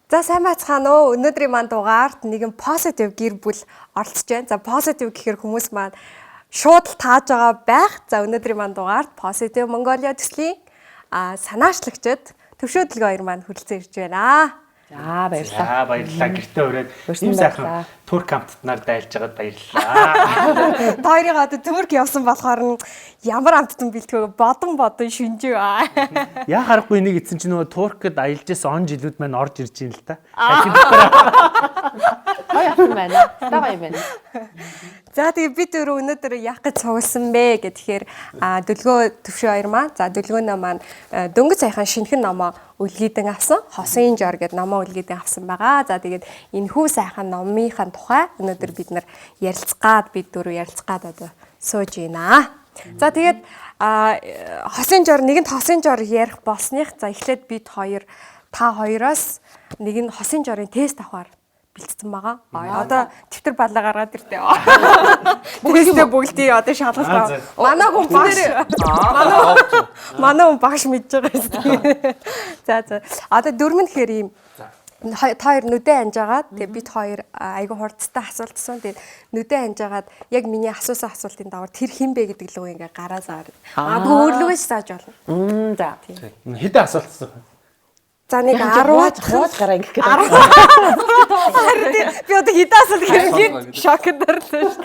За сайн байцгаана уу. Өнөөдрийн маань дугаарт нэгэн positive гэр бүл оролцож байна. За positive гэхээр хүмүүс маань шууд л тааж байгаа байх. За өнөөдрийн маань дугаарт Positive Mongolia төслийн санаачлагчид Төвшөө Дөлгөө хоёр маань хүрэлцэн ирж байна. За баярлалаа. За баярлалаа. Гэртээ өрөөд Урьсан ийм сайхан баярлалаа. турк амттнаар дайлж байгаад баярлалаа. Та хоёрын одоо Турк явсан болохоор нь ямар амттан бэлтгэв бодон бодон шинжээ. Яа харахгүй энийг эцэн чинь нөгөө туркд аялж исэн он жилүүд маань орж ирж байна л та. Гоё авсан байна. Та гоё юм байна. За тэгээ бид өөрөө өнөөдөр яах гэж цугласан бэ гэхээр Дөлгөө Төвшөө хоёр маань за Дөлгөөнөө маань дөнгөж саяхан шинэхэн номоо үлгийдэн авсан. Хосын жор гэдэг номоо үлгийдэн авсан байгаа. За тэгээд энэ хүү сайхан номынхаа тухай өнөөдөр бид нар ярилцах гад бид дөрөв ярилцах гад одоо сууж байна. За тэгээд хосын жор нэгэнт хосын жор ярих болсных за эхлээд бид хоёр та хоёроос нэг нь хосын жорын тест авахар бэлтцсэн байгаа. Одоо дэвтэр балаа гаргаад иртээ. Бүгдээ бүгдээ одоо шалгалт Аа, ав. Манай хүн багш. Манай хүн багш мэдж байгаа юм. За за. Одоо дөрмөн гэхээр ийм та хоёр нүдэ анжаагаад тэгээ бид хоёр айгүй хурцтай асуулт асуун. Тэгээд нүдэ анжаагаад яг миний асуусан асуултын дагавар тэр хэн бэ гэдэг лүү ингээ гараа заар. Магадгүй өөрлөгөөс зааж болно. За. Хэдэн асуулт асуух вэ? За нэг Яг 10 хувааж гараа ингэх гэдэг. Харин тийм, би одоо хэдэн асуулт хэрэг шокнд орлоо шүү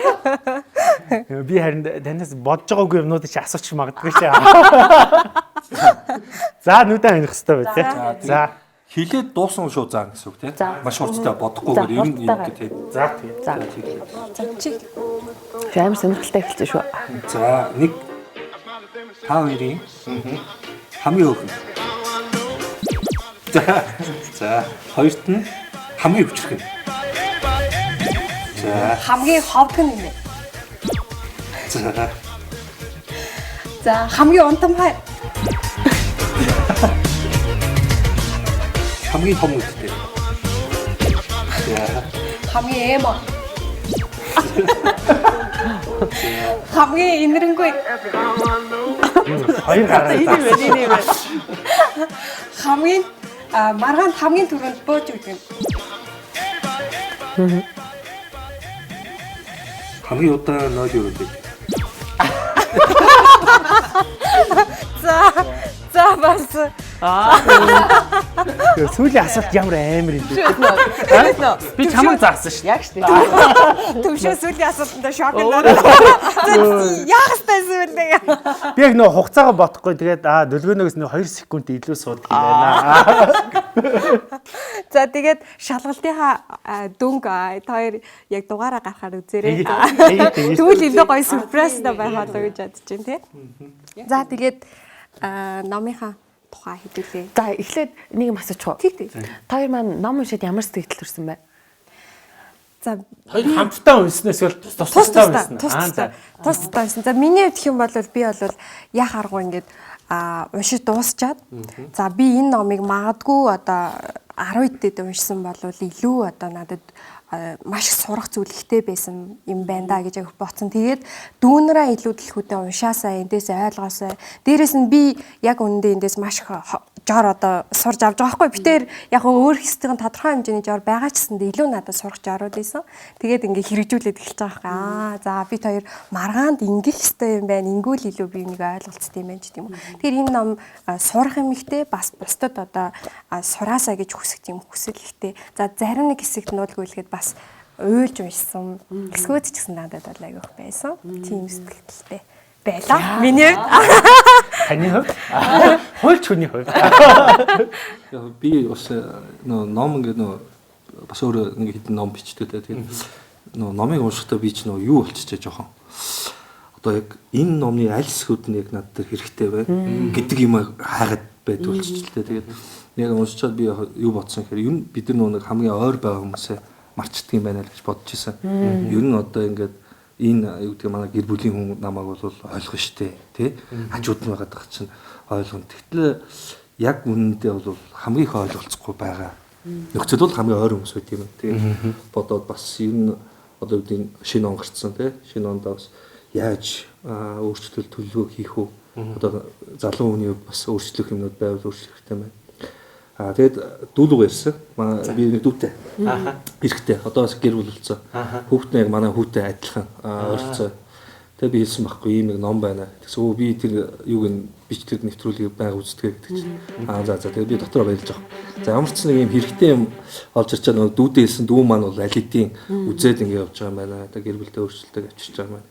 дээ. Би харин танаас бодож байгаагүй юмнуудыг чи асуучих магадгүй шээ. За нүдэ анх хэрэгтэй бай тээ. За. Хилээд дуусан шууд заана гэсэн үг тий. За. Маш хурцтай бодохгүйгээр За, ер нь хурдтайгаар. ингэ тий. За тэгээ. За. За чи Би амар сонирхолтой эхэлсэн шүү. За нэг та хоёрын хамгийн хөөрхөн. За. За хоёрт нь хамгийн өвчрөх. За. хамгийн ховдг нь юм бэ? За. За хамгийн унтамхай. Хамгийн том нүдтэй. За. Хамгийн эмо. Хамгийн инэрэнгүй. Хоёр гараа. Энэ юм байна, энэ юм байна. Хамгийн маргаан хамгийн түрүүнд бууж өгдөг. Хамгийн удаан 0 өрөөдөг. За за бас Сүүлийн асуулт ямар амар юм бэ? Нөө. Би чамайг заасан шүү. Яг шүү дээ. Төвшөө сүүлийн асуултанд шокнд орлоо. За яах ёстой юм бэ? Би яг нөгөө хугацаагаа бодохгүй тэгээд дөлгөөнөөс нэг 2 секунд илүү суудаг юм байна. За тэгээд шалгалтынхаа дүнг та хоёр яг дугаараа гарахаар үзээрэй. Тэгээ, тэгээ. Тэгвэл илүү гоё сюрпрайзтай байх болоо гэж бодож байна тий. За тэгээд номынхаа тухай хэдүүлээ. За эхлээд нэг юм асуучих уу? Тэг тэг. Та хоёр маань ном уншаад ямар сэтгэл төрсэн бэ? За Хоёр хамтдаа унснаас бол тус тус тусдаа тусдаа унсан. тус тусдаа тус тусдаа унсан. За миний хувьд гэх юм бол би бол яах аргагүй ингээд уншиж дуусчаад за би энэ номыг магадгүй одоо 10 дэд уншсан бол илүү одоо надад маш их сурах зүйл ихтэй байсан юм байна да гэж яг бодсон. Тэгээд дүүнраа илүү дэлхүүтэй уншаасаа эндээс ойлгоосаа. Дээрээс нь би яг үнэндээ эндээс маш их жор одоо сурж авч байгаа байхгүй. Битээр яг өөр хэсгийн тодорхой хэмжээний жор байгаа ч гэсэндээ илүү надад сурах жорууд байсан. Тэгээд ингээ хэрэгжүүлээд эхэлж байгаа байхгүй. За бид хоёр маргаанд ингэх ёстой юм байна. Ингүүл илүү би нэг ойлголцтой юм байна ч гэдэм юм. Тэгэхээр энэ ном сурах юм ихтэй бас бусдад одоо сураасаа гэж хүсэх тийм хүсэл ихтэй. За зарим нэг хэсэгт нуулгүйлгээд бас уйлж уншсан. Хэсгүүд ч гэсэн надад бол айгүйх байсан. Тийм сэтгэлтэй байлаа. Миний хувьд Таны хувьд? Хуульч хүний хувьд. Яг би бас нөө ном ингээд нөө бас өөрөө нэг хэдэн ном бичдэг те. Тэгээд нөө номыг уншихдаа би ч нөө юу болчихжээ жоохон. Одоо яг энэ номны аль хэсгүүд нь яг над дээр хэрэгтэй байна гэдэг юм хайгаад байдаг болчихжээ. Тэгээд яг уншичаад би юу бодсон гэхээр ер нь бид нар нөө нэг хамгийн ойр байгаа хүмүүсээ марчдаг юм байна л гэж бодож исэн. Ер нь одоо ингээд энэ юу гэдэг манай гэр бүлийн хүн намайг бол ойлгоно штэ тий хажууд нь байгаад байгаа чинь ойлгоно. Тэгтэл яг үнэндээ бол хамгийн их ойлголцохгүй байгаа нөхцөл бол хамгийн ойр хүмүүс байт юм. Тэгээд бодоод бас ер нь одоо юу гэдэг шинэ он гарцсан тий шинэ ондоо бас яаж өөрчлөлт төлөвлөгөө хийх үү? Одоо залуу хүний хувьд бас өөрчлөх юмнууд байвал өөрчлөх хэрэгтэй байна. Аа тэгээд дүүлүүг ярьсан. Манай би нэг дүүтэй. Ааха. Эрэгтэй. Одоо бас гэр бүл болсон. Хүүхэд нь яг манай хүүтэй адилхан ойролцоо. Тэгээд би хэлсэн байхгүй ийм нэг ном байна. Тэгсэн өө би тэр юуг нь бичдэг нэвтрүүлгийг байга үздэг гэдэг чинь. Аа за за тэгээд би дотроо баярлж байгаа. За ямар ч нэг ийм хэрэгтэй юм олж ирж байгаа нөгөө дүүдээ хэлсэн дүү маань бол аль хэдийн үзээд ингэ явж байгаа юм байна. Тэгээд гэр бүлтэй өөрчлөлтөг авчирч байгаа юм байна.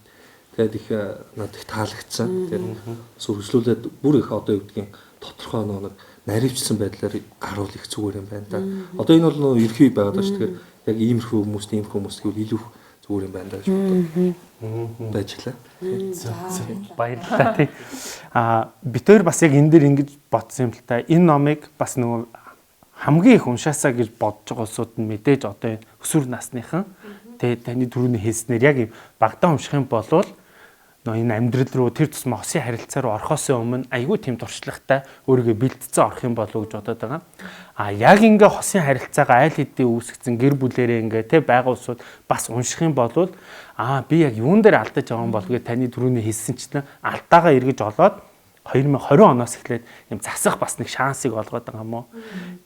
Тэгээд их надад их таалагдсан. Тэгээд бас үргэлжлүүлээд бүр их одоо юу гэдгийг тодорхой нөгөө нэг наривчсан байдлаар гарвал их зүгээр юм байна да. Одоо энэ бол нөгөө ерхий байгаад байна шүү. Тэгэхээр яг иймэрхүү хүмүүст иймэрхүү хүмүүст гэвэл илүү зүгээр юм байна да гэж бодод байж лээ. Баярлалаа тий. Аа бид хоёр бас яг энэ дээр ингэж бодсон юм л та. Энэ номыг бас нөгөө хамгийн их уншаасаа гэж бодож байгаа улсууд нь мэдээж одоо энэ өсвөр насныхан тий таны түрүүний хэлснээр яг юм багтаа унших юм болвол нөө энэ амьдрал руу тэр тусмаа хосын харилцаа руу орохоос өмнө айгүй тийм туршлагатай өөрийгөө бэлтцэн орох юм болов уу гэж бодоод байгаа. А яг ингээ хосын харилцаагаа айл хэдийн үүсгэсэн гэр бүлэрээ ингээ те байгаа улсууд бас унших юм болвол аа би яг юун дээр алдаж байгаа юм бол гэж таны түрүүний хэлсэнчлэн алдаагаа эргэж олоод 2020 оноос эхлээд юм засах бас нэг шансыг олгоод байгаа юм уу.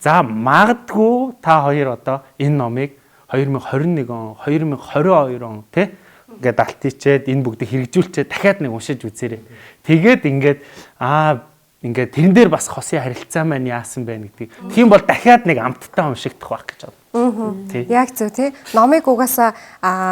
За магадгүй та хоёр одоо энэ номыг 2021 он, 2022 он те ингээд алтичээд энэ бүгдийг хэрэгжүүлчихэд дахиад нэг уншиж үзээрэй. Тэгээд ингээд аа ингээд тэрэн дээр бас хосын харилцаа маань яасан бэ гэдгийг. Тийм бол дахиад нэг амттай уншигдах байх гэж бодно. Тий. Яг зөв тий. Номыг угаасаа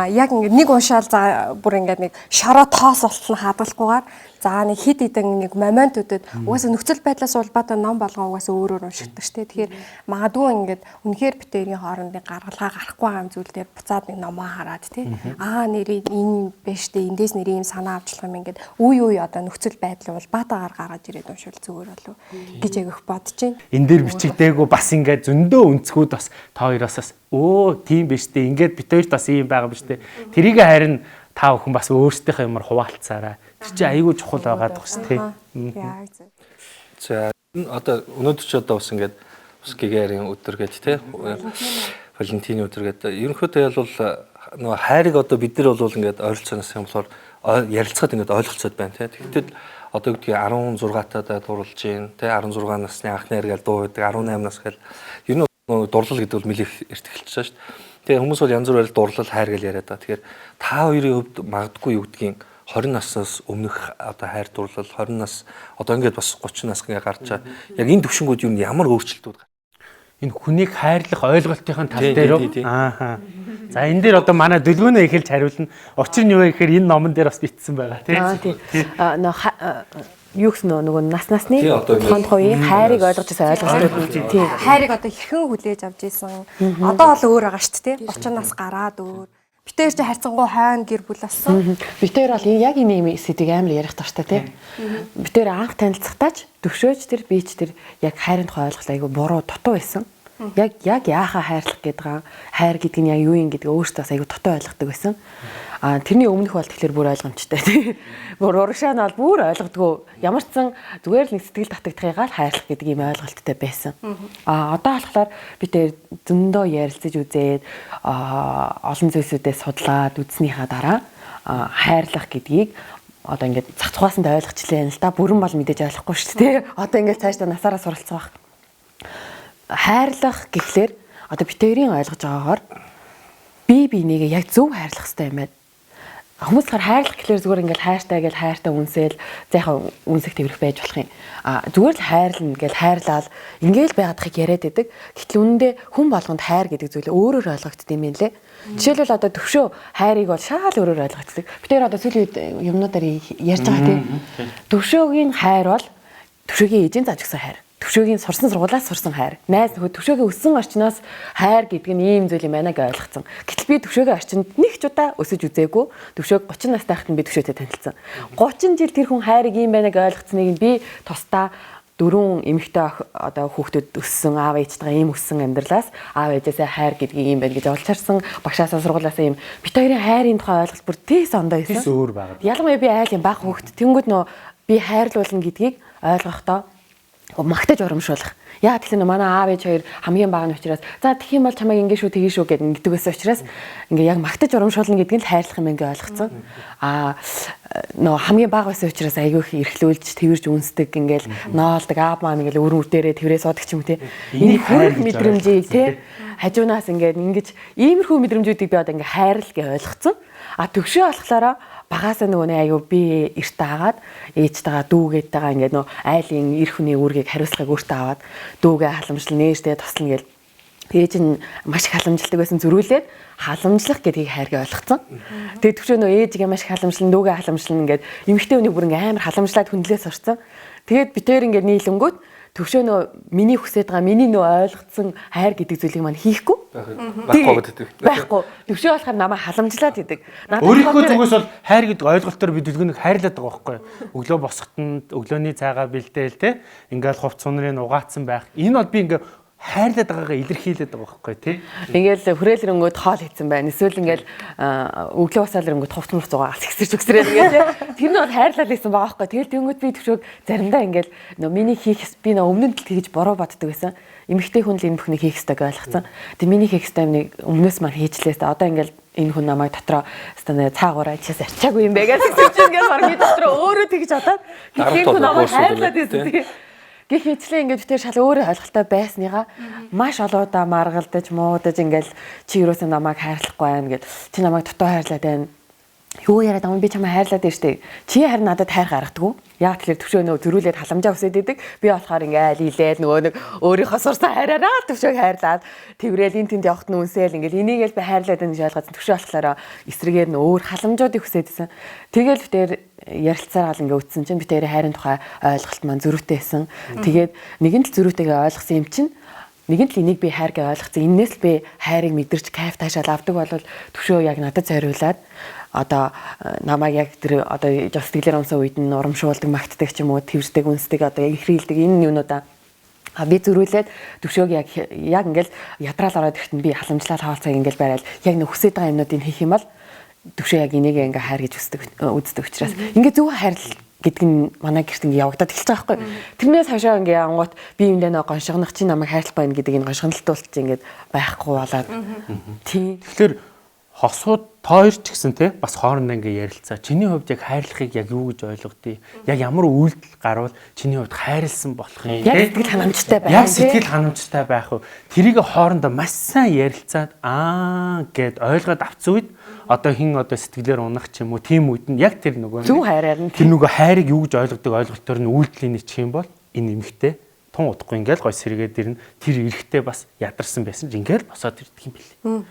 яг ингээд нэг уншаал за бүр ингээд нэг шороо тоос болтол нь хадгалахгүйгээр за нэг хид хідэн нэг моментүүдэд угаасаа нөхцөл байдлаас улбаатай ном болгон угаасаа өөрөөр уншигддаг шүү дээ. Тэгэхээр магадгүй ингээд үнэхээр бит хоёрын хоорондын гаргалгаа гарахгүй байгаа юм зүйл дээр буцаад нэг номоо хараад тий. Аа нэрээ энэ биш дээ. Эндээс нэрээ ийм санаа авчлах юм ингээд үе үе одоо нөхцөл байдал улбаатаагаар гаргаж ирээд уншвал зүгээр болов гэж яг их бодож байна. Энэ дээр бичигдээгүй бас ингээд зөндөө өнцгүүд бас та хоёроос бас өө тийм биш дээ. Ингээд бит хоёрт бас ийм байгаа биш дээ. Тэрийг харин та бүхэн бас өөрсдийнхөө юмар хуваалцаарай. Тэр чинь айгүй чухал байгаад байгаа шүү дээ. Яг зөв. За энэ одоо өнөөдөр ч одоо бас ингээд бас гэгэрийн өдөр гэж те Валентины өдөр гэдэг. Ерөнхийдөө бол нөгөө хайрыг одоо бид нар бол ингээд ойролцооноос юм болохоор ярилцахад ингээд ойлголцоод байна те. Тэгтэл одоо гэдгийг 16 таа дурлж гин те 16 насны анхны хайр гэж дуу байдаг 18 нас гэл ер нь нөгөө дурлал гэдэг бол нэлээх эрт эхэлчихэж байгаа шүү дээ. Тэгээ хүмүүс бол янз бүрээр дурлал хайр гэж яриад байгаа. Тэгэхээр та хоёрын хувьд магадгүй юу гэдгийг 20 наснаас өмнөх одоо хайр дурлал 20 нас одоо ингээд бас 30 нас ингээ гарч байгаа. Яг энэ төвшингүүд юу н ямар өөрчлөлтүүд Энэ хүнийг хайрлах ойлголтын тал Тий, дээр тий, үү? тий. Ааха. За энэ дээр одоо манай дөлгөөнөө эхэлж хариулна. Учир нь юу вэ гэхээр энэ номон дээр бас бичсэн байгаа тий. Аа тий. Аа нөө юу гэсэн нөгөө нас насны Тий, одоо ингээд- тухайн хувийн хайрыг ойлгож байсан ойлголтууд тий. Хайрыг одоо хэрхэн хүлээж авч исэн. Одоо бол өөр байгаа шүү дээ. 30 нас гараад өөр. Бит хоёр чи харьцангуй хойно гэр бүл болсон. Бид хоёр бол яг энэ юм сэдвийг амар ярих дуртай тий. Бид хоёр анх танилцахдаа ч төвшөөж тэр би ч тэр яг хайрын тухай ойлголт айгүй буруу дутуу байсан. Яг яг яахаа хайрлах гэдэг аа хайр гэдэг нь яг юу юм гэдгээ өөртөө бас айгүй дутуу ойлгодог байсан. А тэрний өмнөх бол тэгэхээр бүр ойлгомжтой тий. Бүр урагшаа нь бол бүр ойлгодгоо. Ямар ч сан зүгээр л нэг сэтгэл татагдахыгаа л хайрлах гэдэг ийм ойлголттой байсан. А одоо болохоор би тэр зөндөө ярилцаж үзээд олон зүйлсүүдээ судлаад үзснийхаа дараа хайрлах гэдгийг одоо ингээд зах зугаасанд ойлгочлээ л да. Бүрэн бол мэдээж ойлгохгүй шүү дээ. Одоо ингээд цаашдаа насаараа суралцах байх. Хайрлах гэхлээр одоо бит хоёрын ойлгож байгаагаар би бинийгээ яг зөв хайрлах хэрэгтэй юм байна. Хүмүүс болохоор хайрлах гэхлээр зүгээр ингээл хайртай гэл хайртай үнсээл за яхаа үнсэх тэрэх байж болох юм. А зүгээр л хайрлна гэл хайрлал ингээл байгаадахыг яриад байдаг. Гэтэл үнэндээ хүн болгонд хайр гэдэг зүйл өөрөөр ойлгогддог юм лээ. Жишээлбэл одоо төвшөө хайрыг бол шал өөрөөр ойлгогддог. Бид тэр одоо сүүлийн үед юмнуудаар ярьж байгаа тийм. Төвшөөгийн хайр бол төвшөөгийн ээжийн зааж өгсөн хайр. Төвшөөгийн сурсан сургуулиас сурсан хайр. Найз нөхөд төвшөөгийн өссөн орчноос хайр гэдэг нь ийм зүйл юм байна гэж ойлгоцсон. Гэтэл би төвшөөгийн орчинд нэг ч удаа өсөж үзээгүй. Төвшөөг 30 настай байхад нь би төвшөөтэй танилцсан. 30 жил тэр хүн хайрыг ийм байна гэж ойлгоцсныг нь би тусдаа дөрвөн эмэгтэй одоо хүүхдүүд өссөн аав ээжтэйгээ ийм өссөн амьдралаас аав ээжээсээ хайр гэдгийг ийм байна гэж олж харсан. Багшаасаа сургуулиасаа ийм бит хоёрын хайрын тухай ойлголт бүр тийс ондоо байсан. Тийс өөр байгаа. Ялангуяа би айл юм баг хүүхд. Тэнгүүд нөө би хайрлуулна гэдгийг ойлгохдоо Магтаж урамшуулах. Яа тэгэхээр манай аав ээж хоёр хамгийн бага нь учраас за тэгэх юм бол чамайг ингэ шүү тэгэн шүү гэд ингэдэг байсан учраас ингээ яг магтаж урамшуулна гэдэг нь л хайрлах юм ингээ ойлгоцсон. Аа нөө хамгийн бага байсан учраас айгүй их эрхлүүлж тэрж үнсдэг ингээл ноолдог аав маань ингээл өрөн үтэрээ тэрээ суудаг ч юм те. Энийг Энэ хайр хүрх гэж мэдрэмжийг ойлгоцсон, те хажуунаас ингээд ингэж иймэрхүү мэдрэмжүүдийг би одоо ингээ хайрл гэж ойлгоцсон. А төгшөө болохлаараа багаасаа нөгөө нэг аюу би эрт агаад ээжтэйгээ дүүгээтэйгээ ингээд нөгөө айлын эр хүний үүргийг хариуцлагыг өөртөө аваад дүүгээ халамжлал нээжтэй туслана гэл ээж нь маш их халамжладаг байсан зөрүүлээд халамжлах гэдгийг хайргээ ойлгоцсон. Тэгээд төвшөө нөө ээжигээ маш их халамжлан дүүгээ халамжлан ингээд эмэгтэй хүний бүр ингээ амар халамжлаад хүндлээ сурцсан. Тэгээд би тэр ингээд нийлэнгүүт төвшөө нөө миний хүсэж байгаа миний нөө ойлгоцсон хайр гэдэг зүйлийг маань хийхгүй. Байхгүй гэдэг. Байхгүй. Төвшөө болохоор намайг халамжлаад идэг. Надад Өөрийнхөө болохоор зүгээс бол хайр гэдэг ойлголтоор би дүлгөнийг хайрлаад байгаа байхгүй юу? Өглөө босхотонд өглөөний цайгаа бэлдээл те. Ингээл хувц сунрыг угаацсан байх. Энэ бол би ингээ хайрлаад байгаагаа илэрхийлээд байгаа байхгүй тий. Ингээл хүрээл өрөнгөд хоол хийцэн байна. Эсвэл ингээл өглөө басаал өрөнгөд хувц муц угаа алс ихсэрч үгсрээд ингээл тий. Тэр нь бол хайрлал хийсэн байгаа байхгүй. Тэгэл тэнгүүд би төвшөөг заримдаа ингээл нөө миний хийх би нөө өмнө нь л тэгж буруу боддог байсан. Эмэгтэй хүн л энэ бүхнийг хийх ёстой гэж ойлгоцсон. Тэг миний хийх ёстой юм нэг өмнөөс маань хийчлээ. Одоо ингээл энэ хүн намайг дотроо өстө цаагаараа чаас арчаагүй юм бэ гэж тэгсэн чинь ингээл баг би дотроо өөрөө тэгж бодоод Дарамт энэ хүн намайг болоод хайрлаад тий. байсан тий. Гэх мэтлээ ингээд битэр шал өөрөө ойлголттой байсныгаа маш олон удаа маргалдаж муудаж ингээл чи юусаа намайг хайрлахгүй байна гэд чи намайг дутуу хайрлаад байна. Юу яриад байгаа юм би чамайг хайрлаад байна штэ. Чи харин надад хайр гаргадаггүй. Яг тэгэхээр төвшөө нөө зөрүүлээд халамжаа хүсээд идэг. Би болохоор ингээл илээл нөгөө нэг өөрийнхөө сурсан хайраараа төвшөөг хайрлаад тэрэл эн тэнд явахт нь үнсээл ингээл энийг л би хайрлаад байна гэж ойлгоод төвшөө болохоор эсрэгээр нь өөр халамжуудыг хүсээд исэн. Тэгэл битэр ярилцаараа л ингээ үтсэн чинь битэр хайрын тухай ойлголт маань зөрүүтэй байсан. Тэгээд нэгэн л зөрүүтэйгээ ойлгосон юм чинь нэгэн л энийг би хайр гэж ойлгоцсон. Эннээс л би хайрыг мэдэрч кайф таашаал авдаг бол төвшөө яг надад зориулаад одоо намайг яг тэр одоо жоо сэтгэлээр унсан үед нь урамшуулдаг, магтдаг ч юм уу, тэрдэг, үнсдэг, одоо яг ихрэлдэг энэ юунуудаа А би зөрүүлээд төвшөөг яг яг ингээл ядраал ороод ирэхэд нь би халамжлал хаалцаа ингээл барайл яг нэг хүсэж байгаа юмнуудыг хийх юм бол төвшөө яг энийг ингээ хайр гэж үздэг үздэг учраас ингээ зөв хайрлал гэдэг нь манай гэрт ингээ явагдаад эхэлж байгаа байхгүй. Тэрнээс хойшоо ингээ ангуут би юм даа гоншгонох чи намайг хайрлахгүй байна гэдэг энэ гоншгонолтуулт чи ингээд байхгүй болоод тий. Тэгэхээр хосууд та хоёр ч гэсэн те бас хоорондоо ингээ ярилцаа. Чиний хувьд яг хайрлахыг яг юу гэж ойлгодгийг, яг ямар үйлдэл гарвал чиний хувьд хайрлсан болох юм Яг те. сэтгэл ханамжтай байх. Яг тий. сэтгэл ханамжтай байх уу? Тэрийг хоорондоо маш сайн ярилцаад аа гэд ойлгоод авцсан үед одоо хин одоо сэтгэлээр унах ч юм уу тийм үед нь яг тэр нөгөө Зөв хайраар нь тэр нөгөө хайрыг юу гэж ойлгодог ойлголтоор нь үйлдэлийн нэчих юм бол энэ эмэгтэй тун удахгүй ингээл гой сэргээд ирнэ. Тэр эрэхтэй бас ядарсан байсан ч ингээл босоод ирдэг юм билээ.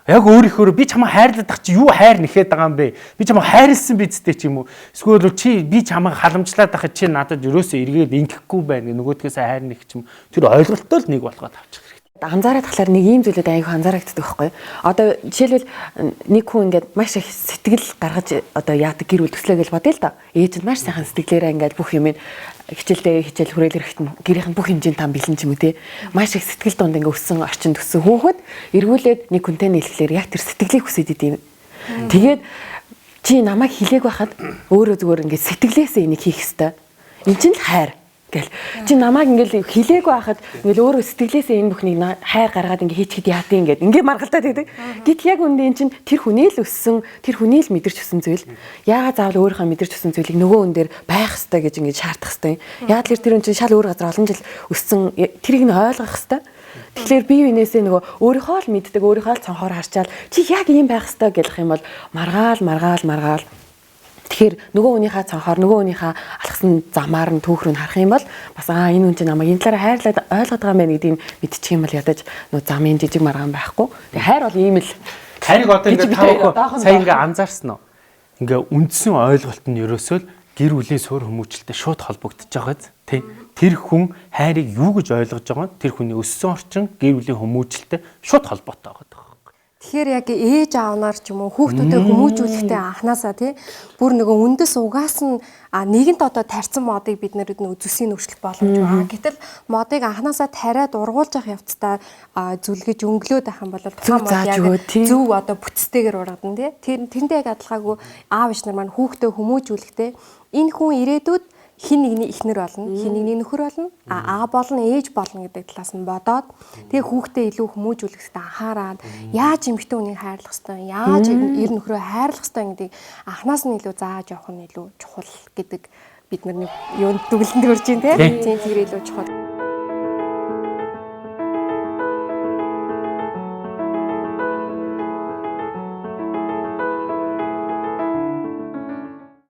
Яг өөрийнхөө би чамайг хайрлаад ах чи юу хайр нэхэд байгаа юм бэ? Би чамайг хайрлсан бидтэй ч юм уу? Эсвэл чи би чамайг халамжлаад ахад чи надад ерөөсөө эргээд ингэхгүй байна гэх нөгөөдгөөсөө хайр нэх ч юм. Тэр ойлголтоо л нэг болгоод авчих хэрэгтэй. Анзаараад тахлаар нэг ийм зүйлүүд айгүй анзаарагддаг байхгүй юу? Одоо жишээлбэл нэг хүн ингээд маш их сэтгэл гаргаж одоо яадаг гэр бүл төслөө гэж бодъё л доо. Ээж нь маш сайхан сэтгэлээрээ ингээд бүх юм хичээлдээ хичээл хүрээл эрэхт нь гэрийнх нь бүх хэмжээнд там бэлэн ч юм уу те. Маш их сэтгэл дунд ингээд өссөн орчинд өссөн хүүхэд эргүүлээд нэг хүнтэй нийлэхлээр яг тэр сэтгэлийг хүсээд идэв юм. Тэгээд чи намайг хилээг байхад өөрөө зүгээр ингээд сэтгэлээсээ энийг хийх ёстой. Эн чинь л хайр гэл. Чи намайг ингээл хилээгүй байхад ингээл өөрөө сэтгэлээсээ энэ бүхнийг хайр гаргаад ингээ хийчихэд яадیں ингээд ингээ маргалдаад байдаг. Гэт яг үндэ эн чинь тэр хүний л өссөн, тэр хүний л мэдэрч өссөн зүйл. Яагаад заавал өөрийнхөө мэдэрч өссөн зүйлийг нөгөө хүн дээр байх ёстой гэж ингээ шаардах ёстой юм. Яагаад тэр хүн чинь шал өөр газар олон жил өссөн тэрийг нь ойлгох ёстой. Тэгэхээр бие биенээсээ нөгөө өөрийнхөө л мэддэг, өөрийнхөө л цонхоор харчаал чи яг ийм байх ёстой гэх юм бол маргаал маргаал маргаал. Тэгэхээр нөгөө хүнийхээ цонхоор нөгөө хүнийхээ алхсан замаар нь түүх рүү нь харах юм бол бас аа энэ хүн чинь намайг энэ талаараа хайрлаад ойлгоод байгаа юм байна гэдгийг мэдчих юм бол ядаж нөгөө замын жижиг маргаан байхгүй. Тэгээ хайр бол ийм л Хайрыг одоо Гэж ингээ би та бүхэн одоохондоо. сая ингээ анзаарсан уу? Ингээ үндсэн ойлголт нь ерөөсөө л гэр бүлийн суурь хүмүүжлэлтэй шууд холбогдож байгаа биз? Тэ. Тэр хүн хайрыг юу гэж ойлгож байгаа нь тэр хүний өссөн орчин гэр бүлийн хүмүүжлэлтэй шууд холбоотой байгаа. Тэгэхээр яг ээж аав нар ч юм уу хүүхдүүдэд хүмүүжүүлэхдээ анханасаа тий бүр нөгөө үндэс угаас нь нэгэнт одоо тарьсан модыг бид нэр нөгөө зүсийн нөхцөл боломж байгаа. Гэтэл модыг анханасаа тариад ургуулж явах явцдаа зүлгэж өнгөлөөд байх юм бол тухайн Зөв мод зааж яг өгөө, тий. зөв одоо бүтцтэйгээр ургадна тий. Тэр тэндээ яг адилхаагүй аав ээж нар маань хүүхдээ хүмүүжүүлэхдээ энэ хүн ирээдүйд Хин нэгний эхнэр болно, хин нэгний нөхөр болно, аа болно, ээж болно гэдэг талаас нь бодоод тэгээ хүүхдээ илүү хүмүүжүүлэх хэрэгтэй анхаарад яаж эмэгтэй хүнийг хайрлах хэрэгтэй, яаж эр нөхрөө хайрлах хэрэгтэй гэдгийг анханаас нь илүү зааж явах нь илүү чухал гэдэг бид нар нэг юунд дүгэлэнд хүрч байна тийм тэр илүү чухал.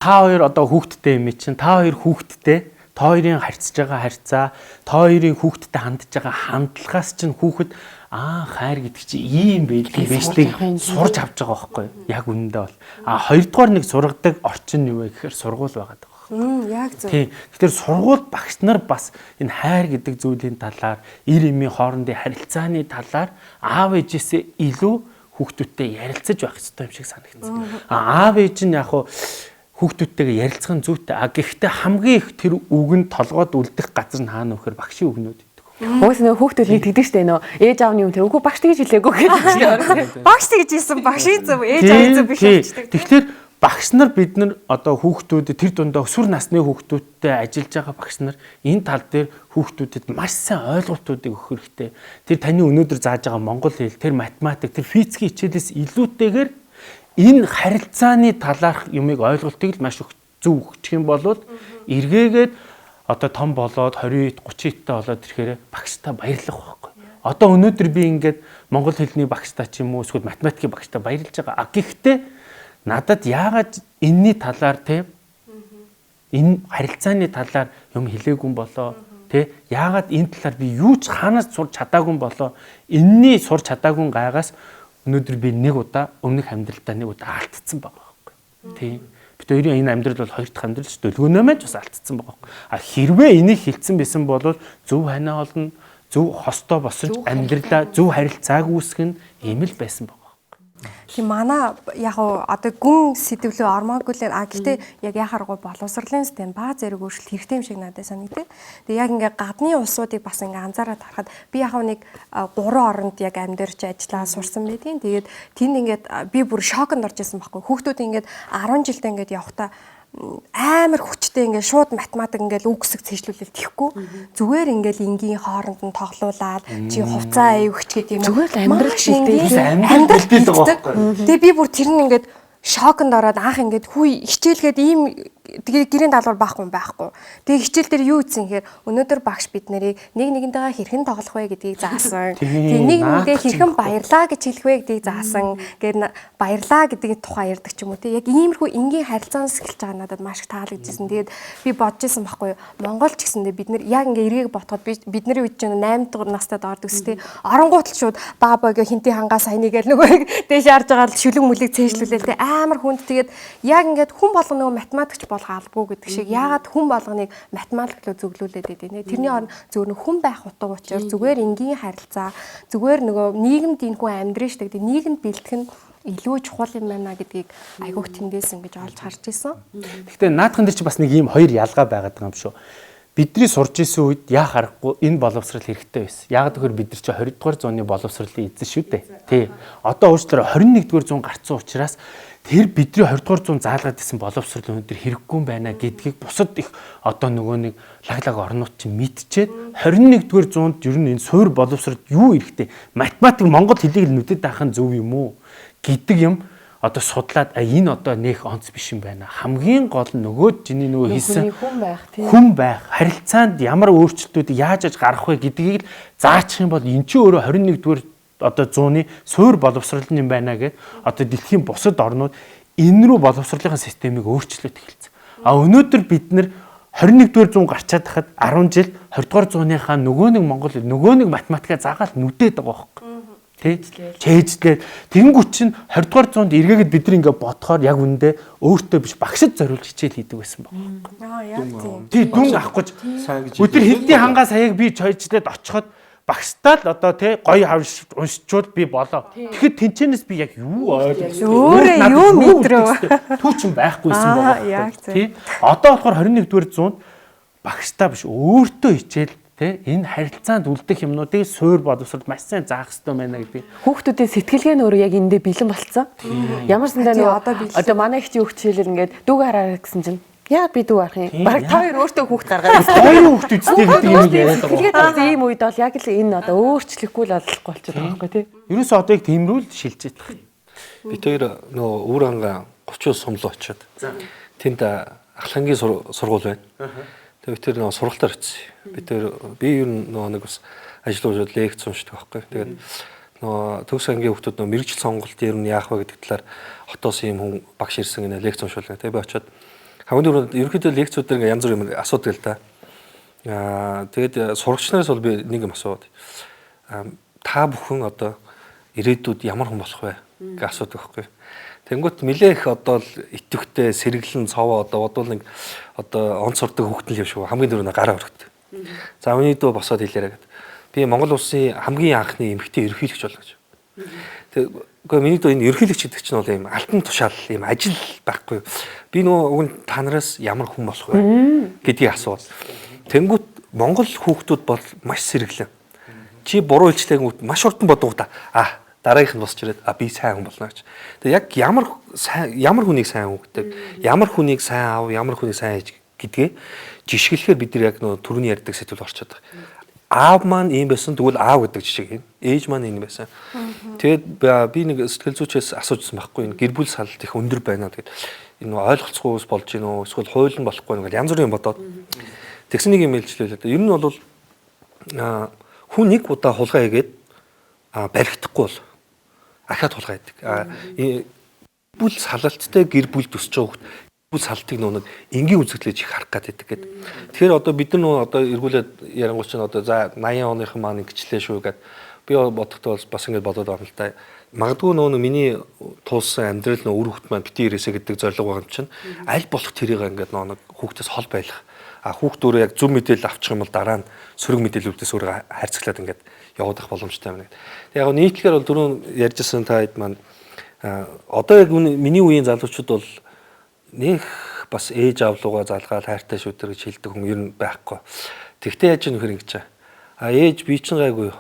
Та хоёр одоо хүүхэдтэй юм чинь та хоёр хүүхэдтэй та хоёрын харьцаж байгаа харьцаа та хоёрын хүүхэдтэй хандж байгаа хандлагаас чинь хүүхэд хайр гэдэг чинь ийм байдгийг байжлыг сурж авч байгаа байхгүй яг үнэндээ бол хоёрдугаар нэг сургадаг орчин нь юу вэ гэхээр сургууль байгаа даа. Яг зөв. Тийм. Тэгэхээр сургууль багш нар бас энэ хайр гэдэг зүйлийн талаар эр эмийн хоорондын харилцааны талаар аав ээжээсээ илүү хүүхдүүдтэй ярилцаж байх ёстой юм шиг санагдсан. Аав ээж нь яг хүүхдүүдтэйгээ ярилцах нь зүйтэй. Гэхдээ хамгийн их тэр үг нь толгойд үлдэх газар нь хаана вэхээр багшийн үгнүүд идэг. Уус нөө хүүхдүүд нэг тэгдэг штэ нөө ээж аавны юм тэр үгүй багш тэгж хэлээгүй гэж. Багш тэгж хэлсэн багшийн зөв ээж аавын зөв биш болчихдог. Тэгэхээр багш нар бид нар одоо хүүхдүүд тэр дундаа өсвөр насны хүүхдүүдтэй ажиллаж байгаа багш нар энэ тал дээр хүүхдүүдэд маш сайн ойлголтуудыг өгөх хэрэгтэй. Тэр таны өнөөдөр зааж байгаа монгол хэл, тэр математик, тэр физикийн хичээлээс илүүтэйгээр энэ харилцааны талаарх юмыг ойлголтыг л маш их зөв өгчих юм бол эргээгээд одоо том болоод 20 30 иттэй болоод ирэхээр багштай баярлах байхгүй. Одоо өнөөдөр би ингээд монгол хэлний багштай ч юм уу эсвэл математикийн багштай баярлж байгаа. Гэхдээ надад яагаад энэний талаар те энэ харилцааны талаар юм хэлээгүй юм болоо те яагаад энэ талаар би юу ч хаанаас сурч чадаагүй юм болоо энэний сурч чадаагүй гайгаас өнөөдөр би нэг удаа өмнөх амьдралдаа нэг удаа алдсан байгаа байхгүй. Тийм. Бид хоёрын энэ амьдрал бол хоёр дахь амьдрал ч дөлгөөнөө мэж бас алдсан байгаа байхгүй. А хэрвээ энийг хилцэн байсан бол зөв ханаа олно, зөв хостой босож амьдралаа зөв харилцааг үүсгэн ийм л байсан байгаа. Тийм манай яг одоо гүн сэдвлөө ормоогүй л гэхдээ яг яхааргүй боловсролын систем баа зэрэг өөрчлөлт хэрэгтэй юм шиг надад санагдав. Тэгээ яг ингээ гадны улсуудыг бас ингээ анзаараад харахад би яг нэг 3 оронд яг амьдарч ажиллаа сурсан байдгийн. Тэгээд тэнд ингээд би бүр шоконд орж исэн байхгүй. Хүүхдүүд ингээд 10 жилдээ ингээд явхдаа амар хүчтэй ингээд шууд математик ингээд үг хэсэг цээжлүүлэл тийхгүй. Зүгээр ингээд энгийн хооронд нь тоглуулаад чи хувцаа аяв өгч гэдэг юм. Зүгээр л амьдрал шилдэг. Амьдрал бэлдэг байгаа байхгүй. Тэгээ би бүр тэр нь ингээд шоконд ороод анх ингээд хүй хичээлгээд ийм тэгээ гэрийн даалгавар байхгүй юм байхгүй. Тэгээ хичээл дээр юу хийсэн гэхээр өнөөдөр багш бид нарыг нэг нэгнтэйгээ хэрхэн тоглох вэ гэдгийг заасан. Тэгээ нэг нэгэндээ хэрхэн баярлаа гэж хэлэх вэ гэдгийг заасан. Тэгээд баярлаа гэдгийн тухай ярьдаг ч юм уу те. Яг иймэрхүү энгийн харилцаанаас эхэлж байгаа надад маш их таалагдчихсэн. Тэгээд би бодож исэн байхгүй юу. Монгол ч гэсэндээ бид нар яг ингээ эргээг ботход бидний үед чинь 8 дугаар настайд ордог ус те. Оронгуут л шууд баа баа гэ хинтийн хангаа саяны гээл нөгөө дээш харж байгаа л шүлэг мүлэг цээжлүүлээл те. Амар хүнд тэгээд яг ингээд хүн болгоно нөгөө математикч болох албагүй гэдэг шиг яагаад хүн болгоныг математик руу зөвлүүлээд байдаг нэ. Тэрний оронд зөвхөн хүн байх утга учир зүгээр энгийн харилцаа зүгээр нөгөө нийгэмд энэ хүн амьдрын штэ гэдэг нийгэмд бэлтгэх нь илүү чухал юм байна гэдгийг айгүйх тэндээс ингэж олж харж исэн. Гэхдээ наадхан дээр чи бас нэг ийм хоёр ялгаа байгаад байгаа юм шүү. Бидний сурж исэн үед яах аргагүй энэ боловсрал хэрэгтэй байсан. Яг тэгэхээр бид нар чи 20 дугаар зууны боловсролын эзэн шүү дээ. Тий. Одоо уучлаарай 21 дугаар зуун гарцсан учраас тэр бидний 20 дугаар зуун заалгаад исэн боловсрол өнөөдөр хэрэггүй юм байна гэдгийг бусад их одоо нөгөө нэг лаг орнууд чинь мэдчихэд 21 дугаар зуунд ер нь энэ суур боловсролд юу эрэхтэй математик монгол хэлийг л нүдэд даах нь зөв юм уу гэдэг юм одоо судлаад энэ одоо нэх онц биш юм байна. Хамгийн гол нь нөгөө чиний нөгөө хийсэн хүн байх харилцаанд ямар өөрчлөлтүүдийг яаж аж гарах вэ гэдгийг л заачих юм бол эн чинь өөрөө 21 дугаар одоо зууны суур боловсрол юм байна гэд одоо дэлхийн бусад орнууд энэ рүү боловсролын системийг өөрчлөлт эхэлсэн. А өнөөдөр бид нэр 21 дугаар зуун гарчаад хахад 10 жил 20 дугаар зууныхаа нөгөө нэг монгол нөгөө нэг математикаа заагаал нүдээд байгаа байхгүй. Тэ? Чэйжлээд тэгэнгүүт чинь 20 дугаар зуунд эргээгээд бид нар ингээ бодохоор яг үндэ өөртөө биш багшид зориулж хичээл хийдэг байсан байхгүй. Аа яг тийм. Тий дүн авах гэж өдөр хинтийн хангаа саяг би чойжлээд очиход багштай л одоо тий гоё уншчвал би болоо. Тэгэхэд тэнчэнээс би яг юу ойлгох вэ? Өөрөө юу мэдрээ. Түүчин байхгүйсэн байгаа байхгүй. Тий. Одоо болохоор 21 дугаар зуунд багштай биш өөртөө хичээл тий энэ харилцаанд үлдэх юмнуудыг суур боловсрол маш сайн заах хэрэгтэй байна гэдэг. Хүүхдүүдийн сэтгэлгээ нь өөрөө яг эндээ бэлэн болцсон. Ямар сандаа нөгөө одоо манай их чи хичээлэл ингээд дүүг хараа гэсэн чинь Яагаад би дүү арах юм? Бараг та хоёр өөртөө хүүхд гаргаад байсан. Хоёр хүүхд үсттэй гэдэг юм яриад байгаа. Тэгээд ийм үед бол яг л энэ одоо өөрчлөхгүй л болохгүй болчиход байгаа байхгүй тий. Ерөөсөө одоо яг тиймрүү л шилжээд байгаа. Би тэр нөгөө өвөр ангаа 30 сумлуу очиод. Тэнд ахлахангийн сургууль байна. Тэгээд би тэр нөгөө сургалтаар очив. Би тэр би ер нь нөгөө нэг бас ажил уужууд лекц уншдаг байхгүй. Тэгээд нөгөө төгс ангийн хүүхдүүд нөгөө мэргэжил сонголт ер нь яах вэ гэдэг талаар хотоос ийм хүн багш ирсэн гэнэ лекц уншуулна. Тэгээд би очиод хамгийн түрүүнд ерөнхийдөө лекцүүд дээр ингээ янз бүр юм асуудаг л да. Тэгээд сурагч нараас бол би нэг юм асууад. Та бүхэн одоо ирээдүйд ямар хүн болох вэ гэж асуудаг байхгүй. Тэнгүүт нилээ их одоо л итгэвтэй сэргэлэн цовоо одоо бодвол нэг одоо онц сурдаг хүүхдэн л юм шиг хамгийн түрүүнд гараа өргөдөг. За миний дүү босоод хэлээрэй гэд. Би Монгол улсын хамгийн анхны эмэгтэй ерөнхийлөгч болно гэж. Тэгэхгүй миний дүү энэ ерөнхийлөгч гэдэг чинь бол ийм алтан тушаал ийм ажил байхгүй. Би нөгөө уг нь та нараас ямар хүн болох вэ гэдгийг асууад. Тэнгүүт Монгол хүүхдүүд бол маш сэргэлэн. Чи буруу хэлчлээгүүт маш хурдан бодгоо та. Дараагийнх нь босч ирээд би сайн хүн болно гэж. Тэгээ яг ямар хүнийг сайн хүн гэдэг, ямар хүнийг сайн аав, ямар хүнийг сайн ээж гэдгээ жишгэлэхээр бид нар яг нөгөө түрүүний ярьдаг сэдвүүд орчод байгаа. Аав маань ийм байсан, тэгвэл аав гэдэг жишээ юм. Ээж маань ийм байсан. Тэгээд би нэг сэтгэл зүйчээс асуужсан байхгүй, энэ гэр бүл салалт их өндөр байна тэгээд энэ ойлголцохгүй ус болж гин үү, эсвэл хууль нь болохгүй нэг янз бүрийн юм бодоод тэгсэн нэг юм хэлжлээ л дээ. Ер нь бол хүн нэг удаа хулгай хийгээд баригдахгүй бол ахаад хулгай хийдэг. Бүл салалттай гэр бүл төсөж байгаа хүүхд бүл салтыг нөө нэг энгийн үзэгдлэж их харах гээд байдаг гэд. Тэгэхээр одоо бид нар нөө одоо эргүүлээд ярангуй чинь одоо за 80 оныхан маань ингэчлээ шүү гэд би бодохдоо бас ингэж бодоод байгаа юм л та. Магадгүй нөө миний туулсан амьдрал нөө үр хөвгт маань бити ирээсэ гэдэг зорилго байгаа юм чинь аль болох тэрийг ингээд нөө нэг хүүхдээс хол байлах. А хүүхд өөрөө яг зөв мэдээлэл авчих юм бол дараа нь сөрөг мэдээллүүдээс өөрөө хайрцаглаад ингээд яваад ах боломжтой юм нэг. Тэг яг нийтлэгээр бол түрүүн ярьжсэн та хэд маань одоо яг миний үеийн залуучууд бол нэх бас ээж аав руугаа залгаал хайртай шүү дээ гэж хэлдэг хүн ер нь байхгүй. Тэгтээ яаж нөхөр ингэж аа ээж би чинь гайгүй юу?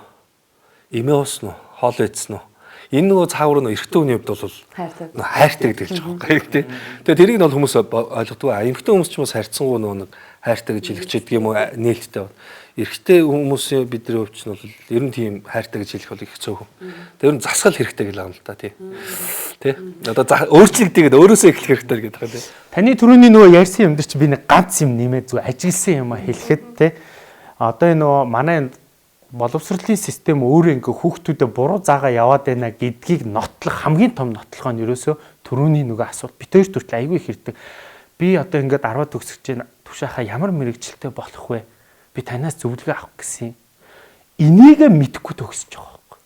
Эмээ уусна уу? Хоол идсэн үү? Энэ нөгөө цаавар нь эрэгтэй хүний хувьд бол хайртай гэдэг хэлж байгаа байхгүй тий. Тэгээ тэрийг нь бол хүмүүс ойлгодог. А эмэгтэй хүмүүс ч бас харьцангуй нөгөө нэг хайртай гэж хэлэх чийдэг юм уу нээлттэй байна. Эрэгтэй хүмүүсийн бидний хувьд ч нь бол ер нь тийм хайртай гэж хэлэх бол их цөөхөн. Тэр нь засгал хэрэгтэй гэл байгаа юм л та тий. Тэ? Одоо өөрчлөгдөгээд өөрөөсөө эхлэх хэрэгтэй гэдэг байна тий. Таны түрүүний нөгөө ярьсан юм дээр чи би нэг ганц юм нэмээд зүгээр ажигласан юм а хэлэхэд тий. Одоо энэ нөгөө манай боловсролын систем өөрөө ингээ хүүхдүүдэд буруу заагаа яваад байна гэдгийг нотлох хамгийн том нотлохоо нь ерөөсөө түрүүний нөгөө асуулт бит хоёр төртөл айгүй их хэрдэг. Би одоо ингээд 10 төгсөж чинь тушаахаа ямар мэрэгчлээ болох вэ? Би танаас зөвлөгөө авах гэсэн. Энийгээ мэдэхгүй төгсөж байгаа байхгүй.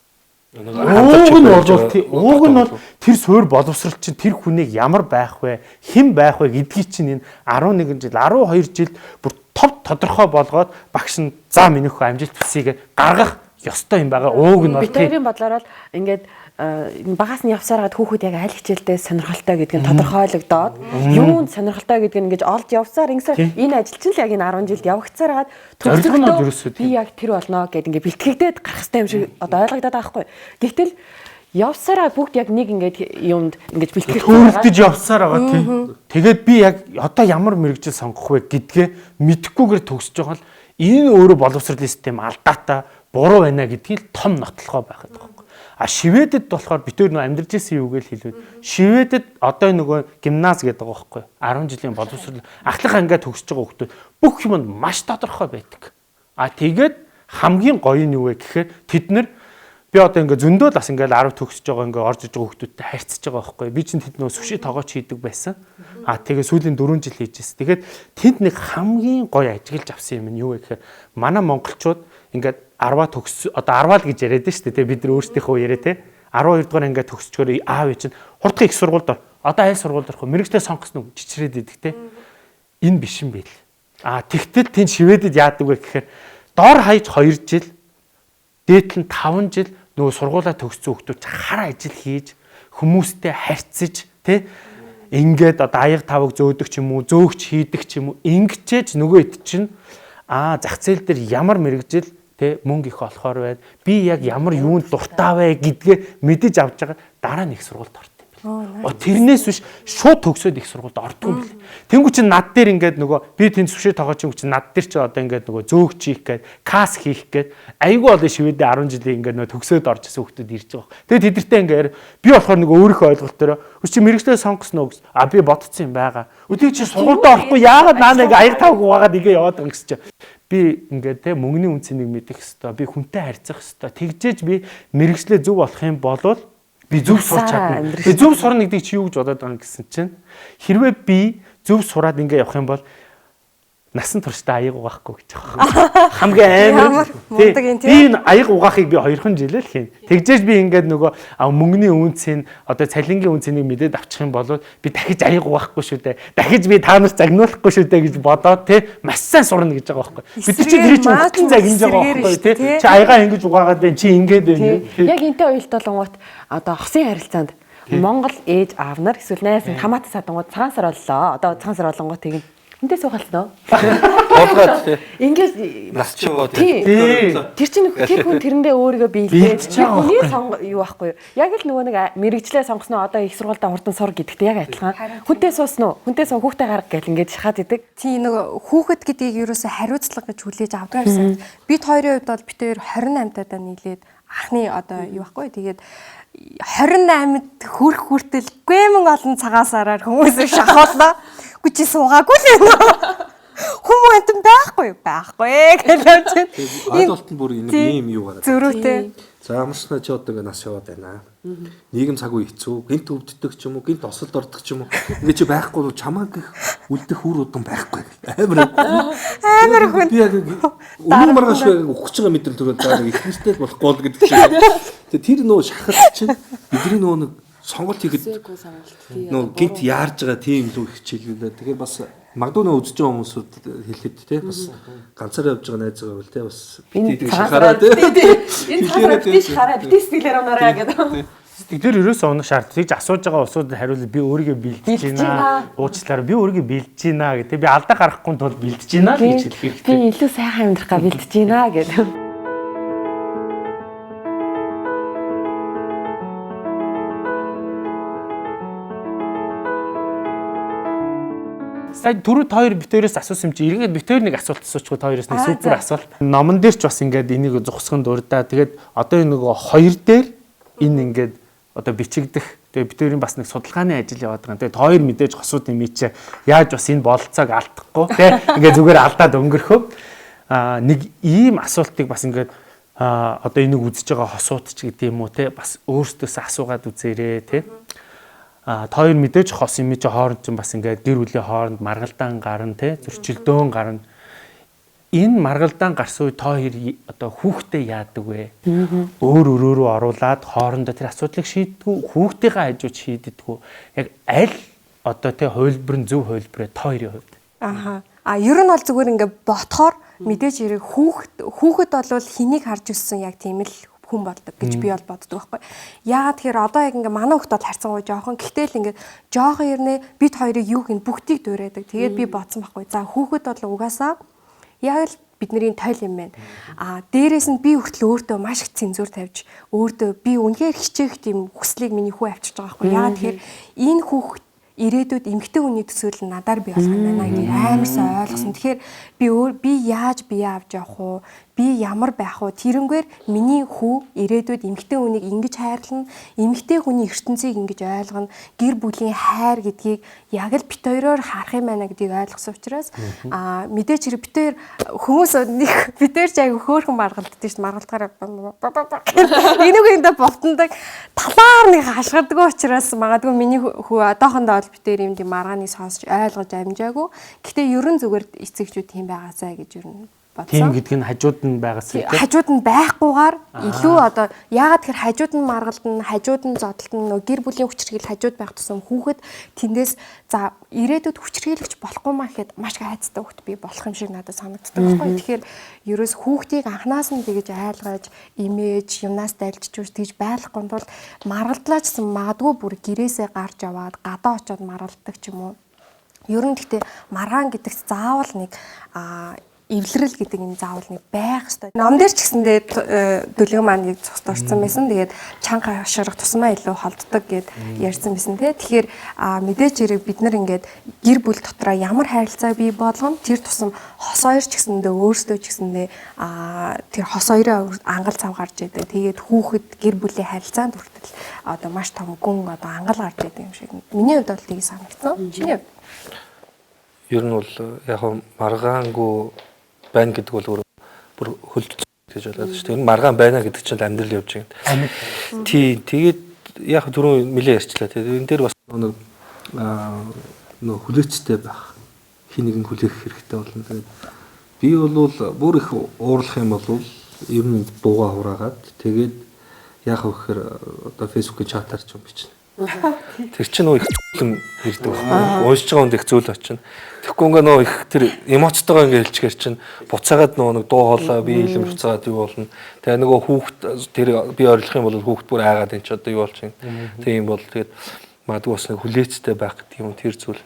Ууг нь бол тэр суур боловсрол чинь тэр хүнийг ямар байх вэ? Хэн байх вэ гэдгийг чинь энэ 11 жил, 12 жил бүр топ тодорхой болгоод багш нь за миний хөө амжилт хүсье гаргах ёстой юм байгаа. Ууг нь бол бид хоёрын бодлоор бол ингээд багаас нь явсаар гад хүүхэд яг аль хичээлдээ сонирхолтой гэдг нь тодорхойлогдоод юунд сонирхолтой гэдг нь ингэж олж явсаар ингэсээр энэ ажил чинь л яг энэ 10 жилд явагцаар гад төгсөхдөө би яг тэр болно гэд ингэ бэлтгэгдээд гарах хэрэгтэй юм шиг одоо ойлгогдоод байгаа байхгүй. Гэвтэл явсараа бүгд яг нэг ингээд юмд ингэж бэлтгэгдэж хөөрөлдөж явсаар байгаа тийм. Тэгээд би яг одоо ямар мэргэжил сонгох вэ гэдгээ мэдэхгүйгээр төгсөж байгаа л энэ өөрөө боловсролын систем алдаатай буруу байна гэдгийг л том нотлохоо байхад байгаа байхгүй. А Шведэд болохоор бид өөр нөө амьдарч ирсэн юу гэж хэлвэл Шведэд одоо нөгөө гимназ гэдэг байгаа байхгүй. 10 жилийн боловсрол ахлах ангиа төгсөж байгаа хүмүүс бүх юмд маш тодорхой байдаг. А тэгээд хамгийн гоё нь юу вэ гэхээр тэд нар би одоо ингээ зөндөө л бас ингээл 10 төгсөж байгаа ингээ орж иж байгаа хүмүүстэй харьцаж байгаа байхгүй. Би чинь тэд нөө сүши тогооч хийдэг байсан. А тэгээ сүүлийн 4 жил хийжсэн. Тэгээд тэнд нэг хамгийн гоё ажиглаж авсан юм нь юу вэ гэхээр манай монголчууд ингээд 10-аа төгс одоо 10-аа л гэж яриад нь шүү дээ. Бид нар өөрсдийнхөө яриа те. 12 дугаар ингээ төгсчгөр аав ээж чинь хурдхан их сургуульд ор. Одоо аль сургуульд орох вэ? Мэргэжлээ сонгосон уу? Чичрээд идэг те. Энэ биш юм байл. А тэгтэл тэнд Шведэд яадаг вэ гэхээр дор хаяж 2 жил, дээдл нь 5 жил нөгөө сургуулаа төгссөн хүмүүс хар ажил хийж хүмүүстэй харьцаж тий ингээд одоо аяг таваг зөөдөг ч юм уу зөөгч хийдэг ч юм уу ингэчээж нөгөө ит чинь а зах зээл дээр ямар мэргэжил тий мөнгө их болохоор байна би яг ямар юунд дуртай вэ гэдгээ мэдэж авч байгаа дараа нэг сургуульд орт юм бэл. Тэрнээс биш шууд төгсөөд их сургуульд ордгүй юм билээ. Тэнгүү чинь над дээр ингээд нөгөө би тэнд сүшээ тоогооч юм чинь над дээр чи одоо ингээд нөгөө зөөгч хийх гээд кас хийх гээд айгүй олон шивэдээ 10 жилийн ингээд нөгөө төгсөөд орж исэн хүмүүс ирж байгаа. Тэгээд тэдэртэй ингээд би болохоор нөгөө өөрийнхөө ойлголтоор өс чи мэрэгчлээ сонгосон уу гэсэн. А би бодцсон юм байгаа. Өдөө чи сургуульд орохгүй яагаад наа нэг аяг тавг угаагаад ингээ яваад байгаа гэсэн чи би ингээд те мөнгөний үнцнийг мэдэх хэвээр би хүнтэй харьцах хэвээр тэгжээж би мэрэгчлээ зөв болох юм болвол би зөв сурч чадна. Би зөв сурна гэдгийг чи юу гэж бодоод байгаа юм гэсэн чинь хэрвээ би зөв сураад ингээ явах юм бол насан туршдаа аяг угаахгүй гэж байгаа. Хамгийн амар мундаг юм тийм. Би энэ аяг угаахыг би 2хан жил л хийн. Тэгжээж би ингээд нөгөө мөнгөний үнцийг одоо цалингийн үнцнийг мэдээд авчих юм бол би дахиж аяг угаахгүй шүү дээ. Дахиж би та нарт загнуулахгүй шүү дээ гэж бодоод тий маш сайн сурна гэж байгаа байхгүй. Бид чи тэр чинь өгтөн загнаж байгаа байхгүй тий. Чи аягаа ингэж угаагаад байна. Чи ингээд байна. Яг энтэй уялдуулангуут одоо хосын харилцаанд Монгол ээж аав нар эсвэл найз нь хамаатан садангууд цагаан сар боллоо. Одоо цагаан сар болонгууд тэгнэ. Энтэй суугалсан уу? Тоолгаад тий. Ингээд нас чи яваа тий. Тэр чинь тэр хүн тэрэндээ өөрийгөө биелдээ. Хүний сонго юу байхгүй юу? Яг л нөгөө нэг мэрэгчлээ сонгосноо одоо их сургуульдаа хурдан сур гэдэгтэй яг адилхан. Хүнтэй суусан уу? Хүнтэй суу хүүхдээ гарга гэл ингээд шахаад идэг. Тийм нөгөө хүүхэд гэдгийг ерөөсө хариуцлага гэж хүлээж авдаг юмсан. Бид хоёрын хувьд бол бид хоёр 28 тадаа нийлээд анхны одоо юу байхгүй. Тэгээд 28-д хөрх хүртэл гэмэн олон цагаан сараар хүмүүс шахуулаа. Үгүй чи суугаагүй л юм. Хүмүүн амтан байхгүй байхгүй гэж явж байна. Ойлголт нь бүр ийм юу гараад. Зөрүүтэй. За амарснаа чи одоо ингээ нас яваад байна. Нийгэм цаг үе хэцүү, гинт өвддөг ч юм уу, гинт осолд ордог ч юм уу. Ингээ чи байхгүй бол чамааг их үлдэх үр удам байхгүй. Амар амар хүн. Би яг өмнө маргааш өгч байгаа мэдрэл төрөө за их нэртэй л болохгүй л гэдэг чинь. Тэгээ тэр нөө шахалт чинь бидний нөө нэг сонголт хийхэд нөө гинт яарж байгаа тийм л хичээлүүд. Тэгэхээр бас магадгүй нөө үзэж байгаа хүмүүсүүд хэлэхэд те бас ганцаараа явж байгаа найз байгаа бол те бас битээ шахаараа те. Энэ цагаараа битээ шахаараа битээ сэтгэлээр унаараа гэдэг. Тэр ерөөсөө унах шаард. Тэгж асууж байгаа усуудад хариулъя би өөрийгөө бэлдэж байна. Уучлаарай би өөрийгөө бэлдэж байна гэдэг. Би алдаа гаргахгүй тул бэлдэж байна л гэж хэлэх хэрэгтэй. Би илүү сайхан амьдрахгаа бэлдэж байна гэдэг. Сая түрүү хоёр битэрээс асуусан юм чи эргээд битэр нэг асуулт асуучихгүй хоёроос нэг супер асуулт. Номон дээр ч бас ингээд энийг зогсгон дурдаа. Тэгээд одоо энэ нөгөө хоёр дээр энэ ингээд одоо бичигдэх. Тэгээд битэрийн бас нэг судалгааны ажил яваад байгаа. Тэгээд хоёр мэдээж хосууд юм чи яаж бас энэ бололцоог алдахгүй тий ингээд зүгээр алдаад өнгөрөхөө. Нэг ийм асуултыг бас ингээд одоо энийг үзэж байгаа хосууд ч гэдэг юм уу тий бас өөрсдөөсөө асуугаад үзээрэй тий. Та хоёр мэдээж хос юм чи хооронд чинь бас ингээд гэр бүлийн хооронд маргалдаан гарна те зөрчилдөөн гарна. Энэ маргалдаан гарсан үе та хоёр одоо хүүхдээ яадаг вэ? Өөр өрөөрөө оруулаад хоорондоо тэр асуудлыг шийддэг, хүүхдийнхээ хажууд шийддэг. Яг аль одоо те хувилбар нь зөв хувилбарэ та хоёрын хувьд? Аха. А ер нь бол зүгээр ингээд ботхоор мэдээж хэрэг хүүхэд бол хэнийг харж өссөн яг тийм л хүн болдог гэж би бол боддог байхгүй. Яагаад тэгэхээр одоо яг ингээ манай хүүхд бол харьцангуй жоохон. Гэхдээ л ингээ жоохон ирнэ бид хоёрыг юу гин бүгдийг дуурайдаг. Тэгээд би бодсон байхгүй. За хүүхэд бол угаасаа яг л бидний тойл юм байна. А дээрээс нь би хүртэл өөртөө маш их цензуур тавьж өөртөө би үнэхээр хичээх тийм хүслийг миний хүү авчирч байгаа байхгүй. Яагаад тэгэхээр энэ хүүхд ирээдүйд эмэгтэй хүний төсөөлөл нь надаар бий болох юм байна гэдгийг амар сайн ойлгосон. Тэгэхээр би өөр би яаж бие авч явах уу? Би ямар байх уу? Тэрнгээр миний хүү ирээдүйд эмэгтэй хүнийг ингэж хайрлана, эмэгтэй хүний ертөнцийг ингэж ойлгоно, гэр бүлийн хайр гэдгийг яг л бит хоёроор харах юм байна гэдгийг ойлгосон учраас мэдээч хэрэг бит хоёр хүмүүс нэг бит хоёр ч айгүй хөөрхөн маргалддаг шүү дээ. Маргалдахаараа энийг эндэ бовтондог талаар нэг хашгирдаггүй учраас магадгүй миний хүү одоохондоо бол бит хоёр юм тийм маргааныг сонсч ойлгож амжаагүй. Гэтэ ерөн зүгээр эцэгчүүд тийм байгаасай гэж ер нь бодсон. Тийм гэдэг нь хажууд нь байгаасай тийм. Хажууд нь байхгүйгээр илүү одоо яагаад тэгэхээр хажууд нь маргалдана, хажууд нь зодтолтно, нөө гэр бүлийн хүчирхийлэл хажууд байх тусам хүүхэд тэндээс за ирээдүйд хүчирхийлэгч болохгүй маа гэхэд маш их айцтай хүүхэд би болох юм шиг надад санагддаг байхгүй. Тэгэхээр ерөөс хүүхдийг анханаас нь тэгэж айлгаж, имэж, юмнаас дайлжчихвч тэгж байхгүй тул маргалдлаачсан магадгүй бүр гэрээсээ гарч яваад гадаа очиод маргалддаг ч юм уу. Ер нь гэхдээ маргаан гэдэгт заавал нэг Эвлэрэл гэдэг юм заавал нэг байх ёстой. Ном дээр ч гэсэндээ дүлгэн маань нэг цуст орсон байсан. Тэгээд чанга хашгирах тусмаа илүү холддог гэд ярьсан байсан тий. Тэгэхээр мэдээч хэрэг бид нар ингээд гэр бүл дотроо ямар харилцаа бий болгоно тэр тусам хос хоёр ч гэсэндээ өөрсдөө ч гэсэндээ тэр хос хоёроо ангал цав гарч идэг. Тэгээд хүүхэд гэр бүлийн харилцаанд хүртэл одоо маш том гүн одоо ангал гарч идэг юм шиг. Миний хувьд бол тийг санагдсан. Чиний хувьд? Ер нь бол яг маргаангүй байна гэдэг бол өөр бүр хөлд гэж ойлгоод шүү дээ. Энэ маргаан байна гэдэг чинь амьдрал явж байгаа. Тий, тэгээд яг түрүүн нэлээ ярьчлаа. Тэгээд энэ дээр бас нэг нөө хүлээцтэй байх. Хин нэгэн хүлээх хэрэгтэй болно. Тэгээд би бол бүр их уурлах юм бол ер нь дууга хураагаад тэгээд яах вэ гэхээр одоо Facebook-ийн чатаар ч юм бичнэ. Тэр чинь нөө их зөөлөн ирдэг байхгүй. Уншиж байгаа хүнд их зөөл очино. Тэгэхгүй ингээ нөө их тэр эмоцтойгоо ингээ хэлчихээр чинь буцаагаад нөө нэг дуу хоолой би илэм буцаагаад юу болно. Тэгээ нөгөө хүүхд тэр би орилох юм бол хүүхд бүр айгаад энэ ч одоо юу болж юм. Тийм бол тэгээд магадгүй бас нэг хүлээцтэй байх гэдэг юм тэр зүйл.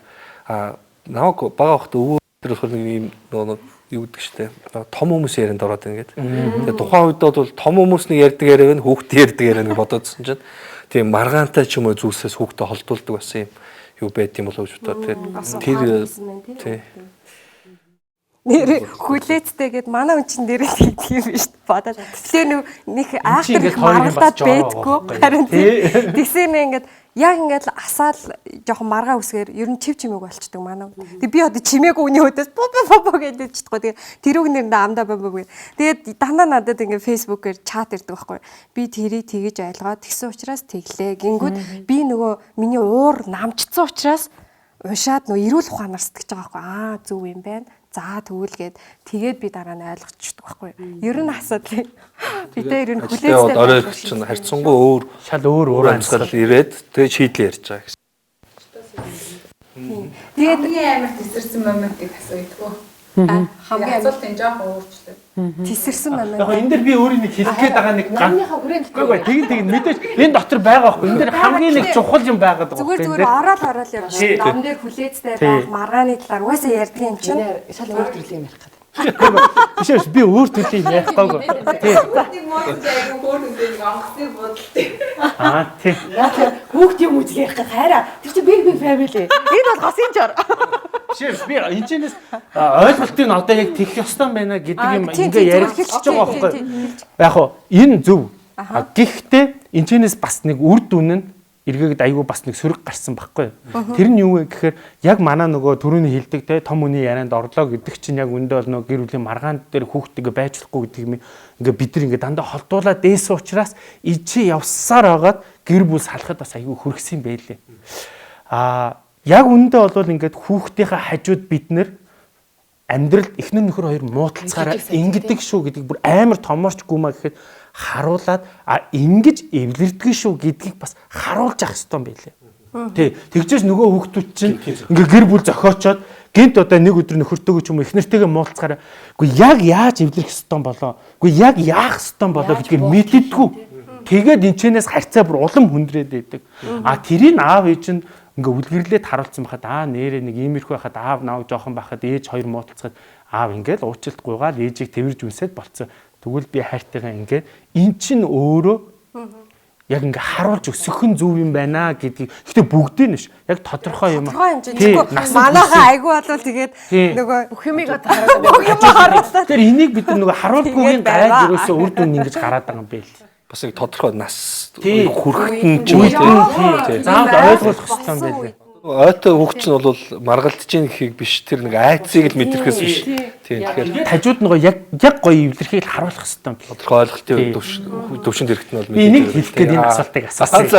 А намайг бага байхдаа өвөө тэр болохоор нэг юм нөө юу гэдэг штэ. Том хүмүүс ярианд ороод ингээд. Тэгээ тухайн үед бол том хүмүүс нэг ярьдаг яриа байна, хүүхд ярьдаг яриа нэг бодоодсэн чинь тийм маргаантай ч юм уу зүйлсээс хүүхдээ холдуулдаг байсан юм юу байд юм болов уу гэж бодоод тэгээд тэр тий. Нэр хүлээцтэй гэд манай хүн чинь нэрээ тэгдэг юм биш бодоод. Тэгэхээр нэг айхтар их маргалдаад байдгүй. Харин тэгсэн ингээд яг ингээд асаал жоохон маргаа үсгээр ер нь чив чимээг болчдөг манай. Тэг би одоо чимээгүй үний хөдөөс бу бу бу бу гэж чадахгүй. Тэгээ тэр үг нэрэндээ амдаа бу бу гэ. Тэгээд дандаа надад ингээд фэйсбүүкээр чат ирдэг байхгүй. Би тэрийг тэгэж ойлгоод тэгсэн учраас тэглээ. Гингүүд би нөгөө миний уур намжцсан учраас уншаад нөгөө эрүүл ухаанаар сэтгэж байгаа байхгүй. Аа зөв юм байна. За тэгвэл гээд тэгээд би дараа нь ойлгочихдог байхгүй. Ер нь асуудал. Бид ер нь хүлээцтэй. Орой чинь харьцангуй өөр шал өөр өөр амьсгал ирээд тэгээд шийдлээ ярьж байгаа гэсэн. Тэгээд хамгийн амар тесэрсэн моментыг асууйдгүй. Хамгийн асуултын жоохон өөрчлөлт. Тесэрсэн момент. Яг энэ дэр би өөрийн нэг хэлэх гээд байгаа нэг номныхаа хүрээнд үгүй тэгин мэдээж энэ дотор байгаа байхгүй. Энэ дэр хамгийн нэг чухал юм байгаад байгаа байхгүй. Зүгээр ороод явж байна. Ном дээр хүлээцтэй байх маргааны талаар угаасаа ярьдаг юм чинь. Шал өөр төрлийн юм ярих гэдэг. Биш биш би өөр төрлийн юм ярих гоогүй. Тий. Нэг муусан айгүй хөөр хүнтэй нэг онгоцны бодолтой. Аа тий. Хүүхд юм үзэл ярих гэх хайраа. Тэр чинь big big family. Энэ бол госын жор. Биш биш би энэчнээс ойлголтыг нь одоо яг тэгэх ёстой байна гэдэг юм ингээ яригдчихэж байгаа байхгүй. Яг хоо энэ зөв. Гэхдээ энэчнээс бас нэг үр дүн нь эргээгээд айгүй бас нэг сөрөг гарсан байхгүй. Тэр нь юу вэ гэхээр яг манай нөгөө түрүүний хэлдэг те том үний ярианд орлоо гэдэг чинь яг үндэ бол нөгөө гэр бүлийн маргаан дээр хүүхдтэйгээ байж болохгүй гэдэг юм ингээ бид нар ингээ дандаа холдуулаад дээсэн учраас ичи явсаар байгаад гэр бүл салахад бас айгүй хөргсөн байлээ. Аа яг үндэ бол ингээд хүүхдийнхээ хажууд бид нэр амьдралд эхнэр нөхөр хоёр муудалцахаараа ингэдэг шүү гэдгийг бүр амар томорч гүмаа гэхэд харуулад а ингэж эвлэрдэг шүү гэдгийг бас харуулж авах ёстой юм байлээ. Тий. Тэгжээс нөгөө хүүхдүүд чинь ингээ гэр бүл зохиочоод гинт одоо нэг өдөр нөхөртөөгөө ч юм уу эхнэртэйгээ муулцахаараа үгүй яг яаж эвлэрэх ёстой болоо үгүй яг яах ёстой болоо гэдгийг мэддэггүй. Тэгээд энчэнээс харьцаа бүр улам хүндрээд байдаг. А тэрийг аав ээж нь ингээ үлгэрлээд харуулсан байхад аа нэрээ нэг иймэрхүү байхад аав нааг жоохон байхад ээж хоёр муудалцахад аав ингээл уучлалт гуйгаал ээжийг тэрвэрж үнсээд болцсон. Тэгвэл би хайртайгаа ингээд эн чинь өөрөө яг ингээ харуулж өсөх нь зөв юм байна гэдгийг. Гэтэ бүгдийг нь биш. Яг тодорхой юм. Манайхаа айгүй болвол тэгээд нөгөө бүх юмыг одоо харуулдаг. Тэр энийг бид нөгөө харуулгүйгийн гайд ерөөсөө үр дүн ингэж гараад байгаа юм байл. Бас нэг тодорхой нас хүрэхтэн ч юм уу тий. Заавал ойлгох хэрэгтэй юм байл. Ойтой хүүхд чинь бол маргалдаж гин гэхийг биш тэр нэг айцыг л мэдрэхээс биш. Тийм тэгэхээр тажууд нөгөө яг яг гоё эвлэрхийг л харуулах хэрэгтэй юм. Тодорхой ойлголтын төвшөнд хэрэгт нь бол би энийг хэлэх гээд энэ асуултыг асуусан.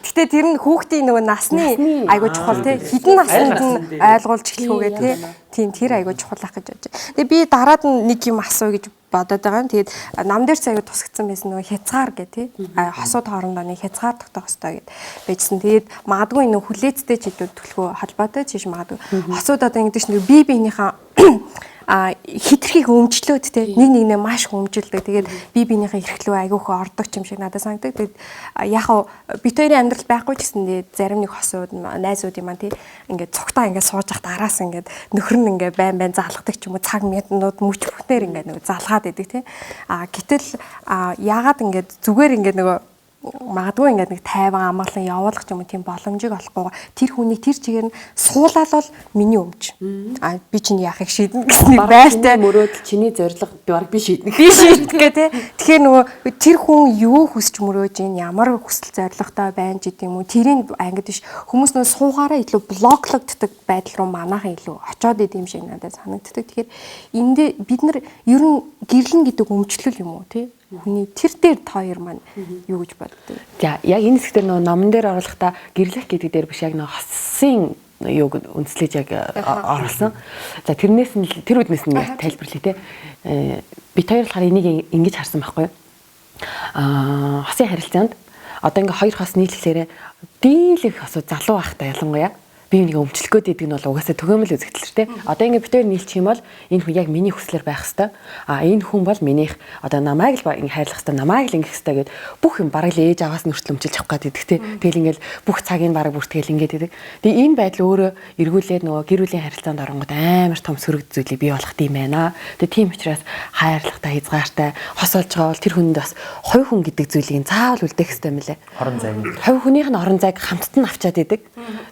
Гэтэ тэр нь хүүхдийн нөгөө насны айгуу чухал тий. Хэдэн наснд нь ойлгуулж эхлэх үгээ тий. Тийм тэр айгуу чухал ах гэж бодож. Тэгээ би дараад нь нэг юм асууя гэж бодоод байгаа юм. Тэгээд нам дээр ч аягүй тусгдсан байсан нөгөө хязгаар гэх тий. Хосууд хоорондоо нэг хязгаар тогтоох хэрэгтэй гэд байжсэн. Тэгээд магадгүй энэ хүлээцтэй ч илүү төлхөө холбоотой чиш магадгүй. Хосууд одоо ингэдэг чинь бие биенийхээ хитрхийг өмчлөөд те нэг нэгнээ маш өмжилдэг. Тэгээд би биенийхээ эрхлөө айгүйх ордог юм шиг надад санагддаг. Тэгээд яг хав бит хоёрын амьдрал байхгүй ч гэсэндээ зарим нэг хосууд найзуудын маань тий ингээд цугтаа ингээд сууж хат араас ингээд нөхөр нь ингээд байн байн залгадаг ч юм уу цаг минутууд мөч бүхнээр ингээд нөгөө залгаад идэг тий. Гэтэл яагаад ингээд зүгээр ингээд нөгөө магадгүй ингээд нэг тайван амгалан явуулах юм тийм боломжийг олохгүй тэр хүний тэр чигээр нь суулаад бол миний өмч. Би чинь яахыг шийднэ гэсэн нэг байртай мөрөөдөл чиний зорилго бараг би шийднэ. Би шийднэ гэх тээ. Тэгэхээр нөгөө тэр хүн юу хүсч мөрөөж ийн ямар хүсэл зорилготой байна ч гэдэм үү тэрийг ангид биш хүмүүс нөгөө суугаараа илүү блоклогддог байдал руу манайхан илүү очоод идэм шиг надад санагддаг. Тэгэхээр энд бид нар ер нь гэрлэн гэдэг өмчлөл юм уу тий? Хүний тэр дээр та хоёр маань юу гэж боддог? За яг энэ хэсгээр нөгөө номон дээр оруулахдаа гэрлэх гэдэг дээр биш яг нөгөө хосын юуг үндэслэж яг оруулсан. За тэрнээс нь тэр үднээс нь яг тайлбарлая те. Бит хоёр болохоор энийг ингэж харсан байхгүй юу? Хосын харилцаанд одоо ингээ хоёр хос нийлэхлээрээ дийлэх хосууд залуу байхдаа ялангуяа би нэг өмчлөх гээд байдаг нь бол угаасаа төгөөмөл үзэгдэл тэ. Одоо ингээ битээр нийлчих юм бол энэ хүн яг миний хүслээр байх хэвээр. Энэ хүн бол минийх одоо намайг л ингээ хайрлах хэвээр, намайг л ингэх хэвээр гэд бүх юм бараг л ээж аваас нь хүртэл өмчилж авах гээд идэх тэ. Тэгэл ингээл бүх цагийг бараг бүртгэл ингээд идэг. Тэгээ энэ байдал өөрөө эргүүлээд нөгөө гэр бүлийн харилцаанд оронгод амар том сөрөг зүйлийг бий болгох юм байна. Тэгээ тийм учраас хайрлахтай, хязгаартай хос олж байгаа бол тэр хүнд бас хувь хүн гэдэг зүйлийг заавал үлдээх хэвээр юм лээ. Орон зайг. Хувь хүнийх нь орон зайг хамтд нь авчаад идэг.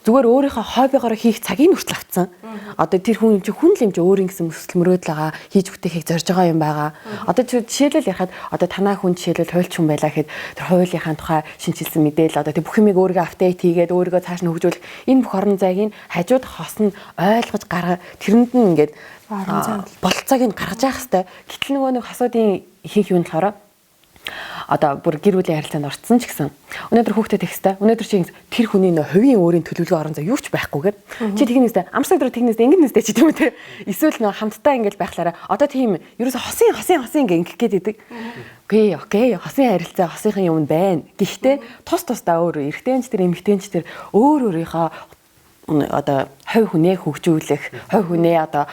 Зүгээр өөрийнхөө хоббигоор хийх цагийг хүртэл авцсан. Одоо тэр хүн чинь хүн л юм чи өөрийн гэсэн өсөл мөрөөдөл байгаа, хийж бүтээхийг зорж байгаа юм байгаа. Одоо жишээлбэл ярихад одоо танаа хүн жишээлбэл хуульч хүн байлаа гэхэд тэр хуулийнхаа тухай шинэчилсэн мэдээлэл одоо тэр бүх юмыг өөрийгөө апдейт хийгээд өөрийгөө цааш нь хөгжүүлэх энэ бүх орон зайг нь хажууд хос нь ойлгож гарга тэрэнд нь ингээд болцоог нь гаргаж явах хэвээр. Гэтэл нөгөө нэг хосуудын ихэнх юм болохоор одоо бүр гэр бүлийн харилцаанд орцсон ч гэсэн өнөөдөр хүүхдэд тэгстэй өнөөдөр чи тэр хүний нөө хувийн өөрийн төлөвлөгөө орон зай юу ч байхгүйгээр чи тэгнэстэй амсаг дөрөв тэгнэстэй ингэнэстэй чи тийм үү те эсвэл нөө хамтдаа ингэж байхлаараа одоо тийм ерөөсө хосын ингээ ингэх гээд идэг. Окей окей хосын харилцаа хосынхын юм байна. Гэхдээ тус тусдаа өөр эрэгтэй ч тэр эмэгтэй ч тэр өөр өөрийнхөө одоо хувь хүнээ хөгжүүлэх, хувь хүнээ одоо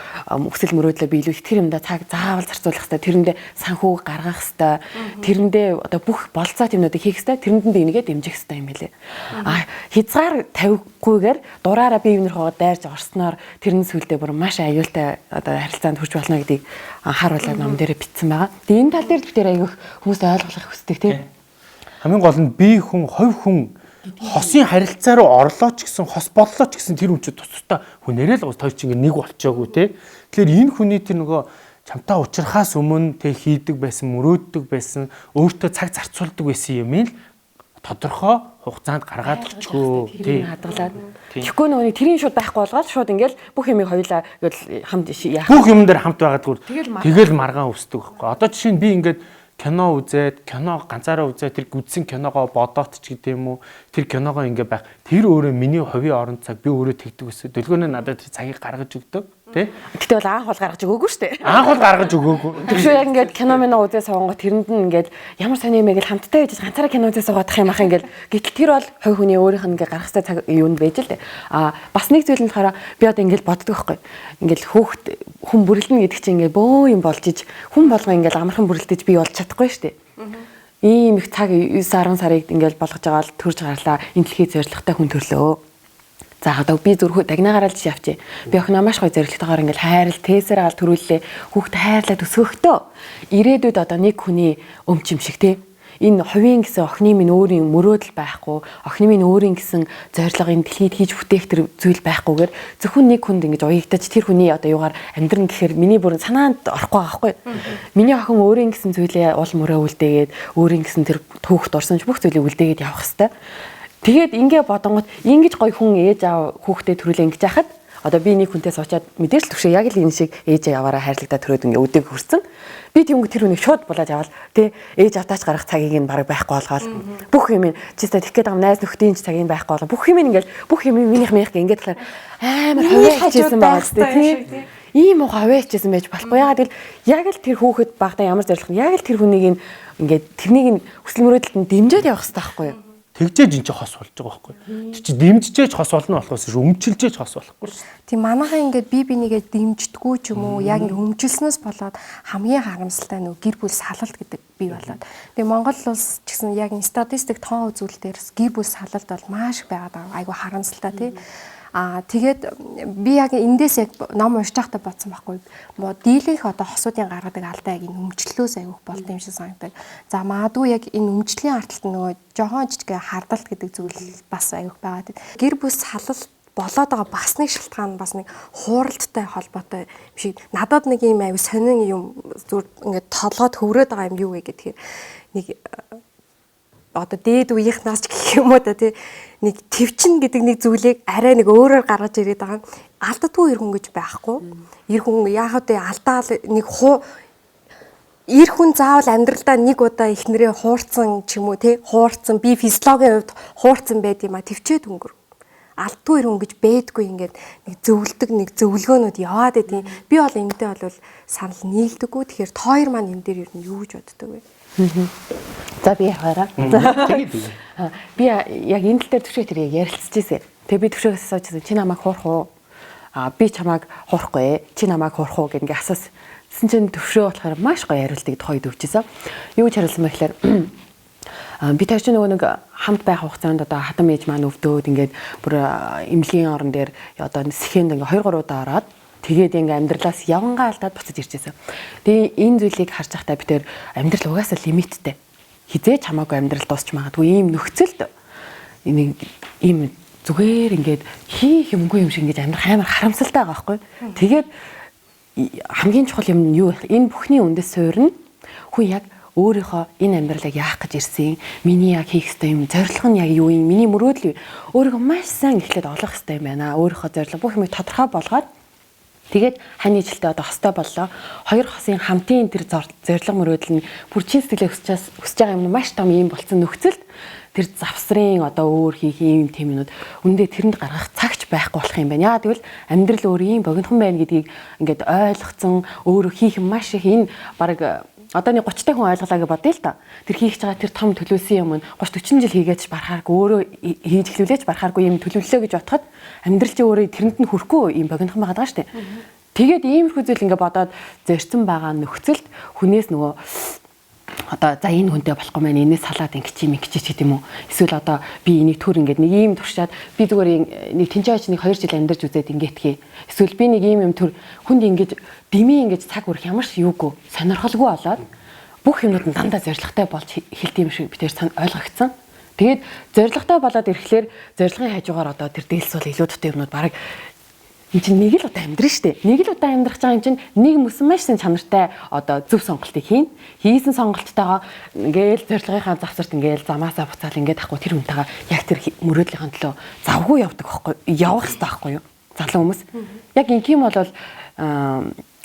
өсөл мөрөөдлөө биелүүлэх тэр юмдаа цаг заавал зарцуулах хэрэгтэй, тэрэндээ санхүү гаргах хэрэгтэй, тэрэндээ одоо бүх болцоо юмнуудыг хийх хэрэгтэй, тэрэнд нь энийгээ дэмжих хэрэгтэй юм билээ. Хязгаар тавихгүйгээр дураараа бие биенийхөө дайрж орсноор тэрэн сүлдээ бүр маш аюултай одоо харилцаанд хүрч болно гэдгийг анхааруулаад ном дээр бичсэн байгаа. Тэгээ энэ тал дээр бид тэр айгүйх хүмүүст ойлгох хүсдэг тийм. Хамгийн гол нь бие хүн, хувь хүн хосын харилцаа руу орлоо ч гэсэн хос боллоо ч гэсэн тэр хүн чинь тус тусдаа хүнээрээ л хоёр чинь нэг болчоогүй те. Тэгэхээр энэ хүний тэр нөгөө чамтай уулзрахаас өмнө тэ хийдэг байсан, мөрөөддөг байсан, өөртөө цаг зарцуулдаг байсан юм л тодорхой хугацаанд гаргаад өчгөө тий хадгалаад. Тэгэхгүй нөгөө тэрийн шууд байхгүй болгоод шууд ингээл бүх юмыг хоёулаа ингээл хамт яах. Бүх юм дээр хамт байгаад тэгэл маргаан өсдөг байхгүй. Одоо жишээ нь би ингээд кино үзээд, кино ганцаараа үзээд тэр үзсэн киногоо бодоот ч гэдэг юм уу, тэр киногоо ингээ байх. Тэр өөрөө миний хувийн орон цаг би өөрөө тэгдэг өсөө. Дөлгөөнөө надад тэр цагийг гаргаж өгдөг, тий? Гэтэ бол анх бол гаргаж өгөөгүй шүү дээ. Анх бол гаргаж өгөөгүй. Тэгшүү яг ингээд кино минь үзээ суунгоо тэрэнд нь ингээд ямар сони юм бэ гэл хамтдаа байж ганцаараа кино үзээ суугаадах юм ах ингээл. Гэтэл тэр бол хувь хүний өөрийнх нь ингээ гаргах хэрэгтэй цаг юунд байж л дээ. Бас нэг зүйл нь болохоор би одоо ингээл боддог байхгүй. Ингээл хүүхд хүн бүрлдэнэ гэдэг чинь ингээ бөө юм болж иж хүн болго ингээл амархан бүрлдэж би болж чадахгүй шүү дээ. Ийм их цаг 9 10 сарыг ингээл болгож байгаа л төрж гарлаа. Энэ дэлхийд зоригтой хүн төрлөө. За одоо би зүрхөө дагнаагаараа л жишээ авчи. Би охиноо маш гоё зоригтойгоор ингээл хайрл тээсээр гал төрүүллээ. Хүүхд хайрлаад өсгөхдөө ирээдүйд одоо нэг хүний өмч юм шиг те. Энэ хувийн гэсэн охины минь өөрийн мөрөөдөл байхгүй, охины минь өөрийн гэсэн зорилго энэ дэлхийд хийж бүтээх тэр зүйл байхгүйгээр зөвхөн нэг хүнд ингэж уягдаж тэр хүний одоо юугаар амьдрна гэхээр миний бүр санаанд орохгүй байгаа байхгүй. Миний охин өөрийн гэсэн зүйлээ уул мөрөө үлдээгээд өөрийн гэсэн тэр түүх дурсамж бүх зүйлийг үлдээгээд явах хэвээр. Тэгээд ингээ бодонгот ингэж гоё хүн ээж аав хүүхдээ төрүүлээ ингэж яхад одоо би нэг хүнтэй суучаад мэдээж л төвшөө яг л энэ шиг ээж аваараа хайрлагтаа төрөөд ингээ өдөг хүрсэн. Би тиймгүй тэр хүнийг шууд булаад яваал тэ ээж авдаач гарах цагийг нь бараг байхгүй болгоол бүх юм чистэ тэгэх гээд байгаа найз нөхдийн ч цагийг байхгүй болгоо бүх юм ингээл бүх юм минийх минийх ингээд талаар амар хувиа хичээсэн байгаа зү тий. Ийм уу хувиа хичээсэн байж болохгүй. Яагаад гэвэл яг л тэр хүүхэд багтаа ямар зорилго яг л тэр хүнийг ингээд тэрнийг нь хүсэл мөрөөдөлд нь дэмжиж явах хэрэгтэй байхгүй юу? Тэгжээж эн чинь хос болж байгаа байхгүй. Тэр чинь дэмжижээж хос болно болохоос өмчилжээж хос болохгүй шүү. Тийм, манайхан ингээд би бинийгээ дэмждэггүй ч юм уу, яг ингээд өмчилснөөс болоод хамгийн харамсалтай нөгөө гэр бүл салалт гэдэг бий болоод. Тэгээ Монгол улс ч гэсэн яг статистик тоон үзүүлэлтээр гэр бүл салалт бол маш их байгаад байгаа. Айгу харамсалтай тий. Аа тэгээд би яг эндээс яг ном уншиж байхдаа бодсон байхгүй. Дийлэнх одоо хосуудын гаргадаг алдаа яг энэ өмчлөлөөс айгүйх болт юм шиг санагдаг. За магадгүй яг энэ өмчлийн арталт нөгөө жохон жижиг хардалт гэдэг зүйл бас айгүйх байгаа. Гэр бүл салалт болоод байгаа бас нэг шалтгаан нь бас нэг хууралттай холбоотой юм шиг. Надад нэг юм аюу сонин юм зүгээр ингээд толгойд хөврөөд байгаа юм юу вэ гэхээр нэг одоо дээд үеийнхнаас ч гэх юм уу да тий нэг төвчин гэдэг нэг зүйлийг арай нэг өөрөөр гаргаж ирээд байгаа. Алддаггүй эр хүн гэж байхгүй. Эр хүн яахав тэ алдаал нэг эр хүн заавал амьдралдаа нэг удаа эхнэрээ хуурцсан ч юм уу тий хуурцсан би физиологийн хувьд хуурцсан байд юм а төвчээд өнгөр. Алддаггүй эр хүн гэж бэдгүй ингээд нэг зөвлөдөг нэг зөвлөгөөнүүд яваад байдیں۔ Би бол энэтэй бол санал нийлдэггүй. Тэгэхээр та хоёр маань энэ дээр ер нь юу гэж боддог вэ? За би яваараа. Тэгээд би яг энэ тал дээр төвшөө тэр яг ярилцчихсэн. Тэгээ би төвшөөгөөс асуужсэн. Чи намайг хуурах уу? Аа би чамайг хуурахгүй. Чи намайг хуурах уу гэх ингээ асуусан. Тэсэн чинь төвшөө болохоор маш гоё хариултыг тухайд өгчээсэн. Юу гэж хариулсан бэ гэхээр би тэр чинь нөгөө нэг хамт байх хугацаанд одоо хатам ээж маань өвдөөд ингээд бүр эмнэлгийн орон дээр одоо сэхэнд ингээ 2 3 удаа ороод тэгээд ингээ амьдралаас явангаа алдаад буцаж иржсэн. Тэгээ энэ зүйлийг харж байхдаа би тэр амьдрал угаасаа лимиттэй. Хизээч хамаагүй амьдрал дуусч магадгүй ийм нөхцөлд нэг ийм зүгээр ингээд хийх юмгүй юм шиг ингээд амьдрах амар харамсалтай байгаа байхгүй. Тэгээд хамгийн чухал юм нь юу вэ? Энэ бүхний үндэс суурь нь хүн яг өөрийнхөө энэ амьдралыг яах гэж ирсэн, миний яг хийх ёстой юм, зорилго нь яг юу юм, миний мөрөөдөл юу? Өөрийгөө маш сайн эхлээд олох ёстой юм байна. Өөрийнхөө зорилго бүх юмыг тодорхой болгоод тэгээд хань жилдээ одоо хостой боллоо. Хоёр хосын хамтын тэр зорилго мөрөөдөл нь бүр чин сэтгэлээ өсөж байгаа юм нь маш том юм болцсон нөхцөлд тэр завсрын одоо өөр хийх юм тийм юмнууд үндэ тэрэнд гаргах цагч байхгүй болох юм байна. Яагаад гэвэл амьдрал өөр юм богинохон байна гэдгийг ингээд ойлгоцсон, өөрөө хийх юм маш их энэ баг одоо нэг 30 та хүн ойлголаа гэж бодъё л та. Тэр хийх гэж байгаа тэр том төлөвлөсөн юм нь 30 40 жил хийгээч барахааргүй өөрөө хийж эхлүүлээч барахааргүй юм төлөвлөлөө гэж бодоход амьдрал чи өөрөө тэрэнд нь хүрэхгүй юм богинохон байгаа даа штэ. Тэгээд иймэрхүү зүйл ингээ бодоод зорьсон байгаа нөхцөлд хүнээс нөгөө одоо за энэ хүнтэй болохгүй маань энэс салаад ингэч юм ингэч гэдэг юм уу? Эсвэл одоо би энийг төр ингээд нэг ийм туршаад би зүгээр нэг тэнцээ очиж нэг 2 жил амьдарч үзээд ингэтгий. Эсвэл би нэг ийм юм төр хүнд ингэж дэмий ингэж цаг үрэх ямар ч юугүй сонирхолгүй болоод бүх юмнууд нь дандаа зоригтой болж эхэлт юм шиг би тэр ойлгогдсон. Тэгээд зоригтой болоод ирэхлээр зорилгын хажуугаар одоо тэр дээлсүүл илүү дутуу юмнууд бараг энэ чинь нэг л удаа амьдрын штэ. Нэг л удаа амьдрах байгаа юм чинь нэг мөсөн маш сайн чанартай одоо зөв сонголтыг хийн. Хийсэн сонголттойгоо ингээл зорилгынхаа завсарт ингээл замаасаа буцаал ингээд ахгүй тэр хүнтэйгээ яг тэр мөрөөдлийнхээ төлөө завгүй явдаг байхгүй явах хэрэгтэй байхгүй юу? Залуу хүмүүс. Яг ингэх юм бол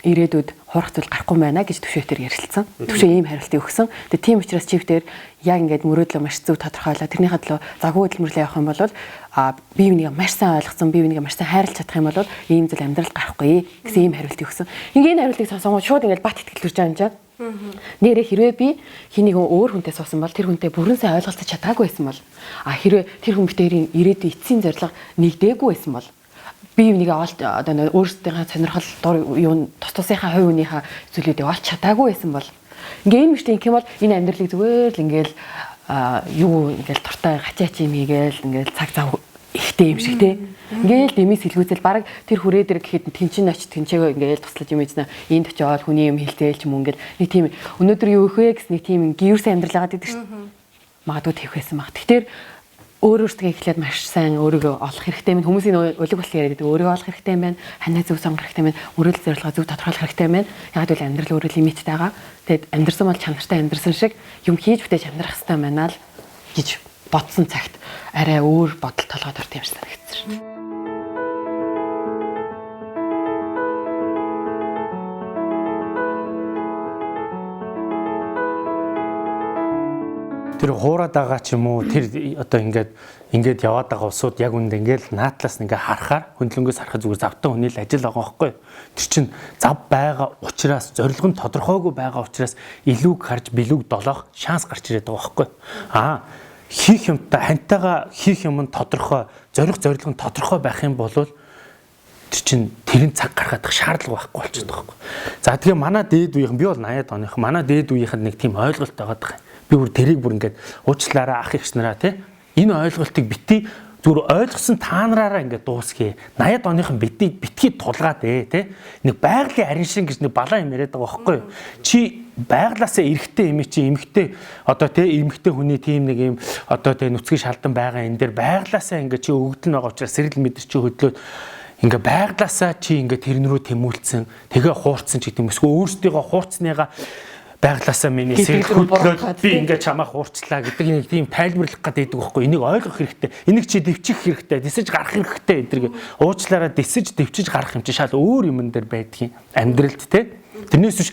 ирээдүйд хурах зүйл гарахгүй байна гэж төвшөөтөр ярилцсан. Төвшөө ийм хариултыг өгсөн. Тэгээ тийм учраас чивтэр яг ингээд мөрөөдлөө маш зөв тодорхойлоо. Тэрнийхээ төлөө заггүй хөдөлмөрлөө явах юм бол бие биенийг маш сайн ойлгоцсон, бие биенийг маш сайн хайрлаж чадах юм бол ийм зүйл амьдралд гарахгүй гэсэн ийм хариултыг өгсөн. Ингээ энэ хариултыг сонсонгоо шууд ингээд бат итгэл төрж байгаа юм чинь. Нэрээ хэрвээ би хин нэгэн өөр хүнтэй суусан бол тэр хүнтэй бүрэн сайн ойлголцож чадаагүй байсан бол хэрвээ тэр хүн битэрийн ирээдүйн эцсийн зорилго нэгдээгүй байсан бол би нэг олж одоо өөрсдийнхээ сонирхол дур юу тус тусынхаа хувь хүнийхээ зүйлүүдийг олж чадаагүй байсан бол ингээ энэ мөртөө ингэх юм бол энэ амьдралыг зүгээр л ингээл юу ингээл дуртай хачаач юм хийгээл ингээл цаг зав ихтэй юм шиг те. Ингээл дэмий сэлгүүцэл бараг тэр хүрээ дээр гэхэд тэнчин очиж тэнчээгөө ингээл туслаж юм ийзнэ. Энд очиод хүний юм хэлтээл ч юм уу ингээл нэг тийм өнөөдөр юу их вэ гэсэн нэг тийм гэрсэн амьдрал агаад идэг шүү дээ. Магадгүй тэвх байсан баг. Тэгэхээр өөр өөртөө эхлээд маш сайн өөрийгөө олох хэрэгтэй юм. Хүмүүсийн улиг болол яриад байдаг. Өөрийгөө олох хэрэгтэй юм байна. Ханаа зөв сонгох хэрэгтэй юм байна. Мөрөөдөл зорилгоо зөв тодорхойлох хэрэгтэй юм байна. Яг гэвэл амьдрал өөрөө лимиттэй байгаа. Тэгэд амьдрсан бол чанартай амьдрсан шиг юм хийж бүтээж амьдрах хэрэгтэй байна л гэж бодсон цагт арай өөр бодол толгойд орт юм шиг санагдсан. Тэр хуураад байгаа ч юм уу тэр одоо ингээд яваад байгаа усууд яг үнд ингээд наатлаас ингээд харахаар хөндлөнгөөс харахад зүгээр завтан хүний л ажил байгаа байхгүй. Тэр чинь зав байгаа учраас зорилго нь тодорхойгүй байгаа учраас илүүг харж билүүг долоох шанс гарч ирээд байгаа байхгүй. Хийх юмтай хантайгаа хийх юм нь тодорхой, зорих зорилго нь тодорхой байх юм бол тэр чинь тэрэн цаг гаргах шаардлага байхгүй болчиход байгаа байхгүй. За тэгээ манай дээд үеийнхэн, би бол 80-ад оных, манай дээд үеийнхэнд нэг тийм ойлголт байгаа даа. Би бүр тэрийг бүр ингээд уучлаарай ах эгч нараа тий. Энэ ойлголтыг бити зүгээр ойлгосон та нараараа ингээд дуусгая. 80-ад оныхон битгий тулгаад тий. Нэг байгалийн арин шин гэж нэг балаа юм яриад байгаа байхгүй юу? Чи байглаасаа эрэгтэй эмээ чи эмэгтэй одоо тий эмэгтэй хүний тийм нэг юм одоо тий нүцгэн шалдан байгаа энэ дээр байглаасаа ингээд чи өгдөл нь байгаа учраас сэрэл мэдэр чи хөдлөөд ингээ байглаасаа чи ингээ тэрэн рүү тэмүүлсэн, тэгээ хуурцсан ч гэдэг юм. Эсвэл өөрсдийгөө хуурцныгаа байглаасаа миний сэрэл хөдлөөд би ингээ чамаа хуурчлаа гэдэг нэг тийм тайлбарлах гэдэг байхгүй. Энийг ойлгох хэрэгтэй. Энийг чи дэвчих хэрэгтэй. Дисэж гарах хэрэгтэй эдэргээ. Уучлаарай дисэж дэвчиж гарах юм чи шал өөр юмн дээр байдгийн амьдралд те. Тэрнээс биш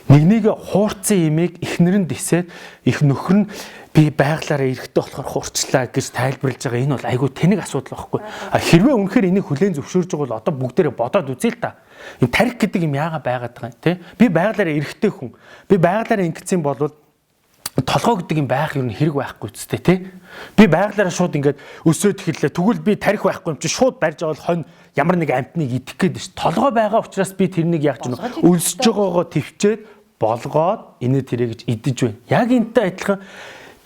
нэгнийгээ хуурцсан имийг эхнэр нь дисээд их нөхөр нь би байглаараа эрэхтэй болохоор хуурчлаа гэж тайлбарлаж байгаа энэ бол айгүй тэнэг асуудал байхгүй. А хэрвээ үнэхээр энийг хүлээн зөвшөөрж байгаа бол одоо бүгдээрээ бодоод үзье л та. Энэ тарих гэдэг юм яагаад байгаад байгаа юм те? Би байглаараа эрэхтэй хүн. Би байглаараа ингэсэн бол толгой гэдэг юм байх юм хэрэг байхгүй үстэй те. Би байглаараа шууд ингээд өсөөд эхэллээ. Тэгвэл би тарих байхгүй юм чи шууд барьж авал хонь ямар нэг амтныг идэх гээд ш. Толгой байгаа учраас би тэрнийг яг ч өлсөж байгоогоо төвчээд болгоод инээ тэрэ гэж идэж байна. Яг энтэй адилхан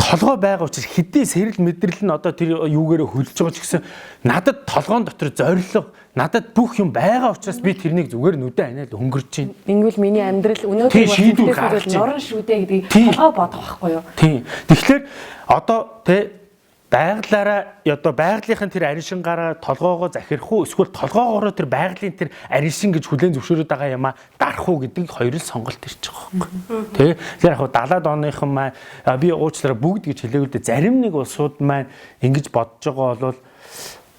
толгой байгаа учраас хэдий сэрэл мэдрэл нь одоо тэр юугаарээ хөлж байгаа ч гэсэн надад толгоон дотор зорилго, надад бүх юм байгаа учраас би тэрнийг зүгээр нүдэ аниал өнгөрч байна. Ингэвэл миний амьдрал өнөөдөр шийдвэр гаргаж нуран шүү дээ гэдгийг толгой бодох байхгүй юу? Тийм. Тэгэхээр одоо тэ байглаараа одоо байглийнхын тэр арин шингаараа толгоогоо захирах уу эсвэл толгоогоороо тэр байгалийн тэр арин шин гэж хүлээн зөвшөөрöd байгаа юм а дарах уу гэдэг хоёр л сонголт ирж байгаа байхгүй. Тэ. Тэгэхээр яг 70-ад оныхан маань би уучлаарай бүгд гэж хэлээгүй дээ. Зарим нэг улсууд маань ингэж бодож байгаа бол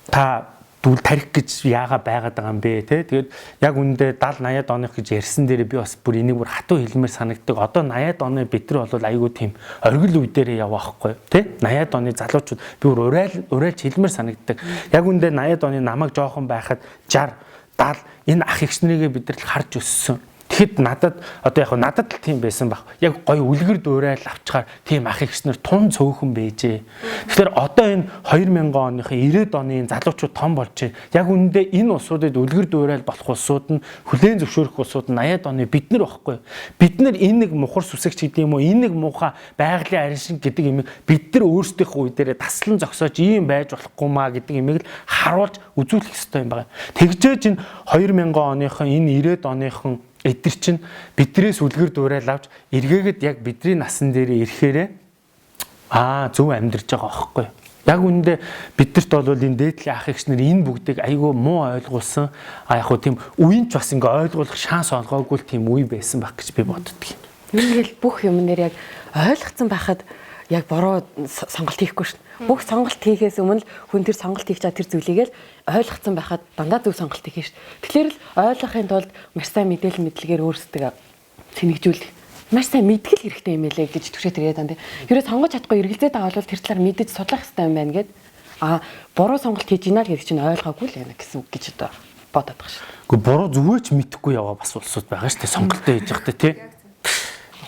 та дүүл тарих гэж яага байгаад байгаа юм бэ те. Тэгээд яг үүндээ 70 80-ад оных гэж ярьсан дээрээ би бас бүр энийг бүр хатуу хэлмээр санагддаг. Одоо 80-ад оны бид нар бол айгүй тийм оргил үе дээрээ яваа байхгүй те. 80-ад оны залуучууд би бүр урайлж хэлмээр санагддаг. Яг үүндээ 80-ад оны намайг жоохон байхад 60 70 энэ ах эгч нарыгээ бид нар л харж өссөн. Тэгэхэд надад одоо яг надад л тийм байсан баг. Яг гоё үлгэр дуурайл авчгаар тийм ах эгч нар тун цөөхөн байжээ. Тэгэхээр одоо энэ 2000 оныхын 90-ад оны залуучууд том болж байна. Яг үнэндээ энэ улсуудад үлгэр дуурайл болох улсууд нь хүлээн зөвшөөрөх улсууд нь 80-ад оны бид нар байхгүй. Бид нар энэ нэг мухар сүсэгч гэдэг юм уу, энэ нэг муухай байгалийн арин шин гэдэг юм бид нар өөрсдийнхөө үе дээрээ таслан зогсоож ийм байж болохгүй маа гэдэг юмыг л харуулж үзүүлэх ёстой юм байна. Тэгжээж энэ 2000 оныхын энэ 90-ад оныхын эдгэр чинь бидрээс үлгэр дуурайл авч эргээгээд яг бидний насан дээр ирэхээрээ зөв амьдарч байгаа аахгүй. Яг үүндээ бидэрт бол энэ дээдлийн ах эгч нар энэ бүгдийг айгүй муу ойлгуулсан. А яг хөө тийм үеийн ч бас ингээ ойлгуулах шанс олгоогүй л тийм үе байсан байх гэж би боддөг. Ингээл бүх юм нэр яг ойлгоцсон байхад яг буруу сонголт хийхгүй шин. Бүх сонголт хийхээс өмнө л хүн тэр сонголт хийх чад тэр зүйлийг л ойлгоцсон байхад дандаа зөв сонголт хийх шин. Тэгэхээр л ойлгохын тулд маш сайн мэдээлэл мэдлэгээр өөрсдөө цэнэгжүүлэх маш сайн мэдгэл хэрэгтэй юм элэ гэж түшээ тэр яриад байгаа юм. Хэрвээ сонгож чадахгүй эргэлзээд байгаа бол тэр талаар мэдэж судлах хэрэгтэй юм байна гэд. А буруу сонголт хийж ийна л гэдэг чинь ойлгоогүй л байна гэсэн үг гэж одоо бодоод байгаа шин. Гэхдээ буруу зүгөө ч мэдэхгүй яваа бас улсууд байгаа шүү дээ. Сонголтоо хийж явахдаа тий.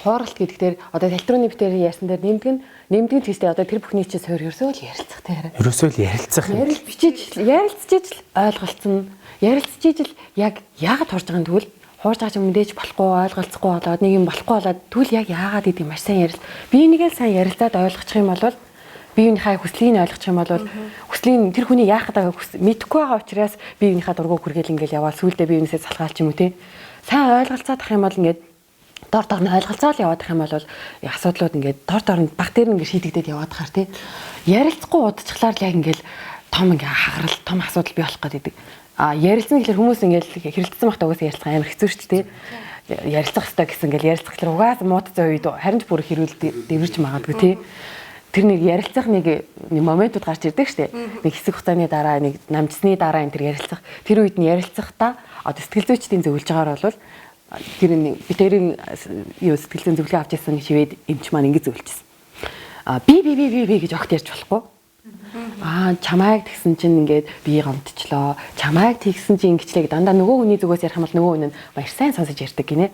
Хууралт гэдэг дээр одоо талтрууны битээр ярьсан дээр нэмдэг нь тийштэй одоо тэр бүхний чинь суур ерөөсөө л ярилцах тэр. Ерөөсөө л ярилцах. Ярилцчихэж л ойлголцсон. Ярилцчихэж л яг яагаад хуурж байгаа юм тэгвэл хуурж байгаа юм мэдээж болохгүй ойлголцохгүй болоод нэг юм болохгүй болоод тэгвэл яг яагаад гэдэг маш сайн ярил. Би энийг л сайн ярилцаад ойлгочих юм бол биеийнхээ хүслийг нь ойлгочих юм бол хүслийн тэр хүний яах гэдэг мэдэхгүй байгаа учраас биеийнхээ дургу хүргээл ингээл яваал сүулдэ биеинээсээ салгаал ч юм уу те. Сайн ойлголцоод ах юм бол ингээд дор дор нь ойлголцоол яваад ах юм бол асуудлууд ингээд дор дор нь баг дээр ингээд шийдэгдээд яваад хаар тий. Ярилцахгүй удчихлаар л яг ингээд том ингээд хагарал том асуудал бий болох гэдэг. А ярилцсан гэхэлэр хүмүүс ингээд хэрэлдсэн байхдаа угаасаа ярилцах амар хэцүү шүү дээ. Ярилцах хэрэгтэй гэсэн ингээд ярилцах гэхэлэр угаас муудцсан үед харин ч бүр хэрүүл дэвэрч магадгүй тий. Тэр нэг ярилцах нэг моментууд гарч ирдэг шүү дээ. Нэг хэсэг хугацааны дараа нэг намжсны дараа энэ тэр ярилцах. Тэр үед нь ярилцахдаа одоо сэтгэл зүйчдийн зөвлөж байгаагаар бол тэр нэг битэрийн юу сэтгэл зүйн зөвлөгөө авч ирсэн шивэд эмч маань ингэж зөвлөжсэн. А би би би би би гэж огт ярьж болохгүй. Аа чамайг тэгсэн чинь ингээд би гомдчлоо. Чамайг тэгсэн чинь ингэчлээ дандаа нөгөө хүний зүгээс ярих юм бол нөгөө хүн нь маш сайн сонсож ярьдаг гинэ.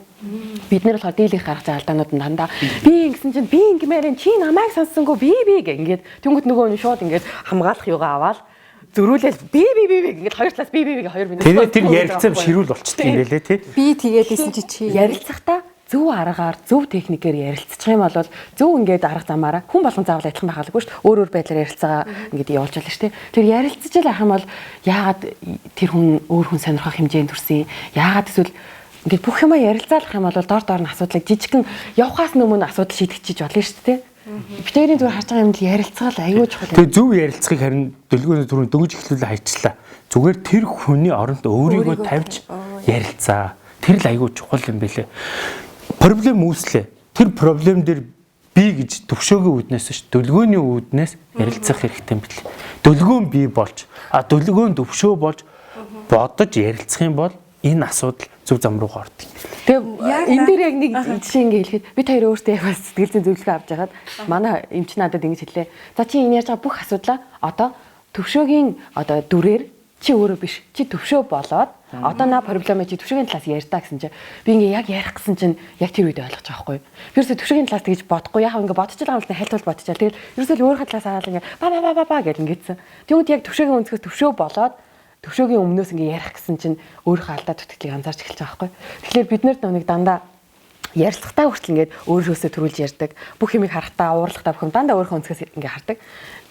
Бид нэр болохоор дийлэх гаргаж байгаа алдаанууд нь дандаа би ингэсэн чинь би ингэмээр чи намайг сонссонгүй би би гэх ингээд тэнгүүт нөгөө хүн шууд ингээд хамгаалах юугаа аваад зөрүүлээл би би би би ингээд хоёр талаас би би би хоёр би. Тэр ярилцсан ширүүл болчтой юм байлээ тий. Би тэгээд исэн чи чи ярилцахдаа зөв аргаар, зөв техникээр ярилцчих юм бол зөв ингээд арга замаараа хүн болгон заавал адилхан байх албагүй шүү дээ. Өөр өөр байдлаар ярилцаагаа ингээд явуулж болно шүү дээ. Тэр ярилцж л ах юм бол яагаад тэр хүн өөр хүн сонирхох хэмжээнд хүрсэн? Яагаад эсвэл ингээд бүх юмаа ярилцаалах юм бол дор дор нь асуудлыг жижигхэн явхаас өмнө асуудал шийдэгчиж болно шүү дээ. Битэрийн зүгээр харж байгаа юм л ярилцгаал аюул чухал. Тэгээ зөв ярилцахыг харин дөлгөөний түрүүн дөнгөж эхлүүлээ хайчлаа. Зүгээр тэр хүний оронд өөрийгөө тавьж ярилцаа. Тэр л аюул чухал юм бэлээ. Проблем үүслээ. Тэр проблем дээр би гэж төвшөөгийн үүднээс ш дөлгөөний үүднээс ярилцах хэрэгтэй юм бэл. Дөлгөөн би болж, а дөлгөөн төвшөө болж бодож ярилцах юм бол энэ асуудал зөв зам руу ордог юм бэл. Тэгээ энэ дээр яг нэг жишээ ингэ хэлэхэд бид хоёр өөртөө яг бас сэтгэл зүйн зөвлөгөө авч байхад манай эмч надад ингэж хэллээ. За чи энэ ярьж байгаа бүх асуудлаа одоо төвшөөгийн одоо дүрээр чи өөрөө биш. Чи төвшөө болоод одоо на проблемаа чи төвшөөгийн талаас ярьдаа гэсэн чи би ингээ яг ярих гэсэн чинь яг тэр үед ойлгож байгаа байхгүй юу. Би ерөөсөө төвшөөгийн талаас тэгж бодохгүй. Яг ингээ бодож байгаа юм л хальт бол бодчихвал. Тэгэл ерөөсөө л өөрийнхөө талаас хараад ингээ ба ба ба ба ба гэл ингэдсэн. Тэгвэл яг төвшөөгийн өнцгөөс төвшөө болоод төвшөөгийн өмнөөс ингээ ярих гэсэн чинь өөрийнхөө алдаа дутагдлыг анзаарч эхэлж байгаа байхгүй юу. Тэгэхээр бид нарт нэг дандаа ярилцахтаа хүртэл ингээд өөрөөсөө төрүүлж ярьдаг. Бүх юмыг харахтаа, уурлахтаа бүх юм дандаа өөрийнхөө өнцгөөс ингээ хардаг.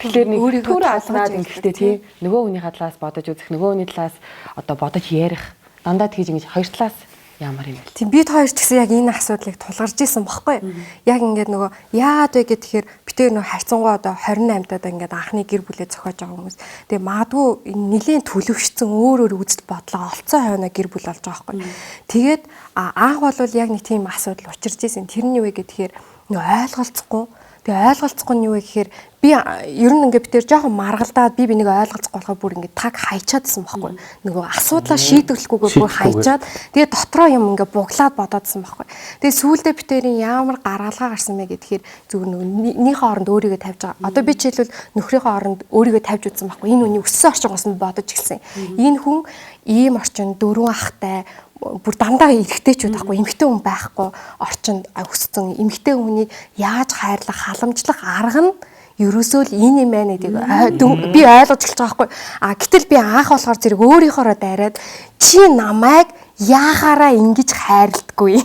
Тэгэхээр нэг түр алнаад ингэхдээ тий нөгөө хүний талаас бодож үзэх, нөгөө хүний талаас одоо бодож ярих. Дандаа тэгж ингэж хоёр талаас ямар юм бэ? Тийм бид хоёр ч гэсэн яг энэ асуудлыг тулгарч исэн бохгүй. Яг ингээд нөгөө яагаад вэ гэхээр бид тэр нөгөө харьцангуй одоо 28 таад ингээд анхны гэр бүлээ зохиож байгаа хүмүүс. Тэгээ магадгүй нэлийн төлөвшсөн өөр өөр үзэл бодлоо олцсон хойно гэр бүл болж байгаа байхгүй. Тэгээд анх бол яг нэг тийм асуудал учирч исэн. Тэр нь юу вэ гэхээр нөгөө ойлголцохгүй. Тэгээ ойлголцохгүй нь юу вэ гэхээр би ер нь ингээд би тэр жоохон маргалдаад би бинийг ойлголцохгүй болохоор бүр ингээд таг хайчаадсан байхгүй. Нөгөө асуудлаа шийдвэрлэхгүйгээр бүр хайчаад тэгээ дотроо юм ингээд буглаад бодоодсан байхгүй. Тэгээ сүүлдээ би тэрийн ямар гаргалгаа гарсан бэ гэхээр зүгээр нөгөө нийхээ оронд өөрийгөө тавьж байгаа. Одоо би жишээлбэл нөхрийнхөө оронд өөрийгөө тавьж үзсэн байхгүй. Энэ хүний өссөн орчингоос нь бодож эхэлсэн. Энэ хүн ийм орчинд дөрвөн ахтай бүр дандаа эрэгтэйчүүд байхгүй, эмэгтэй хүн байхгүй орчинд өссөн эмэгтэй хүнийг яаж хайрлах, халамжлах арга нь ерөөсөө л энэ юм байна гэдгийг би ойлгож эхэлж байгаа байхгүй. А гэтэл би анх болохоор зэрэг өөрийнхоороо дайраад чи намайг яахаараа ингэж хайрладаггүй.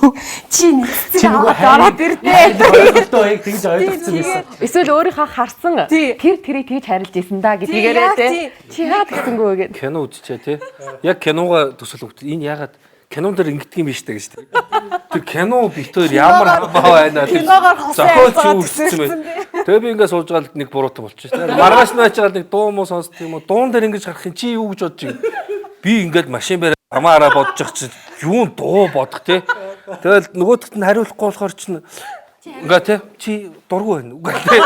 Чи нэгцэн аваад ороод ирдээ. Ойлголтоо яг тэгж ойлгоцсон байсан. Эсвэл өөрийнхөө харсан тэр тэрийг тэгж хайрлаж исэн да гэдгийгээрээ те. Чи яагаад гэсэнгүү гэд. Кино үзчихээ те. Яг киногоо төсөл өгд. Энэ яагаад кинон дээр ингэдэг юм биш үү гэж тийм. Тэр кино битээр ямар хамаа байна тэр зохиолч юу үүссэн бэ? Тэгээ би ингээд сууж байгаа л нэг буруутан болчих тийм. Маргааш нааж байгаа нэг дуу муу сонсдог юм уу? Дуун дээр ингэж гарах юм чи юу гэж бодож юм? Би ингээд машин бариад амаараа бодож явах чинь юун дуу бодох те. Тэгэл нөгөөдөгт нь хариулахгүй болохоор чинь ингээ те чи дургүй байна. Үгүй те.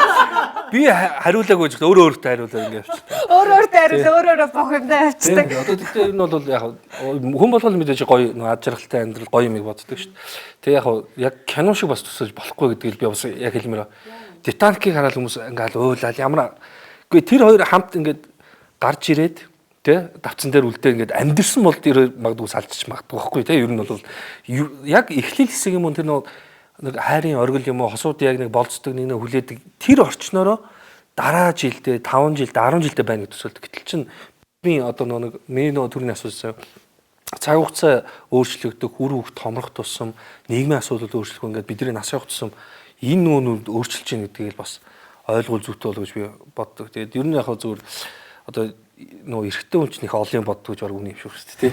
Би хариулаагүй гэж өөрөө өөртөө хариулаа ингээ явчихсан. Өөр өөртөө хариулаа, өөр өөрөө бох юмдаа явчихдаг. Одоо тэгтээ энэ бол яг хүн болгол мэдээж гоё нэг ад жаргалтай амьдрал гоё юмыг боддог шүү дээ. Тэгээ яг яг кино шиг бас төсөөлж болохгүй гэдгийг би бас яг хэлмээр. Титаникийг хараад хүмүүс ингээл уйлал ямар үгүй тэр хоёр хамт ингээд гарч ирээд тэ давцсан дээр үлдээ ингээд амьдэрсэн бол тэр магадгүй салжиж магадгүй байхгүй тэ ер нь бол яг эхлэл хэсэг юм уу тэр нэг хайрын оргил юм уу хосууд яг нэг болцдог нэг нэг хүлээдэг тэр орчноороо дараа жилдээ 5 жилдээ 10 жилдээ байна гэж төсөөлдөг. Гэтэл чин би одоо нэг миний нөгөө төрний асуусан цаг хугацаа өөрчлөгдөх, үр хөвгт томрох тусам нийгмийн асуудал өөрчлөх ингээд бидний нас явах тусам энэ нөгөө өөрчилж гин гэдгийг л бас ойлгуул зүйтэй болов гэж би боддог. Тэгээд ер нь яг зүгээр одоо нөгөө эрэгтэй хүн чинь их олон юм боддог гэж баг үний юм шүү дээ тий.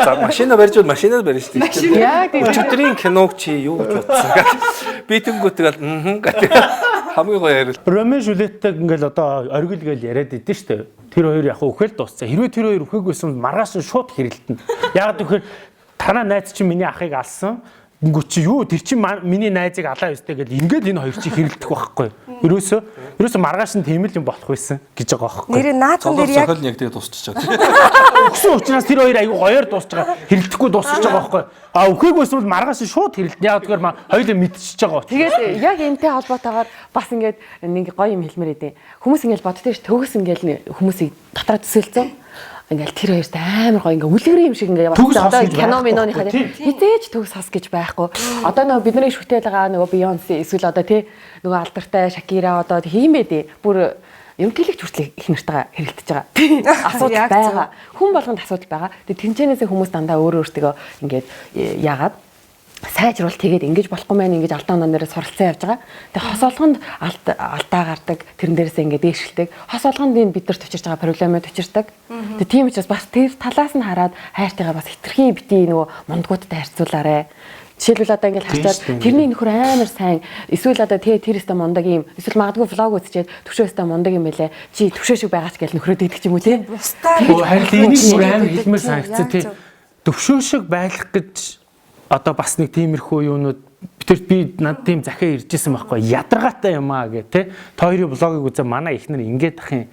За машина барьж бол машинаар барина шүү дээ. Яг тийм. Өчигдрийн киног чи юу гэж бодсон гэх. Би тэнгуү тэгэл гэх. Хамгийн гоё хариулт. Ромео Жюлеттэйг ингээл одоо оргил гээл яриад идэв шүү дээ. Тэр хоёр яг үхэл дууссан. Хэрвээ тэр хоёр үхээгүйсэн маргааш нь шууд хэрэлдэнэ. Яг тэгэхээр танаа найз чинь миний ахыг алсан. Үгүй чи юу тэр чин миний найзыг алаа ёстой гэл ингээл энэ хоёр чи хэрэлдэх байхгүй. Ерөөсөө маргааш нь тийм л юм болох байсан гэж байгаа байхгүй. Нэрээ наадхан дээр яг зохиол нь яг тэгээ дуусчих чаа. Өгсөн учраас тэр хоёр аюу гоёор дуусч байгаа. Хэрэлдэхгүй дуусчих байгаа байхгүй. А үхээгүй эсвэл маргааш нь шууд хэрэлдэнэ. Яг тэгэхээр хоёулаа мэдчихэж байгаа. Тэгээд яг энтэй холбоотойгоор бас ингээд нэг гоё юм хэлмээр идэв. Хүмүүс ингээд боддоо ш төгс ингээд хүмүүсийг дотроо төсөөлцөн. Ингээл тэр хоёрт амар гоё ингээ үлгэрийн юм шиг ингээ яваад одоо кино миноныхаа хизээж төгс хос гэж байхгүй. Одоо нөгөө бидний шүтэл байгаа нөгөө Бейонсе эсвэл одоо тий нөгөө алдартай Шакира одоо хийм бэ дээ. Бүр ерөнхийлөгч хүртэл их нартайгаа хэрэлдэж байгаа. Асуудал байгаа. Хүн болгонд асуудал байгаа. Тэгээ тэнцэнээсээ хүмүүс дандаа өөр өөртөө ингээд яагаад сайжруулалт хийгээд ингэж болохгүй мэн ингэж алдаа оноо нэрээ суралцсан явж байгаа. Тэгээ хос олгонд алдаа гардаг, тэрэн дээрээсээ ингэ дээшилдэг. Хос олгонд энэ бид нар төчирч байгаа проблемыг төчирдэг. Тэгээ тийм учраас бас тэр талаас нь хараад хайртайгаа бас хитрхийн бити нөгөө мундгуудтай харьцуулаарэ. Жишээлбэл одоо ингээл харчаад тэрний нөхөр амар сайн эсвэл одоо тэр өстө мундаг юм эсвэл магадгүй влог үзчихэд төвшөө өстө мундаг юм байлээ. Чи төвшөө шиг байгаач гэж нөхрөө дийдэг ч юм уу тий. Бусдаар харин энийг бүр амар хэлмээр санагдсан тий. Төвшөө шиг байх гэж одоо бас нэг тиймэрхүү юунууд битэрт би над тийм захиа ирж исэн байхгүй ядаргаатай юм аа гэ тэ та хоёрын блогийг үзээ манай эхнэр ингээд ах юм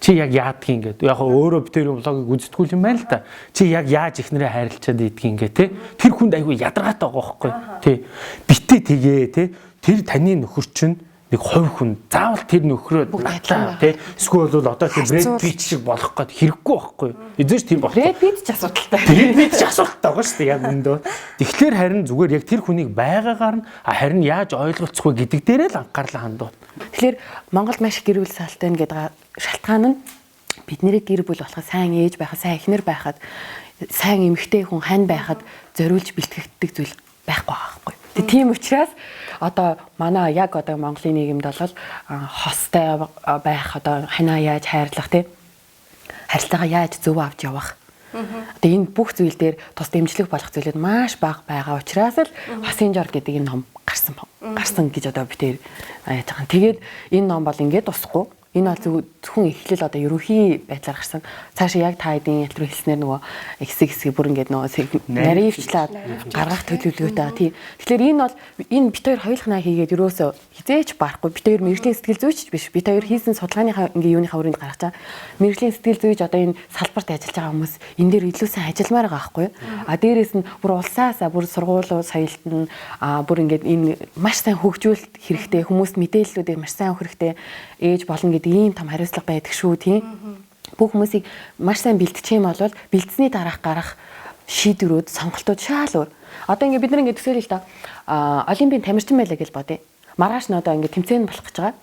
чи яг яадгийг ингээд яг өөрөө бит хоёрын блогийг үздэггүй юм байна л та чи яг яаж эхнэрээ хайрлчаад идгийг ингээд тэ тэр хүнд айгүй ядаргаатай байгаа байхгүй тэ битээ тэгээ тэ тэр таны нөхөр чинь нэг хувь хүн заавал тэр нөхрөө натлаа тий эсвэл бол одоо тэр Брэд Питт шиг болох гээд хэрэггүй байхгүй эзэж тийм болох Брэд Питт ч асуудалтай Брэд Питт ч асуудалтай байгаа шүү дээ яг үндэ тэгэхээр харин зүгээр яг тэр хүнийг байгаагаар нь харин яаж ойлголцох вэ гэдэг дээрээ л анхаарлаа хандуул. Тэгэхээр Монголд маш их гэр бүл салтай байна гэдэг шалтгаан нь бидний гэр бүл болоход сайн ээж байхад, сайн эхнэр байхад, сайн эмэгтэй хүн хань байхад зориулж бэлтгэгддэг зүйл байхгүй байгаа байхгүй. Тэгээ тийм учраас одоо манай яг одоо Монголын нийгэмд бол хостой байх одоо ханаа яаж хайрлах тий харилцаагаа яаж зөв авч явах. Одоо энэ бүх зүйл дээр тус дэмжлэг болох зүйлүүд маш бага байгаа учраас л хосын жор гэдэг энэ ном гарсан гэж одоо би тэр яаж байгаа. Тэгээд энэ ном бол ингээд тусахгүй. Энэ бол зөвхөн эхлэл одоо ерөнхий байдлаар гарсан. Цаашаа яг та хэдийн ялтруу хэлснээр нөгөө хэсэг хэсэг бүр ингээд нөгөө наривчлаад гаргах төлөвлөгөөтэй. Тийм. Тэгэхээр энэ бол энэ бит хоёр хоёулахнаа хийгээд ерөөсөө хизээч барахгүй. Бит хоёр мэргэжлийн сэтгэл зүйч биш. Бит хоёр хийсэн судалгааныхаа ингээ юуныхаа өрөөнд гаргаж байгаа. Мэргэжлийн сэтгэл зүйч одоо энэ салбарт ажиллаж байгаа хүмүүс энэ дээр илүү сайн ажилламаар байгаа байхгүй юу? А дээрээс нь бүр улсаасаа бүр сургуулиуд соёлт нь бүр ингээд энэ маш сайн хөгжүүлэлт хэрэгтэй. Хүмүүст мэдээллүүдийг маш сайн өгөх хэрэгтэй. Ээж болно гэдэг ийм том хариуцлага байдаг шүү тийм. Бүх хүмүүсийг маш сайн бэлтчих юм бол бэлдсэний дараах гарах шийдвэрүүд, сонголтууд шаал өөр. Одоо ингээд бид нар ингээд төсөөлөл л та. Олимпийн тамирчин байлаа гэж бодъё. Маргааш нь одоо ингээд тэмцээн болох гэж байгаа.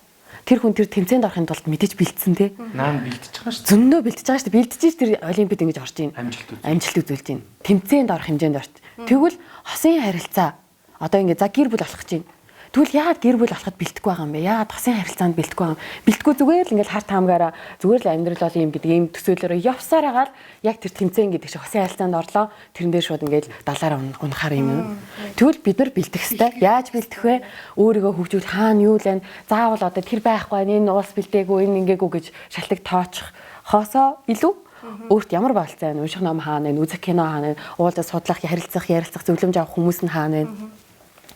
Тэр хүн тэр тэмцээнд орохын тулд мэдээж бэлдсэн тий. Наан бэлдэж байгаа шүү. Зөннөө бэлдэж байгаа шүү. Бэлдэж тэр олимпиад ингэж орж ийн. Амжилт үзүүлж ийн. Тэмцээнд орох хэмжээнд орч. Тэгвэл хосын харилцаа одоо ингээд за гэр бүл болох гэж байна. Тэгвэл яагаад гэр бүл болоход бэлтгэхгүй байгаа юм бэ? Яагаад хосын харилцаанд бэлтгэхгүй байгаа юм? Бэлтгэхгүй зүгээр л ингээл хар таамгаараа зүгээр л амьдрал бол юм гэдэг ийм төсөөлөөрөө явсаар агаал яг тэр тэмцээн гэдэг шиг хосын харилцаанд орлоо. Тэрэн дээр шууд ингээл далаараа унахаар юм юм. Тэгвэл бид нар бэлтгэх ёстой. Яаж бэлтгэх вэ? Өөрийгөө хөгжүүл хаана юу л энэ заавал одоо тэр байхгүй энэ улс бэлдээгүй энэ ингээгүй гэж шалтгаан тоочих хоосоо илүү өөрт ямар болцоо байна? Унших ном хаана вэ? Үзэх кино хаана вэ? Уулзах, судлах, харилцах, ярилцах, зөвлөмж авах хүмүүс нь хаана вэ?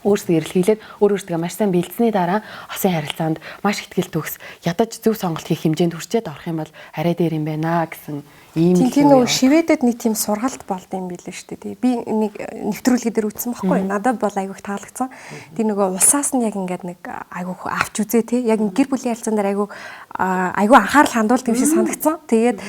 Өөрсдөө эрэлхийлээд өөр өөртөө маш сайн бэлдсэний дараа хосын харилцаанд маш ихтгэл төгс ядаж зөв сонголт хийх хэмжээнд хүрчээд орох юм бол арай дээр юм байна гэсэн ийм тийм нөгөө шивэдэд нэг тийм сургалт болд юм билээ шүү дээ. Би нэг нэвтрүүлэг дээр үзсэн байхгүй. Надад бол айгүйх таалагдсан. Тэр нөгөө улсаас нь яг ингээд нэг айгүйх авч үзээ тий. Яг гэр бүлийн харилцаан дээр айгүй анхаарал хандуулдаг юм шиг санагдсан. Тэгээд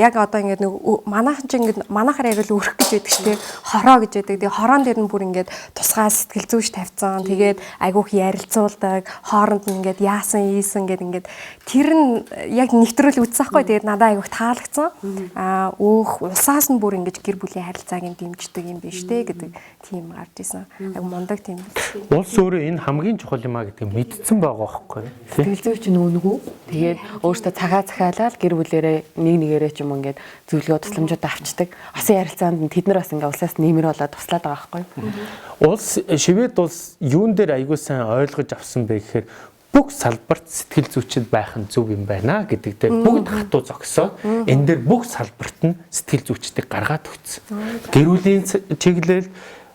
яг одоо ингээд нэг манайхан ч ингээд манайхаар яриул өрөх гэж байдаг шүү дээ. Хороо гэж байдаг. Тэгээ хороон дээр нь бүр ингээд тусгай сэтгэл зүйч тавьсан. Тэгээд айгүйх ярилцуулдаг. Хооронд нь ингээд яасан ийсэн гэд ингээд тэр нь яг нэвтрүүлэг үзсэн байхгүй. Тэгээд надад айгүйх таалагдсан. Өөх улсаас нь бүр ингэж гэр бүлийн харилцааг нь дэмждэг юм биш үү гэдэг тийм гарч исэн. Айгу мундаг тийм. Улс өөрөө энэ хамгийн чухал юм а гэдгийг мэдсэн байгаа байхгүй. Сэтгэл зүйч нүүнгүй. Тэгээд өөртөө цагаа захиалаад гэр бүлэрээ нэг нэгээрээ ч юм ингээд зөвлөгөө тусламжууд авчдаг. Осын харилцаанд нь тэд нар бас ингээ улсаас нэмэр болоод туслаад байгаа байхгүй. Улс Швед улс юун дээр айгуу сайн ойлгож авсан бэ гэхээр бүх салбарт сэтгэл зүйчид байх нь зөв юм байна гэдэг дээр бүгд хатуу зогсоо. Энэ дээр бүх салбарт нь сэтгэл зүйчдийг гаргаад өгсөн. Гэр бүлийн чиглэл,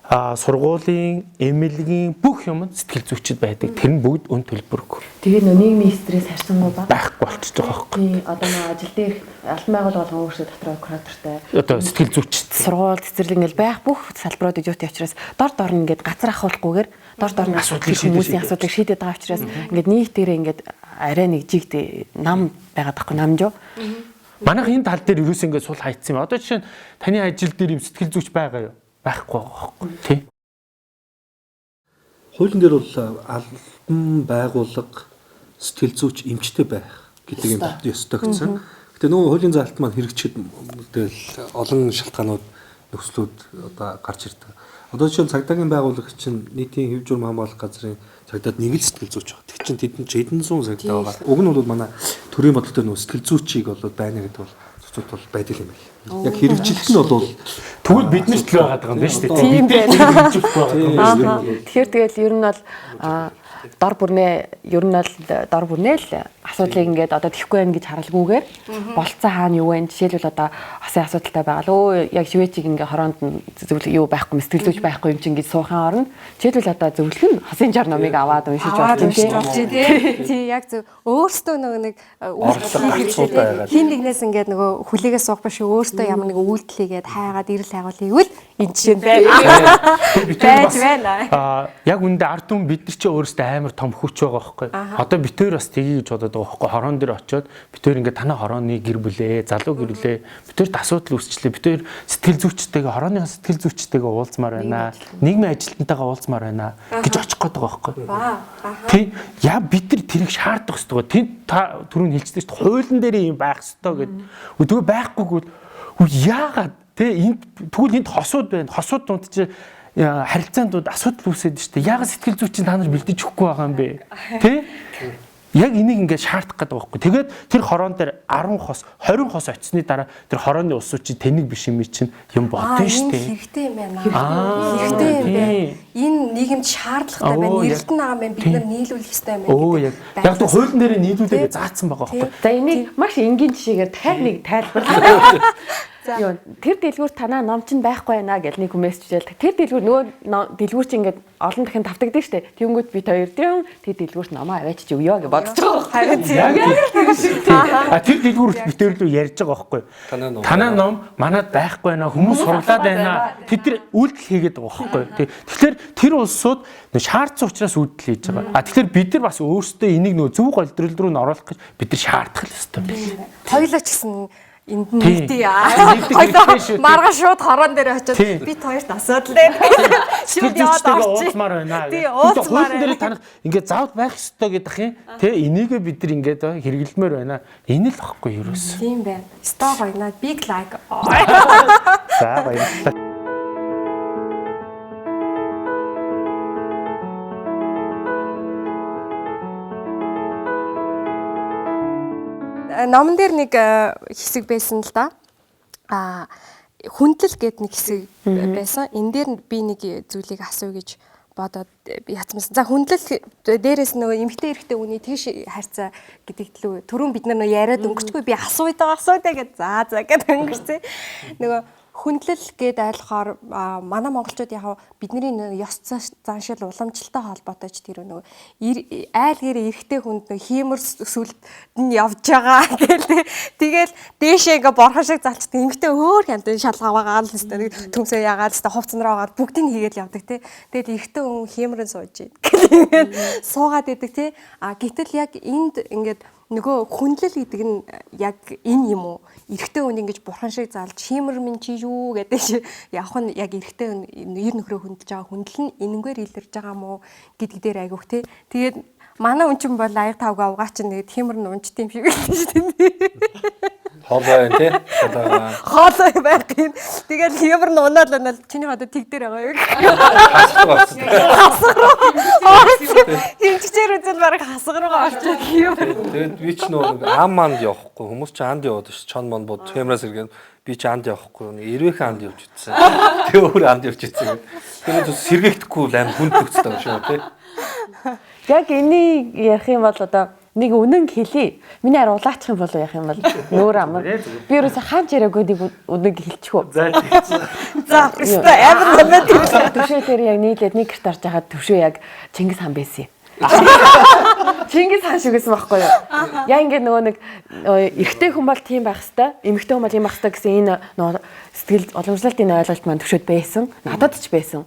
Сургуулийн, эмнэлгийн бүх юм сэтгэл зүйчд байдаг. Тэр нь бүгд үн төлбөргүй. Тэгээ нөө нийгмийн стресс харьцангуй ба байхгүй болчихж байгаа байхгүй. Тий, одоо нөө ажил дээр албан байгууллага болгон өөрсдөө дотроо куратортай. Одоо сэтгэл зүйчд. Сургууль, цэцэрлэг ингээл байх бүх салбарууд идиот учраас дор дор нь ингээд газар ахуулахгүйгээр дор дор нь асуудлыг хүмүүсийн асуудлыг шийдээд байгаа учраас ингээд нийтээрээ ингээд арай нэг жигд нам байгаад байхгүй намжуу. Манайх энэ тал дээр ерөөс ингээд сул хайцсан юм. Одоо жишээ нь таны ажил дээр юм сэтгэл зүйч байгаа юу? Байхгүй байгаа байхгүй тий. Хуулийн дээр бол албан байгууллага сэтгэл зүйч эмчтэй байх гэдэг юм ёстой гэсэн. Гэтэ нөгөө хуулийн заалт маань хэрэгжихэд тэгэл олон шалтгаанууд нөхцлүүд одоо гарч ирдэг. Одоо жишээл цагдаагийн байгууллага чинь нийтийн хэв журам хамгаалах газрын цагдаад нэг л сэтгэл зүйч байгаа. Тэг чинь тэдэн чи хэдэн зуун цагдаа байгаа. Уг нь бол манай төрийн бодлого дээр нөгөө сэтгэл зүйчийг бол байна гэдэг бол цуцууд бол байдаг юм байна. Яг хэрэгжүүлэх нь бол тэгвэл бид нар ч л байгаад байгаа юм байна шүү дээ. Тийм байна. Хэрэгжүүлэхгүй байгаа юм. Тэгэхээр тэгэл ер нь бол дор бүрнээ ер нь бол дор бүрнээ л асуудлыг ингээд одоо тэхгүй байх гэж харалгүйгээр болцоо хаана юу вэ? Жишээлбэл одоо осын асуудалтай байгаа л өө яг шивээчиг ингээ хороонд нь зөвлөх юу байхгүй сэтгэл зүйч байхгүй юм чинь гэж суухын оронд жишээлбэл одоо зөвлөх нь хосын жар номыг аваад уншиж болж юм тий. Тий, яг зөв өөртөө нөгөө нэг үйлдэл хин нэгнээс ингээд нөгөө хүлээгээ суух биш өөртөө ямар нэг үйлдэл хийгээд хайгаад ирэл хайгуул хийвэл энэ жишээ байна. Байж байна. Яг үндэ ард түмэн бид нар чи өөрөөсөө амар том хүч байгаа байхгүй. Одоо бид хоёр бас тгий гэж бодоод байгаа байхгүй. Хорон дээр очиод бид хоёр ингээд танай хорооны гэр бүлээ, залуу гэр бүлээ, бид хоёрт асуудал үүсчлээ. Бид хоёр сэтгэл зүйчтэйгээ, хорооны сэтгэл зүйчтэйгээ уулзмаар байна. Нийгмийн ажилтнтайгаа уулзмаар байна гэж очих гээд байгаа байхгүй. Тий. Яа бид нар тэрийг шаардах хэрэгтэй. Тэнд та түрүүн хэлжсэн шүү дээ. Хуулийн дээр юм байх ёстой гэд. Тэгээ байхгүйг бол яагаад тий энд тэгвэл энд хосууд байна. Хосууд дунд чи харилцаан дунд асуудал үүсээд шүү дээ. Яагаад сэтгэл зүйч та нар бэлдэж өгөхгүй байгаа юм бэ? Тэ? Яг энийг ингээд шаардах гэдэг байхгүй. Тэгээд тэр хороон дээр 10 хос, 20 хос очсны дараа тэр хорооны улсууд чинь тэнэг биш юм чинь юм бодно шүү дээ. Хэрэгтэй юм байна. Хэрэгтэй юм байна. Энэ нийгэмд шаардлагатай байна. Нэрэлтэн байгаа юм байна. Бид нар нийлүүлэх ёстой юм байна. Өө яг. Яг тэр хуулийн дээр нийлүүлээгээ заасан байгаа байхгүй. За энийг маш энгийн жишээгээр дахиад нэг тайлбарлая. Юу тэр дэлгүүр танаа ном чинь байхгүй байна гэж нэг хүмүүс чижээл. Тэр дэлгүүр нөгөө дэлгүүр чинь ингээд олон дахин тавтагдсан штэ. Тэнгүүд бид хоёр тэр дэлгүүрт номоо аваачиж өгөө гэж бодож байгаа. Харин тийм. А тэр дэлгүүрт бид хоёр лөө ярьж байгаа байхгүй. Танаа ном манад байхгүй байна. Хүмүүс сурлаад байна. Тэд нар үйлдэл хийгээд байгаа байхгүй. Тэгэхээр тэр улсууд шаардсан учраас үйлдэл хийж байгаа. А тэгэхээр бид нар бас өөрсдөө энийг нөгөө зөв голдрол руу н оруулах гэж бид нар шаардах л ёстой юм байна. Хоёлоо ч гэсэн энд нь нэгдээ. Хоёлоо маргааш шууд хорон дээр очиод бид хоёрт асуудал дээр шууд яваад уулзмаар байна. Тий, уулзмаар. Хуулийн дээр танах ингээд заавал байх ёстой гэдэг юм. Тэ энийгээ бид нар ингээд хэрэглэмээр байна. Энэ л багхгүй ерөөс. Тийм байна. Сто гоё. Big like. За баярлалаа. Номон дээр нэг хэсэг байсан л да. Хүндлэл гээд нэг хэсэг байсан. Энэ дээр би нэг зүйлийг асууя гэж бодоод яцмасан. За хүндлэл дээрээс нөгөө эмэгтэй эрэгтэй үний тийш харьцаа гэдэг төлөв. Түрүүн бид нар нөгөө яриад өнгөрчгүй би асууя гэж за гэд өнгөрцөө. Нөгөө хүндлэл гээд ойлгохоор манай монголчууд яг бидний ёс заншил уламжлалтай холбоотой ч тэр нөгөө айл гэрээ эрэгтэй хүнд нөгөө хиймэр сүлд нь явж байгаа гэл тэгэл дээшээ ингээ борхон шиг залчдаг эмэгтэй өөр хямдын шалгаагаа л өстой нэг төмсөө яагаад өстой хувцсан руу агаад бүгдийг хийгээл явдаг тий. Тэгэл эрэгтэй хүн хиймэрэн сууж ийн гэл ингээд суугаад идэг тий. А гэтэл яг энд ингээд нөгөө хүндлэл гэдэг нь яг энэ юм уу? Эрэгтэй хүн ингэж бурхан шиг залж хиймэр минь чи юу гэдэг чи явах нь яг эрэгтэй хүн ер нөхрөө хүндэлж байгаа хүндэл нь энэнгээр илэрж байгаа мó гэдэг дээр айгүйх те. Тэгээд манай хүн чинь бол аяг тавгаа угаа чинь тэгээд хиймэр нь унчт юм шиг байлаа шүү дээ. Хоолой байна тий. Хоолой байх юм. Тэгээд хиймэр нь унаал унаал чиний одоо тэг дээр байгаа юу? Хасга руу. Хэмжигчээр үзэл бараг хасга руугаа орчих хиймэр. Тэгээд би ч нөгөө ам манд явахгүй. Хүмүүс ч анд яваад ш. Чон мон бод хэмрээс иргэн би ч анд явахгүй. Эрвэхэн анд явж итсэн. Тэгээ өөр анд явж итсэн. Тэгээд сэргээгдэхгүй л аим хүнд төгсдөг юм шиг тий. Яг энийг ярих юм бол одоо Нэг үнэн хэлье. Миний ар улаачих юм болов яах юм бол нөөр амар. Би ерөөсө хаанч яриаггүй нэг үнэн хэлчихв. За За өстой амар момент. Төвшөө дээр яг нийлээд нэг гэрт орж байхад төвшөө яг Чингис хаан байсан юм. Чингис хаан шиг байсан байхгүй юу? Яг ингээд нөгөө нэг эрэгтэй хүн бол тийм байх хэвээр, эмэгтэй хүн бол ийм байх хэвээр гэсэн энэ нөгөө сэтгэл уламжлалтын ойлголт маань төвшөөд байсан. Надад ч байсан.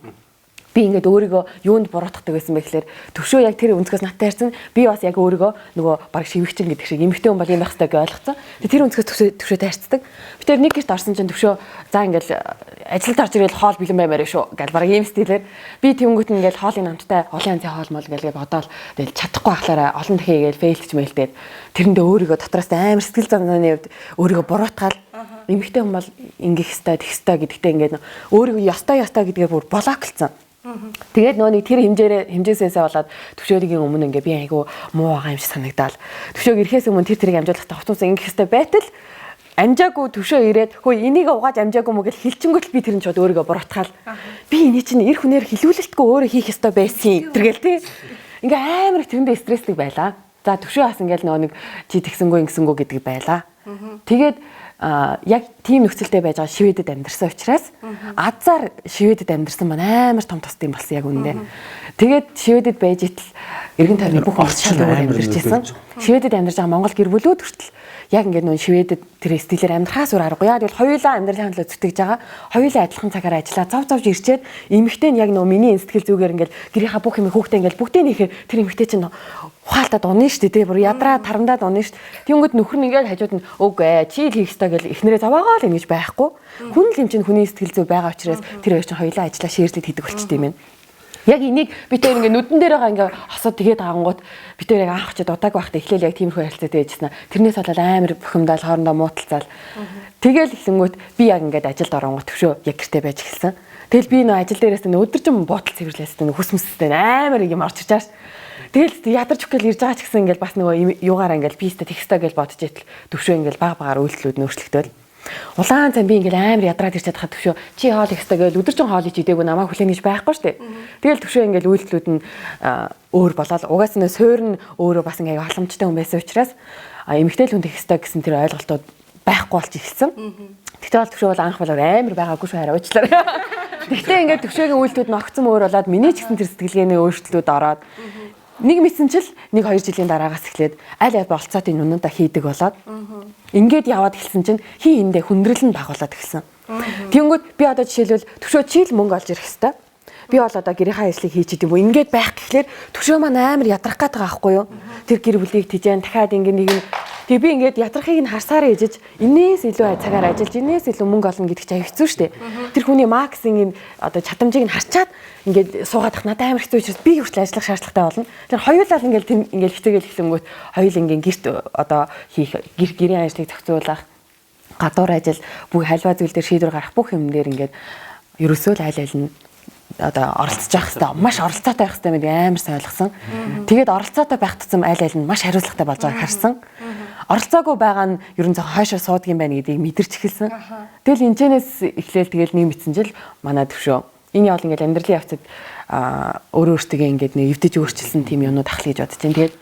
Би ингээд өөрийгөө юунд буруутгадаг байсан бэ гэхлээр төвшөө яг тэр өнцгөөс надтай ярьсан. Би бас яг өөрийгөө нөгөө баг шивэгчин гэдэг шиг эмэгтэй хүн бол ийм байх хэвээр гэж ойлгоцсон. Тэгээ тэр өнцгөөс төвшөө тайрцдаг. Би тэр нэг гэрт орсон чинь төвшөө за ингээд ажилд орж ирэл хоол бэлэн баймаар шүү гэл баг ийм стилээр би тэнгүүт нь ингээд хоолын намттай олон янзын хоол мол гээл бодоол тэгэл чадахгүй ахлаараа олон дахин игээл фейлдч мэлдээд тэрэндээ өөрийгөө дотроос амар сэтгэл зовлоны хувьд өөрийгөө буруутгаал эмэгтэй хүн бол ингэх ёстой тэгэх ёстой гэдэгтээ ингээд өөрийгөө ёстой ёстой гэдгээр бүр блоклцсон. Тэгээд нөгөө нэг тэр хэмжээсээсээ болоод төвшөөгийн өмнө ингээ би айгу муу байгаа юм шиг санагдаал. Төвшөөг ирэхээс өмнө тэр тэрийг амжуулахдаа хувцас ингэх ёстой байтал амжаагүй төвшөө ирээд хөө энийг угааж амжаагүй мө гэл хилчингүүт би тэр нь шууд өөрийгөө буруутгаал. Би эний чинь эр хүнээр хилүүлэлтгүй өөрөө хийх ёстой байсан тэргээл тий. Ингээ амар их тэрэндээ стресслэг байлаа. За төвшөө бас ингээл нөгөө нэг чи тэгсэнгүү ингэсэнгүү гэдэг байлаа. Тэгээд яг тийм нөхцөлтэй байж байгаа Шведэд амьдарсан учраас азар Шведэд амьдарсан маань амар том тус юм болсон яг үнэндээ. Тэгээд Шведэд байж итл эргэн тойрны бүх орчин өөр амьдарч исэн. Шведэд амьдарч байгаа Монгол гэр бүлүүд хүртэл яг ингээд нөө Шведэд тэр стилээр амьдрахаас өөр аргагүй. Яг бол хоёулаа амьдралын төлөө зүтгэж байгаа. Хоёулаа адилхан цагаар ажиллаа зов зовж ирчээд эмэгтэй нь яг нөө миний сэтгэл зүгээр ингээд гэрийнхаа бүх юм хүүхдээ ингээд бүгдийг нэхэр тэр эмэгтэй чинь ухаалтад унаа шүү дээ. Бүр ядраа тарамдаад унаа шүү. Тэнгүүд нөхөр нь ингээд хажууд нь үгүй чи л хийх ёстой гэл эхнэрээ зовоогоо л ингэж байхгүй. Хүн л юм чинь хүний сэтгэл зүй байгаа учраас тэр хоёр чинь хоёулаа ажиллаа шеэрлээд хийдэг болчтой юм байна. Яг энийг би тэр ингээ нүдэн дээр байгаа ингээ хосод тэгээд агангууд би тэр яг анх очиод удааг байхдаа эхлээл яг тиймэрхүү харилцаатай байжсэн. Тэрнээс болоод амар бухимдаал хоорондоо мууталцаал. Тэгэл эхлэнгүүт би яг ингээд ажилд оронгот төвшөө яг гэртээ байж эхэлсэн. Тэгэл би нөө ажил дээрээс нөө өдөржин буудал цэвэрлээс нөө хүс мүстэй амар юм орж ирж байгаа ш. Тэгэл ядарч өгөх гээл ирж байгаа ч гэсэн ингээл бас нөгөө юугаараа ингээл би өстө тэгстэй гэж бодож итэл төвшөө ингээл баг багаар үйлдэлүүд нөөцлөгдөөл. Улаан зам би ингээл амар ядраад ирчээд хахад төвшөө чи хоол их өстой гээл өдөржин хоол ич идээгүй намайг хүлээн гэж байхгүй штэ. Тэгэл төвшөө ингээл үйлдэлүүд нь өөр болоод угаасаа нөө суур нь өөрөө бас ингээ халамжтай хүн байсан учраас эмэгтэй л хүн тэгэх өстой гэсэн тэр ойлголтууд байхгүй болж эхэлсэн. Тэгтээ бол төвшөө бол анх бол амар байгаагүй шүү хараа уучлаарай. Тэгтээ ингээд төвшөөгийн үйлдэлүүд нь огцом өөр болоод миний ч гэсэн тэр сэтгэлгээний өөрчлөлтүүд ороод нэг мэдсэн чил 1-2 жилийн дараагаас эхлээд аль аль болцоотын нүнудаа хийдэг болоод ингээд яваад эхэлсэн чинь хин хиндэ хүндрэл нь багуулаад эхэлсэн. Тэнгүүд би одоо жишээлбэл төвшөө чи л мөнгө олж ирэх хэвээр. Би бол одоо гэрийнхаа ажлыг хийчихэд юм уу ингээд байх гэхлээр төвшөө маань амар ядрах гээд байгаа байхгүй юу? Тэр гэр бүлийг тижээн дахиад ингээд нэг нь тэг би ингээд ядрахыг нь харсаар ээжэж энээс илүү цагаар ажиллаж энээс илүү мөнгө олно гэдэг чинь аяг хэцүү шттэ. Тэр хүний максинг одоо чадамжийг нь харчаад ингээд суугаад ах надад амар хэцүү учраас би хүртэл ажиллах шаардлагатай болно. Тэр хоёулаа л ингээд тэм ингээд хичээгээл эхлэнгүүт хоёул ингээд гэрт одоо хийх гэрийн ажлыг зохицуулах гадуур ажил бүх хальва зүйл дээр шийдвэр гаргах бүх юм дээр ингээд ерөөсөө л аль аль нь одоо оролцож явах хэрэгтэй маш оролцоотой байх хэрэгтэй гэдэг амар сайн ойлгосон. Тэгээд оролцоотой байх тусам аль аль нь маш хариуцлагатай болж байгааг харсан. Оролцоогүй байгаа нь ерөн зөв хойшоо суудаг юм байна гэдгийг мэдэрч эхэлсэн. Тэгэл энэчнээс эхлээл тэгэл нэг мэдсэн жил манай төвшөө энэ явал ингээд амьдралын явцад өөрөө өөртөө ингээд нэг эвдэж өөрчилсөн тийм юмнууд ах л гэж бодож байна. Тэгээд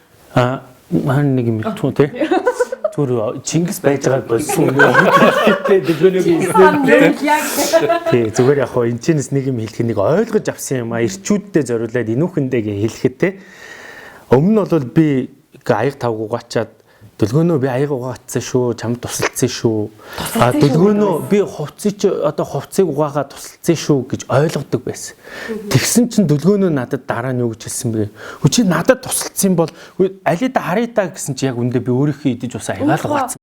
маань нэг юм хэлчихв те. Зүгээр Чингис байж байгааг болсон юм. Тэ дэлгөнөгийн тий зүгээр яг хоо энэчнээс нэг юм хэлэх нэг ойлгож авсан юм а ирчүүддээ зориулаад энүүхэндээ гэ хэлэхэд те. Өмнө нь бол би аяг тавг угаачаад дэлгөнөө би аяг угаацсан шүү, чамд тусалцсан шүү. А дэлгөнөө би хувцсыг чи одоо хувцсыг угаагаа тусалцсан шүү гэж ойлгодог байсан. Тэгсэн чинь дэлгөнөө надад дараа нь юу гэж хэлсэн бэ? Хөө чи надад тусалцсан бол алида харъя гэсэн чи яг үндэ би өөрийнхөө идэж ус аягаал угаацсан.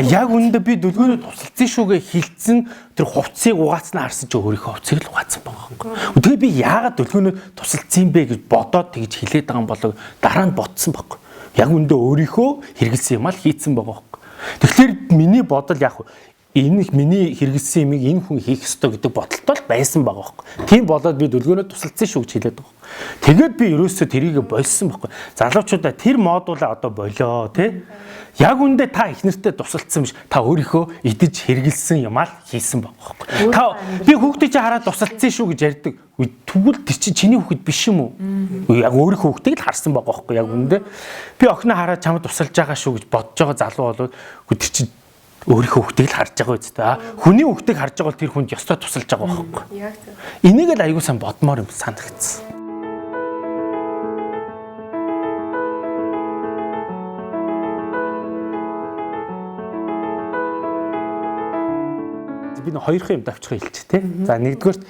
Яг үндэ би дэлгөнөө тусалцсан шүүгээ хилцэн тэр хувцсыг угаацсан харсан чи өөрийнхөө хувцсыг л угаацсан байгаа байхгүй. Тэгээ би яагаад дэлгөнөө тусалцсан бэ гэж бодоод тэгж хилээд байгаа юм болов дараа нь ботсон байхгүй. Яг үндэ өөрийнхөө хэрэгэлсэн юм аа л хийцэн байгаа байхгүй. Тэгэхээр миний бодол яг Энэ их миний хэрэгэлсэн юмыг энэ хүн хийх ёстой гэдэг бодолтой л байсан байгаа байхгүй. Тийм болоод би дүлгөөнөө тусалцсан шүү гэж хэлээд байгаа. Тэгээд би ерөөсөө тэрийг болсон байхгүй. Залуучуудаа тэр модулаа одоо болио тий. Яг үндэ та их нэртэй тусалцсан биш. Та өөрийнхөө идэж хэрэгэлсэн юм аа л хийсэн байгаа байхгүй. Та би хүүхдээ чи хараад тусалцсан шүү гэж ярьдаг. Тэгвэл тэр чинь чиний хүүхэд биш юм уу? Яг өөрийнхөө хүүхдийг л харсан байгаа байхгүй яг үндэ. Би охиноо хараад чамд тусалж байгаа шүү гэж бодож байгаа залуу бол тэр чинь өөрийнхөө хүүхдийг л харж байгаа үст та. Хүний хүүхдийг харж байгаа бол тэр хүнд ёстой тусалж байгаа байхгүй. Яг зөв. Энийг л аягүй сайн бодмоор юм санагдсан. Би нэг хоёрхан юм давчих хэлчих тий. За нэгдүгээрт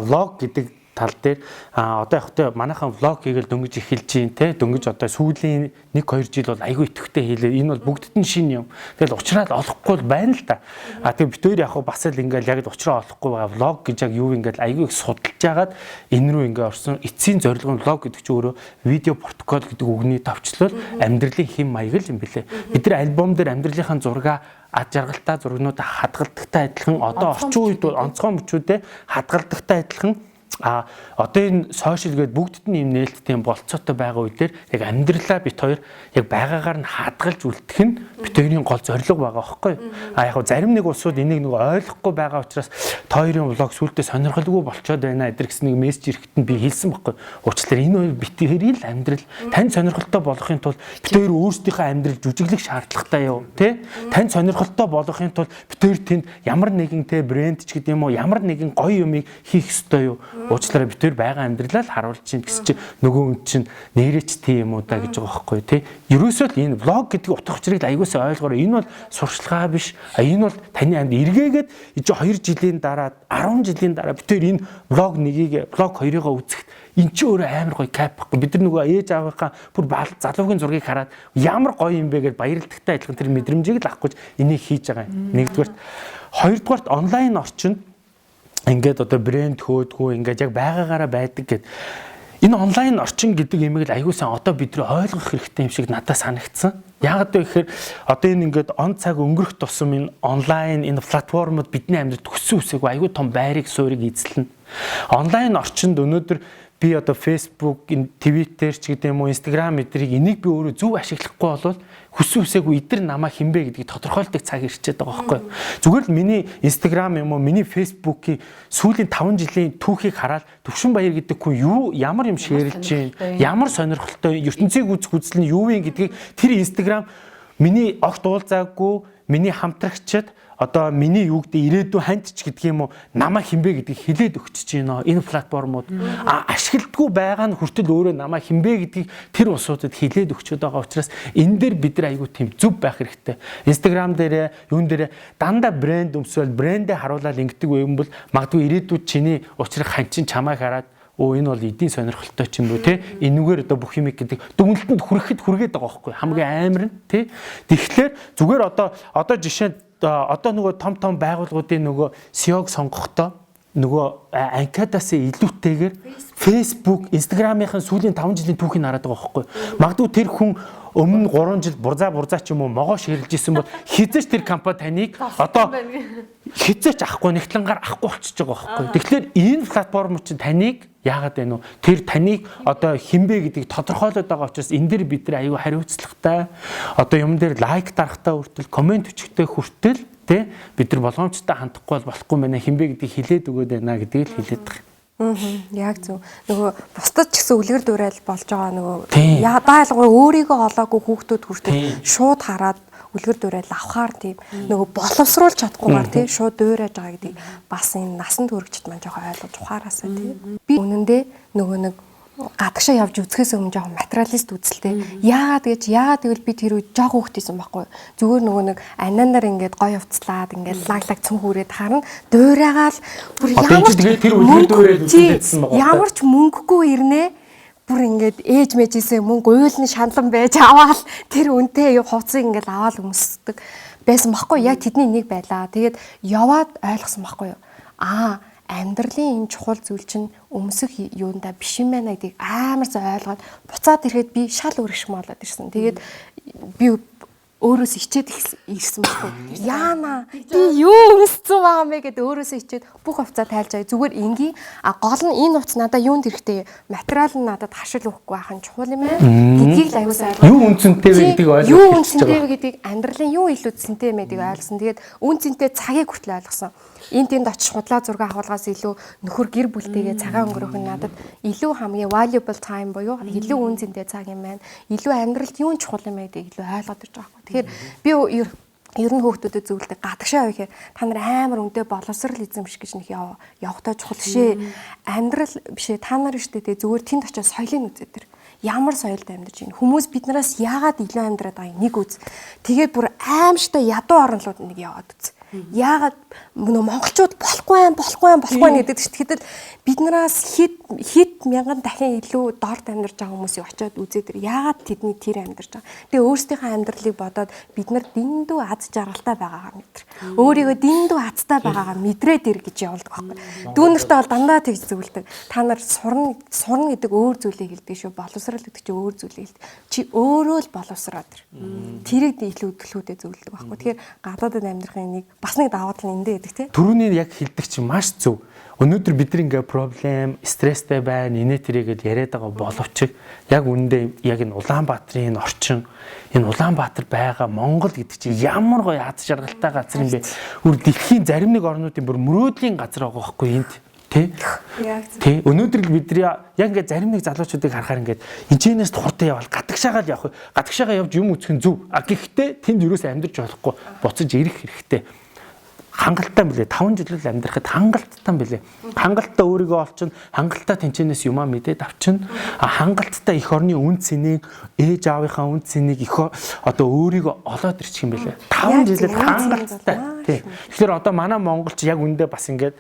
влог гэдэг тал дээр одоо яг хөтэ манайхан влог хийгээл дөнгөж эхэлж чинь те, дөнгөж одоо сүүлийн 1-2 жил бол айгүй идэвхтэй хийлээ. Энэ бол бүгдд нь шинэ юм. Тэгэл учраа л олохгүй л байна л да. А тэгээ бид хоёр яг бас л ингээл яг л учраа олохгүй байгаа влог гэж яг юу ингээл айгүй их судалж агаад энэ рүү ингээ орсон. Эцсийн зорилго нь влог гэдэг чинь өөрөө видео протокол гэдэг үгний товчлол амьдралын хэм маяг л юм билээ. Бид нар альбом дээр амьдралынхаа зураг ад жаргалтай зургнуудаа хадгалдагтай адилхан одоо орчин үед онцгой мөчүүдээ хадгалдагтай адилхан а одоо энэ сошиал гээд бүгдд нь юм нээлттэй болцоотой байгаа үе дээр яг амьдралаа бит хоёр яг байгаагаар нь хадгалж үлдэх нь бит хоёрын гол зорилго байгаа байхгүй. А яг зарим нэг улсууд энийг нэг ойлгохгүй байгаа учраас та хоёрын влог сүултээ сонирхолгүй болчоод байна эдэр гэсэн нэг мессеж ирэхэд нь би хэлсэн байхгүй. Уучлаарай, энэ хоёр бит хоёрын л амьдрал танд сонирхолтой болохын тулд бит хоёр өөрсдийнхөө амьдрал жүжиглэх шаардлагатай юу тэ? Танд сонирхолтой болохын тулд бит хоёр тэнд ямар нэгэн тэ брэнд ч гэдэг юм уу ямар нэгэн гоё юмыг хийх ёстой юу? Уучлаарай, бид тэр байгаа амьдралаа л харуулж чинь гэсэн чинь нөгөө хүн чинь нэрээч тийм юм уу да гэж байгаа байхгүй тий. Ерөөсөө л энэ влог гэдэг утга учирыг аягуулсаа ойлгоорой. Энэ бол сурчлагаа биш. А энэ бол таны амьд эргээгээд 2 жилийн дараа 10 жилийн дараа бид тэр энэ влог нэгийг влог хоёрыгоо үзэхэд эн чинь өөрөө амар гоё кайф байхгүй. Бид нар нөгөө ээж аавынхаа бүр залуугийн зургийг хараад ямар гоё юм бэ гэж баярлагдахтай адилхан тэр мэдрэмжийг л авах гэж энийг хийж байгаа юм. Нэгдүгээрт, хоёрдугаарт онлайн орчинд ингээд одоо брэнд хөөдгүү ингээд яг байгаагаараа байдаг гэд энэ онлайн орчин гэдэг имийг л аягүй сайн одоо бид нэр ойлгох хэрэгтэй юм шиг надад санагдсан. Яагаад вэ гэхээр одоо энэ ингээд он цаг өнгөрөх тусам энэ онлайн энэ платформуд бидний амьдралд өссөн үсээгүй аягүй том байрыг суурийг эзэлнэ. Онлайн орчинд өнөөдөр би одоо Facebook, Twitter ч гэдэг юм уу, Instagram эдрийг энийг би өөрөө зөв ашиглахгүй болвол хүссэн үсээгүй эдэр намаа хинбэ гэдгийг тодорхойлдог цаг ирчээд байгаа байхгүй. Зүгээр л миний Instagram юм уу, миний Facebook-ийн сүүлийн 5 жилийн түүхийг хараад Төвшин Баяр гэдэг хүн юу ямар юм шеэрлж чинь, ямар сонирхолтой, ертөнцийг үзэх үзэл нь юу юм гэдгийг тэр Instagram миний огт уулзаагүй, миний хамтрагчид одоо миний юу гэдэг ирээдүйн ханд ч гэдэг юм уу намаа хинбэ гэдгийг хилээд өгчөж байна энэ платформуд. А ашигладгүй байгаа нь хүртэл өөрөө намаа хинбэ гэдгийг тэр улсуудад хилээд өгчөөд байгаа учраас энэ дээр бид нар айгүй тийм зөв байх хэрэгтэй. Instagram дээрээ юун дээрээ дандаа брэнд өмсөөл брэндээ харуулаад ингэдэг юм бол магадгүй ирээдүйд чиний учрах хан чин чамайг хараад өө энэ бол эдийн сонирхолтой ч юм уу те энүүгээр одоо бүх юм гэдэг дүгнэлтэнд хүрэхэд хүргээд байгаа байхгүй хамгийн амар нь те. Тэгэхээр зүгээр одоо жишээ одоо нөгөө том том байгууллагуудын нөгөө SEO-г сонгохдоо нөгөө анкетаас илүүтэйгээр Facebook, Instagram-ийн сүүлийн 5 жилийн түүхийг хараад байгаа байхгүй. Магадгүй тэр хүн өмнө 3 жил бурзаа ч юм уу могоо ширэлж исэн бол хизээч тэр компани таныг одоо хизээч авахгүй нэгтлэнгаар авахгүй болчихж байгаа байхгүй. Тэгэхээр энэ платформ чинь таныг яагаад вэ нүү? Тэр таныг одоо хинбэ гэдгийг тодорхойлоод байгаа учраас энэ дэр бид нар аюу хариуцлагатай одоо юм дээр лайк дарахтаа хүртэл комент өчгтэй хүртэл тэ бид нар болгоомжтой хандахгүй бол болохгүй мэнэ хинбэ гэдгийг хилээд өгөөд байна гэдгийг л хэлээд байгаа. Яг зөв. Нөгөө бусдад ч гэсэн үлгэр дуурайл болж байгаа нөгөө даалгавар өөрийгөө олоогүй хүүхдүүд хүртэл шууд хараад үлгэр дуурайл авахаар тийм нөгөө боловсруулж чадахгүйгээр тийм шууд дуурайж байгаа гэдгийг бас энэ насан туршид маань жоохон ойлгож ухаараасаа тийм. Би үнэндээ нөгөө нэг гадагшаа явж үзэхээс өмнө жоохон материалист үзэлтэй. Яагаад гэж яагаад гэвэл би тэр үед жоох хүүхэд байсан байхгүй. Зүгээр нөгөө нэг ананаар ингээд гоё явцлаад ингээд лаг цүн хүрээд харна. Дуурайгаал бүр ямар ч тэр үлгэр дуурайл үзэлдсэн байгаа. Ямар ч мөнгөгүй ирнэ. Бүр ингээд ээж мэжээсээ мөнгө уйлны шаналн байж аваал тэр үнэтэй хувцсыг ингээд аваал өмсдөг байсан байхгүй. Яг тэдний нэг байлаа. Тэгээд яваад ойлгосон байхгүй юу. Аа амьдралын энэ чухал зүйл чинь өмсөх юундаа биш юм байна гэдгийг амар зөө ойлгоод буцаад ирэхэд би шал өөр их болоод ирсэн. Тэгээд би Өөрөөс хичээд ирсэн байхгүй. Яана би юу өмссөн байгаа юм бэ гэдээ өөрөөсөө хичээд бүх хувцас тайлж байгаа. Зүгээр энгийн а гол нь энэ хувцас надад юунд хэрэгтэй, материал нь надад харшил өгөхгүй байх нь чухал юм байна гэдгийг л аягүй сайн ойлгосон. Юу үн цэнтэй вэ гэдгийг ойлгох. Юу үн цэнтэй вэ гэдгийг, амьдралын юу илүү цэнтэй юм гэдгийг ойлгосон. Тэгээд үн цэнтэй цагийг хүртэл ойлгосон. Энд тэнд очиж худлаа зураг авахулгаас илүү нөхөр гэр бүлтэйгээ цагаан өнгөрөөх нь надад илүү хамгийн valuable time буюу илүү үн цэнтэй цаг юм байна. Илүү амьдралд юу чухал юм бэ гэдгийг илүү ойлгоод ирж байгаа байхгүй. Тэгэхээр би ер нь хүүхдүүдэд зөвлөдөг, гадагшаа явах та нар амар үнэтэй боловсрал эзэмших гэж нэг явахтай чухал бишээ. Амьдрал бишээ, та нар штэ тэ зүгээр тэнд очиж соёлыг үзээд тэр ямар соёлд амьдарч байна. Хүмүүс биднээс яагаад илүү амьдраад байгааг нэг үз. Тэгээд бүр аимштай ядуу оронлууд нэг яваад үз. Яагаад нөө монголчууд болохгүй юм, болохгүй юм, болохгүй юм гэдэг чинь тэгэхэд биднээс хэд хэд мянган дахин илүү дорд амьдарч байгаа хүмүүсийг очиод үзээд тэр яагаад тэдний тэр амьдарч байгаа. Тэгээ өөрсдийнхөө амьдралыг бодоод бид нар дэндүү аз жаргалтай байгаагаа мэдэр. Өөрийгөө дэндүү азтай байгаагаа мэдрээд ир гэж явуулдаг байхгүй. Дүүнертэй бол дандаа тэгж зөвлөдөг. Та нар сурна, сурна гэдэг өөр зүйлийг хэлдэг шүү. Боловсрал гэдэг чинь өөр зүйлийг хэлдэг. Чи өөрөө л боловсроод ир. Тэрийг илүү төлхүүдээ зөвлөдөг байхгүй. Тэгэхээр гадаадад амьдрахын нэг бас нэг давуу тал нь эндээ гэдэг тий. Түрүүний яг хэлдэг чинь маш зөв. Өнөөдөр бид нар ингээ problem, стресстэй байна, инээ тэрийгэл яриад байгаа боловч яг үүндээ яг энэ Улаанбаатарын энэ орчин, энэ Улаанбаатар байгаа Монгол гэдэг чинь ямар гоё аз жаргалтай газар юм бэ? Үр дэлхийн зарим нэг орнуудын бүр мөрөөдлийн газар байгаа байхгүй энд. Тэ? Тэ. Өнөөдөр л бид нар яг ингээ зарим нэг залуучуудыг харахаар ингээд энэчнээс хурдан явбал гадагшаагаа л явах. Гадагшаагаа явж юм үзэх нь зөв. А гэхдээ тэнд юусоо амьдарч болохгүй, буцаж ирэх хэрэгтэй. Хангалттай мөлий 5 жил л амьдрахад хангалттай мөлий. Хангалттай өөрийгөө олчин, хангалттай тэнчэнээс юмаа мэдээд авчин. А хангалттай эх орны үн цэнийг, ээж аавынхаа үн цэнийг их одоо өөрийгөө олоод ирчих юм бэлээ. 5 жилд хангалттай. Тий. Тэгэхээр одоо манай монголч яг үндэ бас ингээд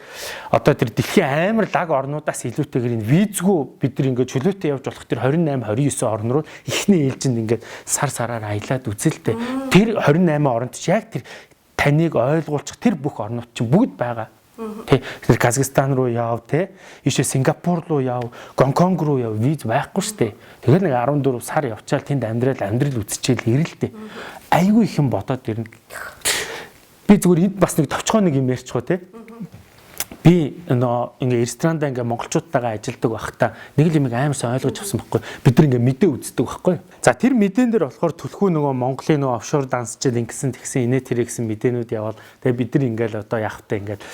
одоо тэр дэлхийн амар лаг орнуудаас илүүтэйгээр энэ визгүй бид нар ингээд чөлөөтэй явж болох тэр 28 29 орн руу эхний ээлжинд ингээд сар сараар аялаад үзэлтэй. Тэр 28 оронд ч яг тэр таныг ойлгуулчих тэр бүх орнууд чинь бүгд байгаа. Тэ. Тэгэхээр Казахстан руу яв, тэ. Ийшээ Сингапур руу яв, Гонконг руу яв, виз байхгүй шүү дээ. Тэгэхээр нэг 14 сар явчаал тэнд амьдрал үзчихэл ирэлтэй. Айгүй их юм бодоод ирнэ. Би зүгээр энд бас нэг товчхон нэг юм ярьчих уу, тэ. Би нөө ингээ ресторанда ингээ монголчуудтайгаа ажилладаг байхдаа нэг л юм амар сайн ойлгож авсан байхгүй. Бид нар ингээ мэдээ үздэг байхгүй. За тэр мэдээн дээр болохоор түлхүү нөгөө Монголын нөгөө офшор дансчил ингэсэн тэгсэн инээ тэр гэсэн мэдээнүүд яваал. Тэгээ бид нар ингээл одоо явах та ингээл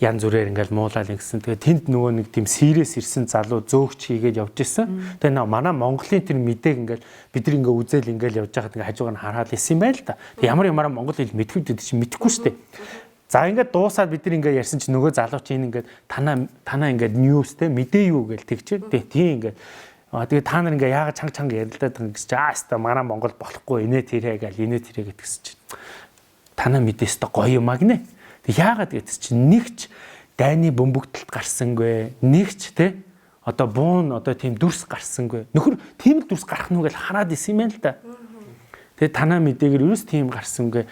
янз бүрээр ингээл муулаад ингэсэн. Тэгээ тэнд нөгөө нэг тийм сэрээс ирсэн залуу зөөгч хийгээд явж исэн. Тэгээ нөө манай Монголын тэр мэдээг ингээл бид нар ингээ үзэл ингээл явж байхад ингээ хажуугаар нь хараад исэн юм байл та. Тэгээ ямар ямаараа монгол хэл мэдхүйд гэдэг чинь мэдэхгүй шүү дээ. За ингээд дуусаад бид нар ингээд ярьсан чинь нөгөө залуу чинь ингээд танаа ингээд news те мэдээ юу гээл тэгчээ. Тэгээ тийм ингээд тэгээ та нар ингээд яагаад чанга чанга ярилдаад байгаа гэж аа өста манай Монгол болохгүй инээ тэрэ гээл инээ тэрэ гэтгсэн чинь танаа мэдээ өста гоё юм а гинэ. Тэг яагаад гэдсэн чинь нэгч дайны бөмбөгдөлт гарсангүй, нэгч те одоо буун одоо тийм дүрс гарсангүй. Нөхөр тийм л дүрс гарах нь гэл хараад исэн юм байна л да. Тэгээ танаа мэдээгээр ерөөс тийм гарсангүй.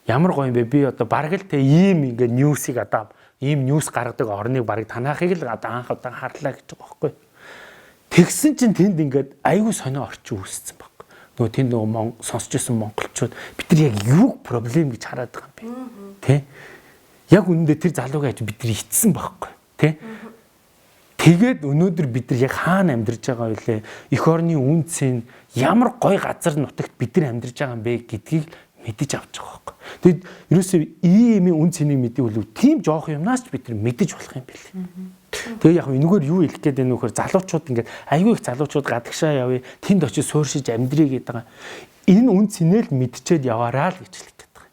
Ямар гоё юм бэ? Би одоо бараг л те ийм ингээ news ийг одоо ийм news гаргадаг орныг бараг танахыг л одоо анх удаан харлаа гэж байгаа байхгүй. Тэгсэн чинь тэнд ингээд айгүй сонио орчин үүссэн байхгүй. Нөгөө тэнд нөгөө сонсч ирсэн монголчууд бид нар яг юуг problem гэж хараад байгаа юм бэ? Тэ? Яг үнэндээ тэр залуугийн аж бид нар итсэн байхгүй. Тэ? Тэгээд өнөөдөр бид нар яг хаана амьдарч байгаа вэ? Эх орны үн цэн ямар гоё газар нутагт бид нар амьдарч байгаа юм бэ гэдгийг мэдэж авч байгаа байхгүй. Тэгэд ерөөсөө ийм үн цэнийг мэдээ үлээ тийм жоох юмнаас ч бид нар мэдэж болох юм бэл. Тэгээ яг энэгээр юу хэлэх гээд байна вэ гэхээр залуучууд ингээд айгүй их залуучууд гадагшаа явъя, тэнд очиж сууршиж амьдрий гэдэг байгаа. Энэ үн цэнэл мэдчихэд яваараа л гэж хэлэх гээд байгаа.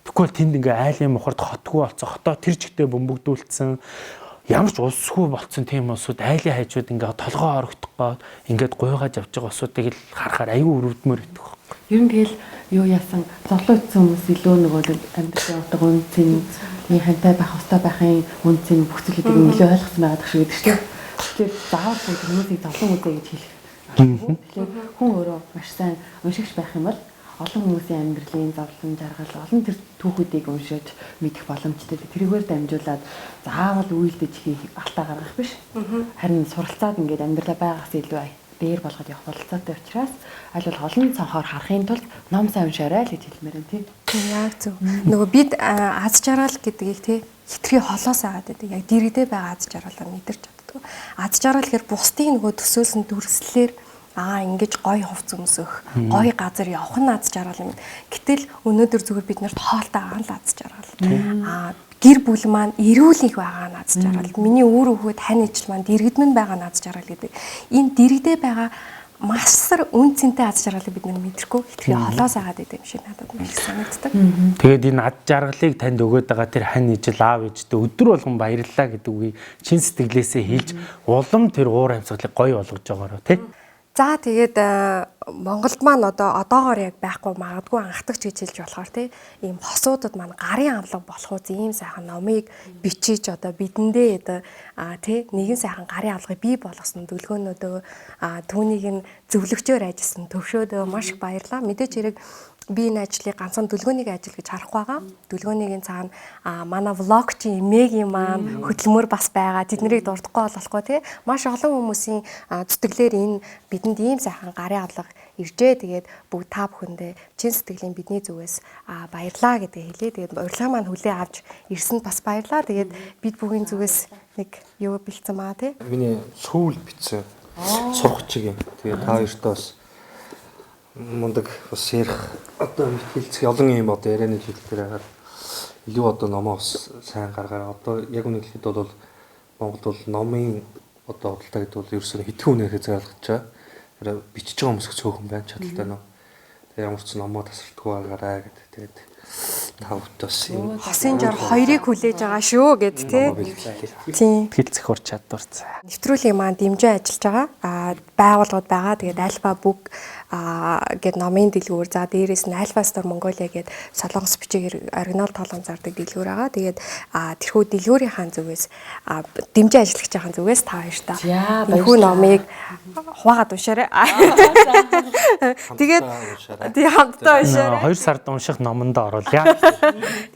Тэгэхгүй бол тэнд ингээ айлын мухард хотгүй болцсон, хотоо тэр чигтээ бөмбөгдүүлсэн, ямар ч улсгүй болцсон тийм улсууд айлын хажууд ингээ толгоо орогдох гоод ингээд гуйгааж явж байгаа улсуудыг л харахаар айгүй өрөвдмөр байдаг байхгүй. Ер нь тэгэл юу яасан зорлоо итсэн хүмүүс илүү нөгөө л амьдралын утга үн цэн, хамтай байх ёстой байхын үн цэн бүх зүйлүүдийг илүү ойлгосон байгаа шиг гэдэг чинь. Тэгэхээр заавал бүгд хүмүүсийг зовлон үзье гэж хэлэх. Тэгэхээр хүн өөрөө маш сайн уншигч байх юм бол олон хүмүүсийн амьдралын зовлон жаргал олон тэр түүхүүдийг уншиж мэдэх боломжтой. Тэрүүгээр дамжуулаад заавал үйлдэж хийх алдаа гаргах биш. Харин суралцаад ингээд амьдралаа байгаас илүү дээр болгоод явах бололцоотой учраас аль болох олон цонхоор харахын тулд ном сайн уншаарай л гэж хэлмээр байна тий. Яг зөв. Нөгөө бид аз жаргал гэдгийг тий хитрхи холоос агаад байдаг. Яг дэрэгдээ байгаа аз жаргалаа мэдэрч чаддаг. Аз жаргал гэхээр бусдын нөгөө төсөөлсөн дүрслэлээр ингэж гоё хувц өмсөх, гоё газар явах нь аз жаргал юм. Гэтэл өнөөдөр зүгээр бид нарт хоолтой байгаа нь л аз жаргал. Гэр бүл маань эрүүл их байгаа нь аз жаргал. Миний үр өгөөд хань ижил маань дэргэдмэн байгаа нь аз жаргал гэдэг. Энэ дэрэгдээ байгаа масар үн цэнтэй аз жаргалыг бид нар мэдрэхгүй хитрхи холоос агаад идэм шиг надад маш их санагддаг. Тэгээд энэ аз жаргалыг танд өгөөд байгаа тэр хань ижил аав ээжтэй өдөр болгон баярлалаа гэдэг үгийг чин сэтгэлээсээ хэлж улам тэр уур амьсгалыг гоё болгож байгаараа тий. За тэгээд Монголд маань одоогоор яг байхгүй магадгүй анхдагч гэж хэлж болохоор тий ийм хосуудад маань гарын авлага болох үз ийм сайхан номыг бичиж одоо бидэндээ одоо тий нэгэн сайхан гарын авлагыг бий болгосон дүлгөөнүүдөө түүнийг нь зөвлөгчөөр ажилласан төвшөөдөө маш их баярлалаа. Мэдээч хэрэг би энэ ажлыг ганцхан дүлгөөнийг ажил гэж харахгүй байгаа. Дүлгөөнийг цаана манай влогчийн эмээгийн маань хөдөлмөр бас байгаа. Тэднийг дурдахгүй болохгүй тий. Маш олон хүмүүсийн зүтгэлээр энэ бидэнд ийм сайхан гарын авлага иржээ. Тэгээд бүгд та бүхэндээ чин сэтгэлийн бидний зүгээс баярлаа гэдгийг хэлье. Тэгээд урилга маань хүлээ авч ирсэнд бас баярлаа. Тэгээд бид бүгдийн зүгээс нэг юу бэлдсэн маа тий. Миний сүүл бичсэн сургачиг юм. Тэгээд та хоёртоо бас мундаг бас ярих одоо хэлцэх олон юм одоо ярианы зүйлээр хагаад илүү одоо номоо бас сайн гаргаараа. Одоо яг үнэ хэлэхэд бол Монголд бол номын одоо худалдаа гэдэг бол ерөөсөө хэдхэн үнээр хязгаарлагдаж байгаа. Тэр бичиж байгаа хүмүүс цөөхөн байна чадaltaй ном. Тэгээ ямар ч номоо тасралтгүй байгаарай гэдэг. Тэгээд та бүхэнд бас юм хосын жор хоёрыг хүлээж байгаа шүү гэд тий. Тийм. Хэлцэх ур чадвар за. Нэвтрүүлгийн маань дэмжин ажиллаж байгаа. Байгууллагууд байгаа. Тэгээд Альфа бүг гээд номын дэлгүүр. За дээрээс нь Альфа Store Mongolia гээд солонгос бичгээр оригинал тоолон зардаг дэлгүүр байгаа. Тэгээд тэрхүү дэлгүүрийнхаа зүгээс дэмжин ажиллагчийн зүгээс та хоёртаа энэхүү номыг хуваагаад уншаарай. Тэгээд тий хамтдаа уншаарай. 2 сард унших номонд оруулъя.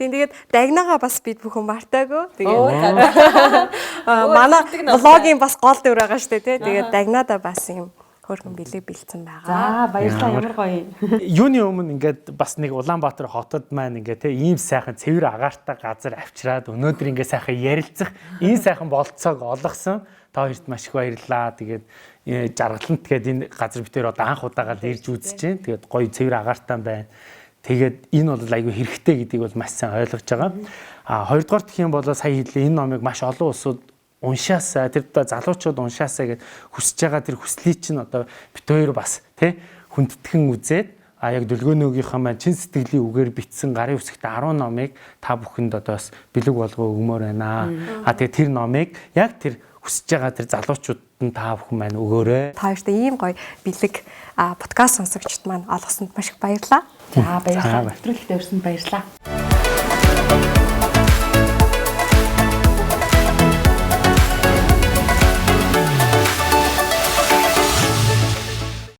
Тийм тэгээд дагнагаа бас бид бүхэн мартаагүй. Тэгээд манай влогийн бас гол дүр байгаа шүү дээ тий. Тэгээд дагнаадаа бас юм хөөрхөн бэлэг бэлдсэн байгаа. За баярлалаа ямар гоё. Юуны өмнө ингээд бас нэг Улаанбаатар хотод маань ингээд те ийм сайхан цэвэр агаартай газар авчираад өнөөдөр ингээд сайхан ярилцах ийм сайхан болцоог олгосон. Та хоёрт маш их баярлалаа. Тэгээд жаргалант гээд энэ газар битээр одоо анх удаага л ирж үзэж байна. Тэгээд гоё цэвэр агаартай байна. Тэгээд энэ бол айгүй хэрэгтэй гэдгийг бол маш сайн ойлгож байгаа. А хоёрдугаар гэх юм бол сая хэллээ энэ номыг маш олон улсууд уншаасаа тэр одоо залуучууд уншаасаа гэд хүсэж байгаа тэр хүслийг чинь одоо бит хоёр бас тий хүндэтгэн үзээд яг дүлгөөнөөгийнхөө маань чин сэтгэлийн үгээр бичсэн гарын үсэгт 10 номыг та бүхэнд одоо бас бэлэг болгоо өгмөр байна. А тэгээ тэр номыг яг тэр хүсэж байгаа тэр залуучууд нь та бүхэн маань өгөөрэй. Та хоёртой ийм гоё бэлэг подкаст сонсогчд маань олгосонд маш их баярлалаа. За баярлалаа. Нэвтрүүлэгт өрсөнд баярлалаа.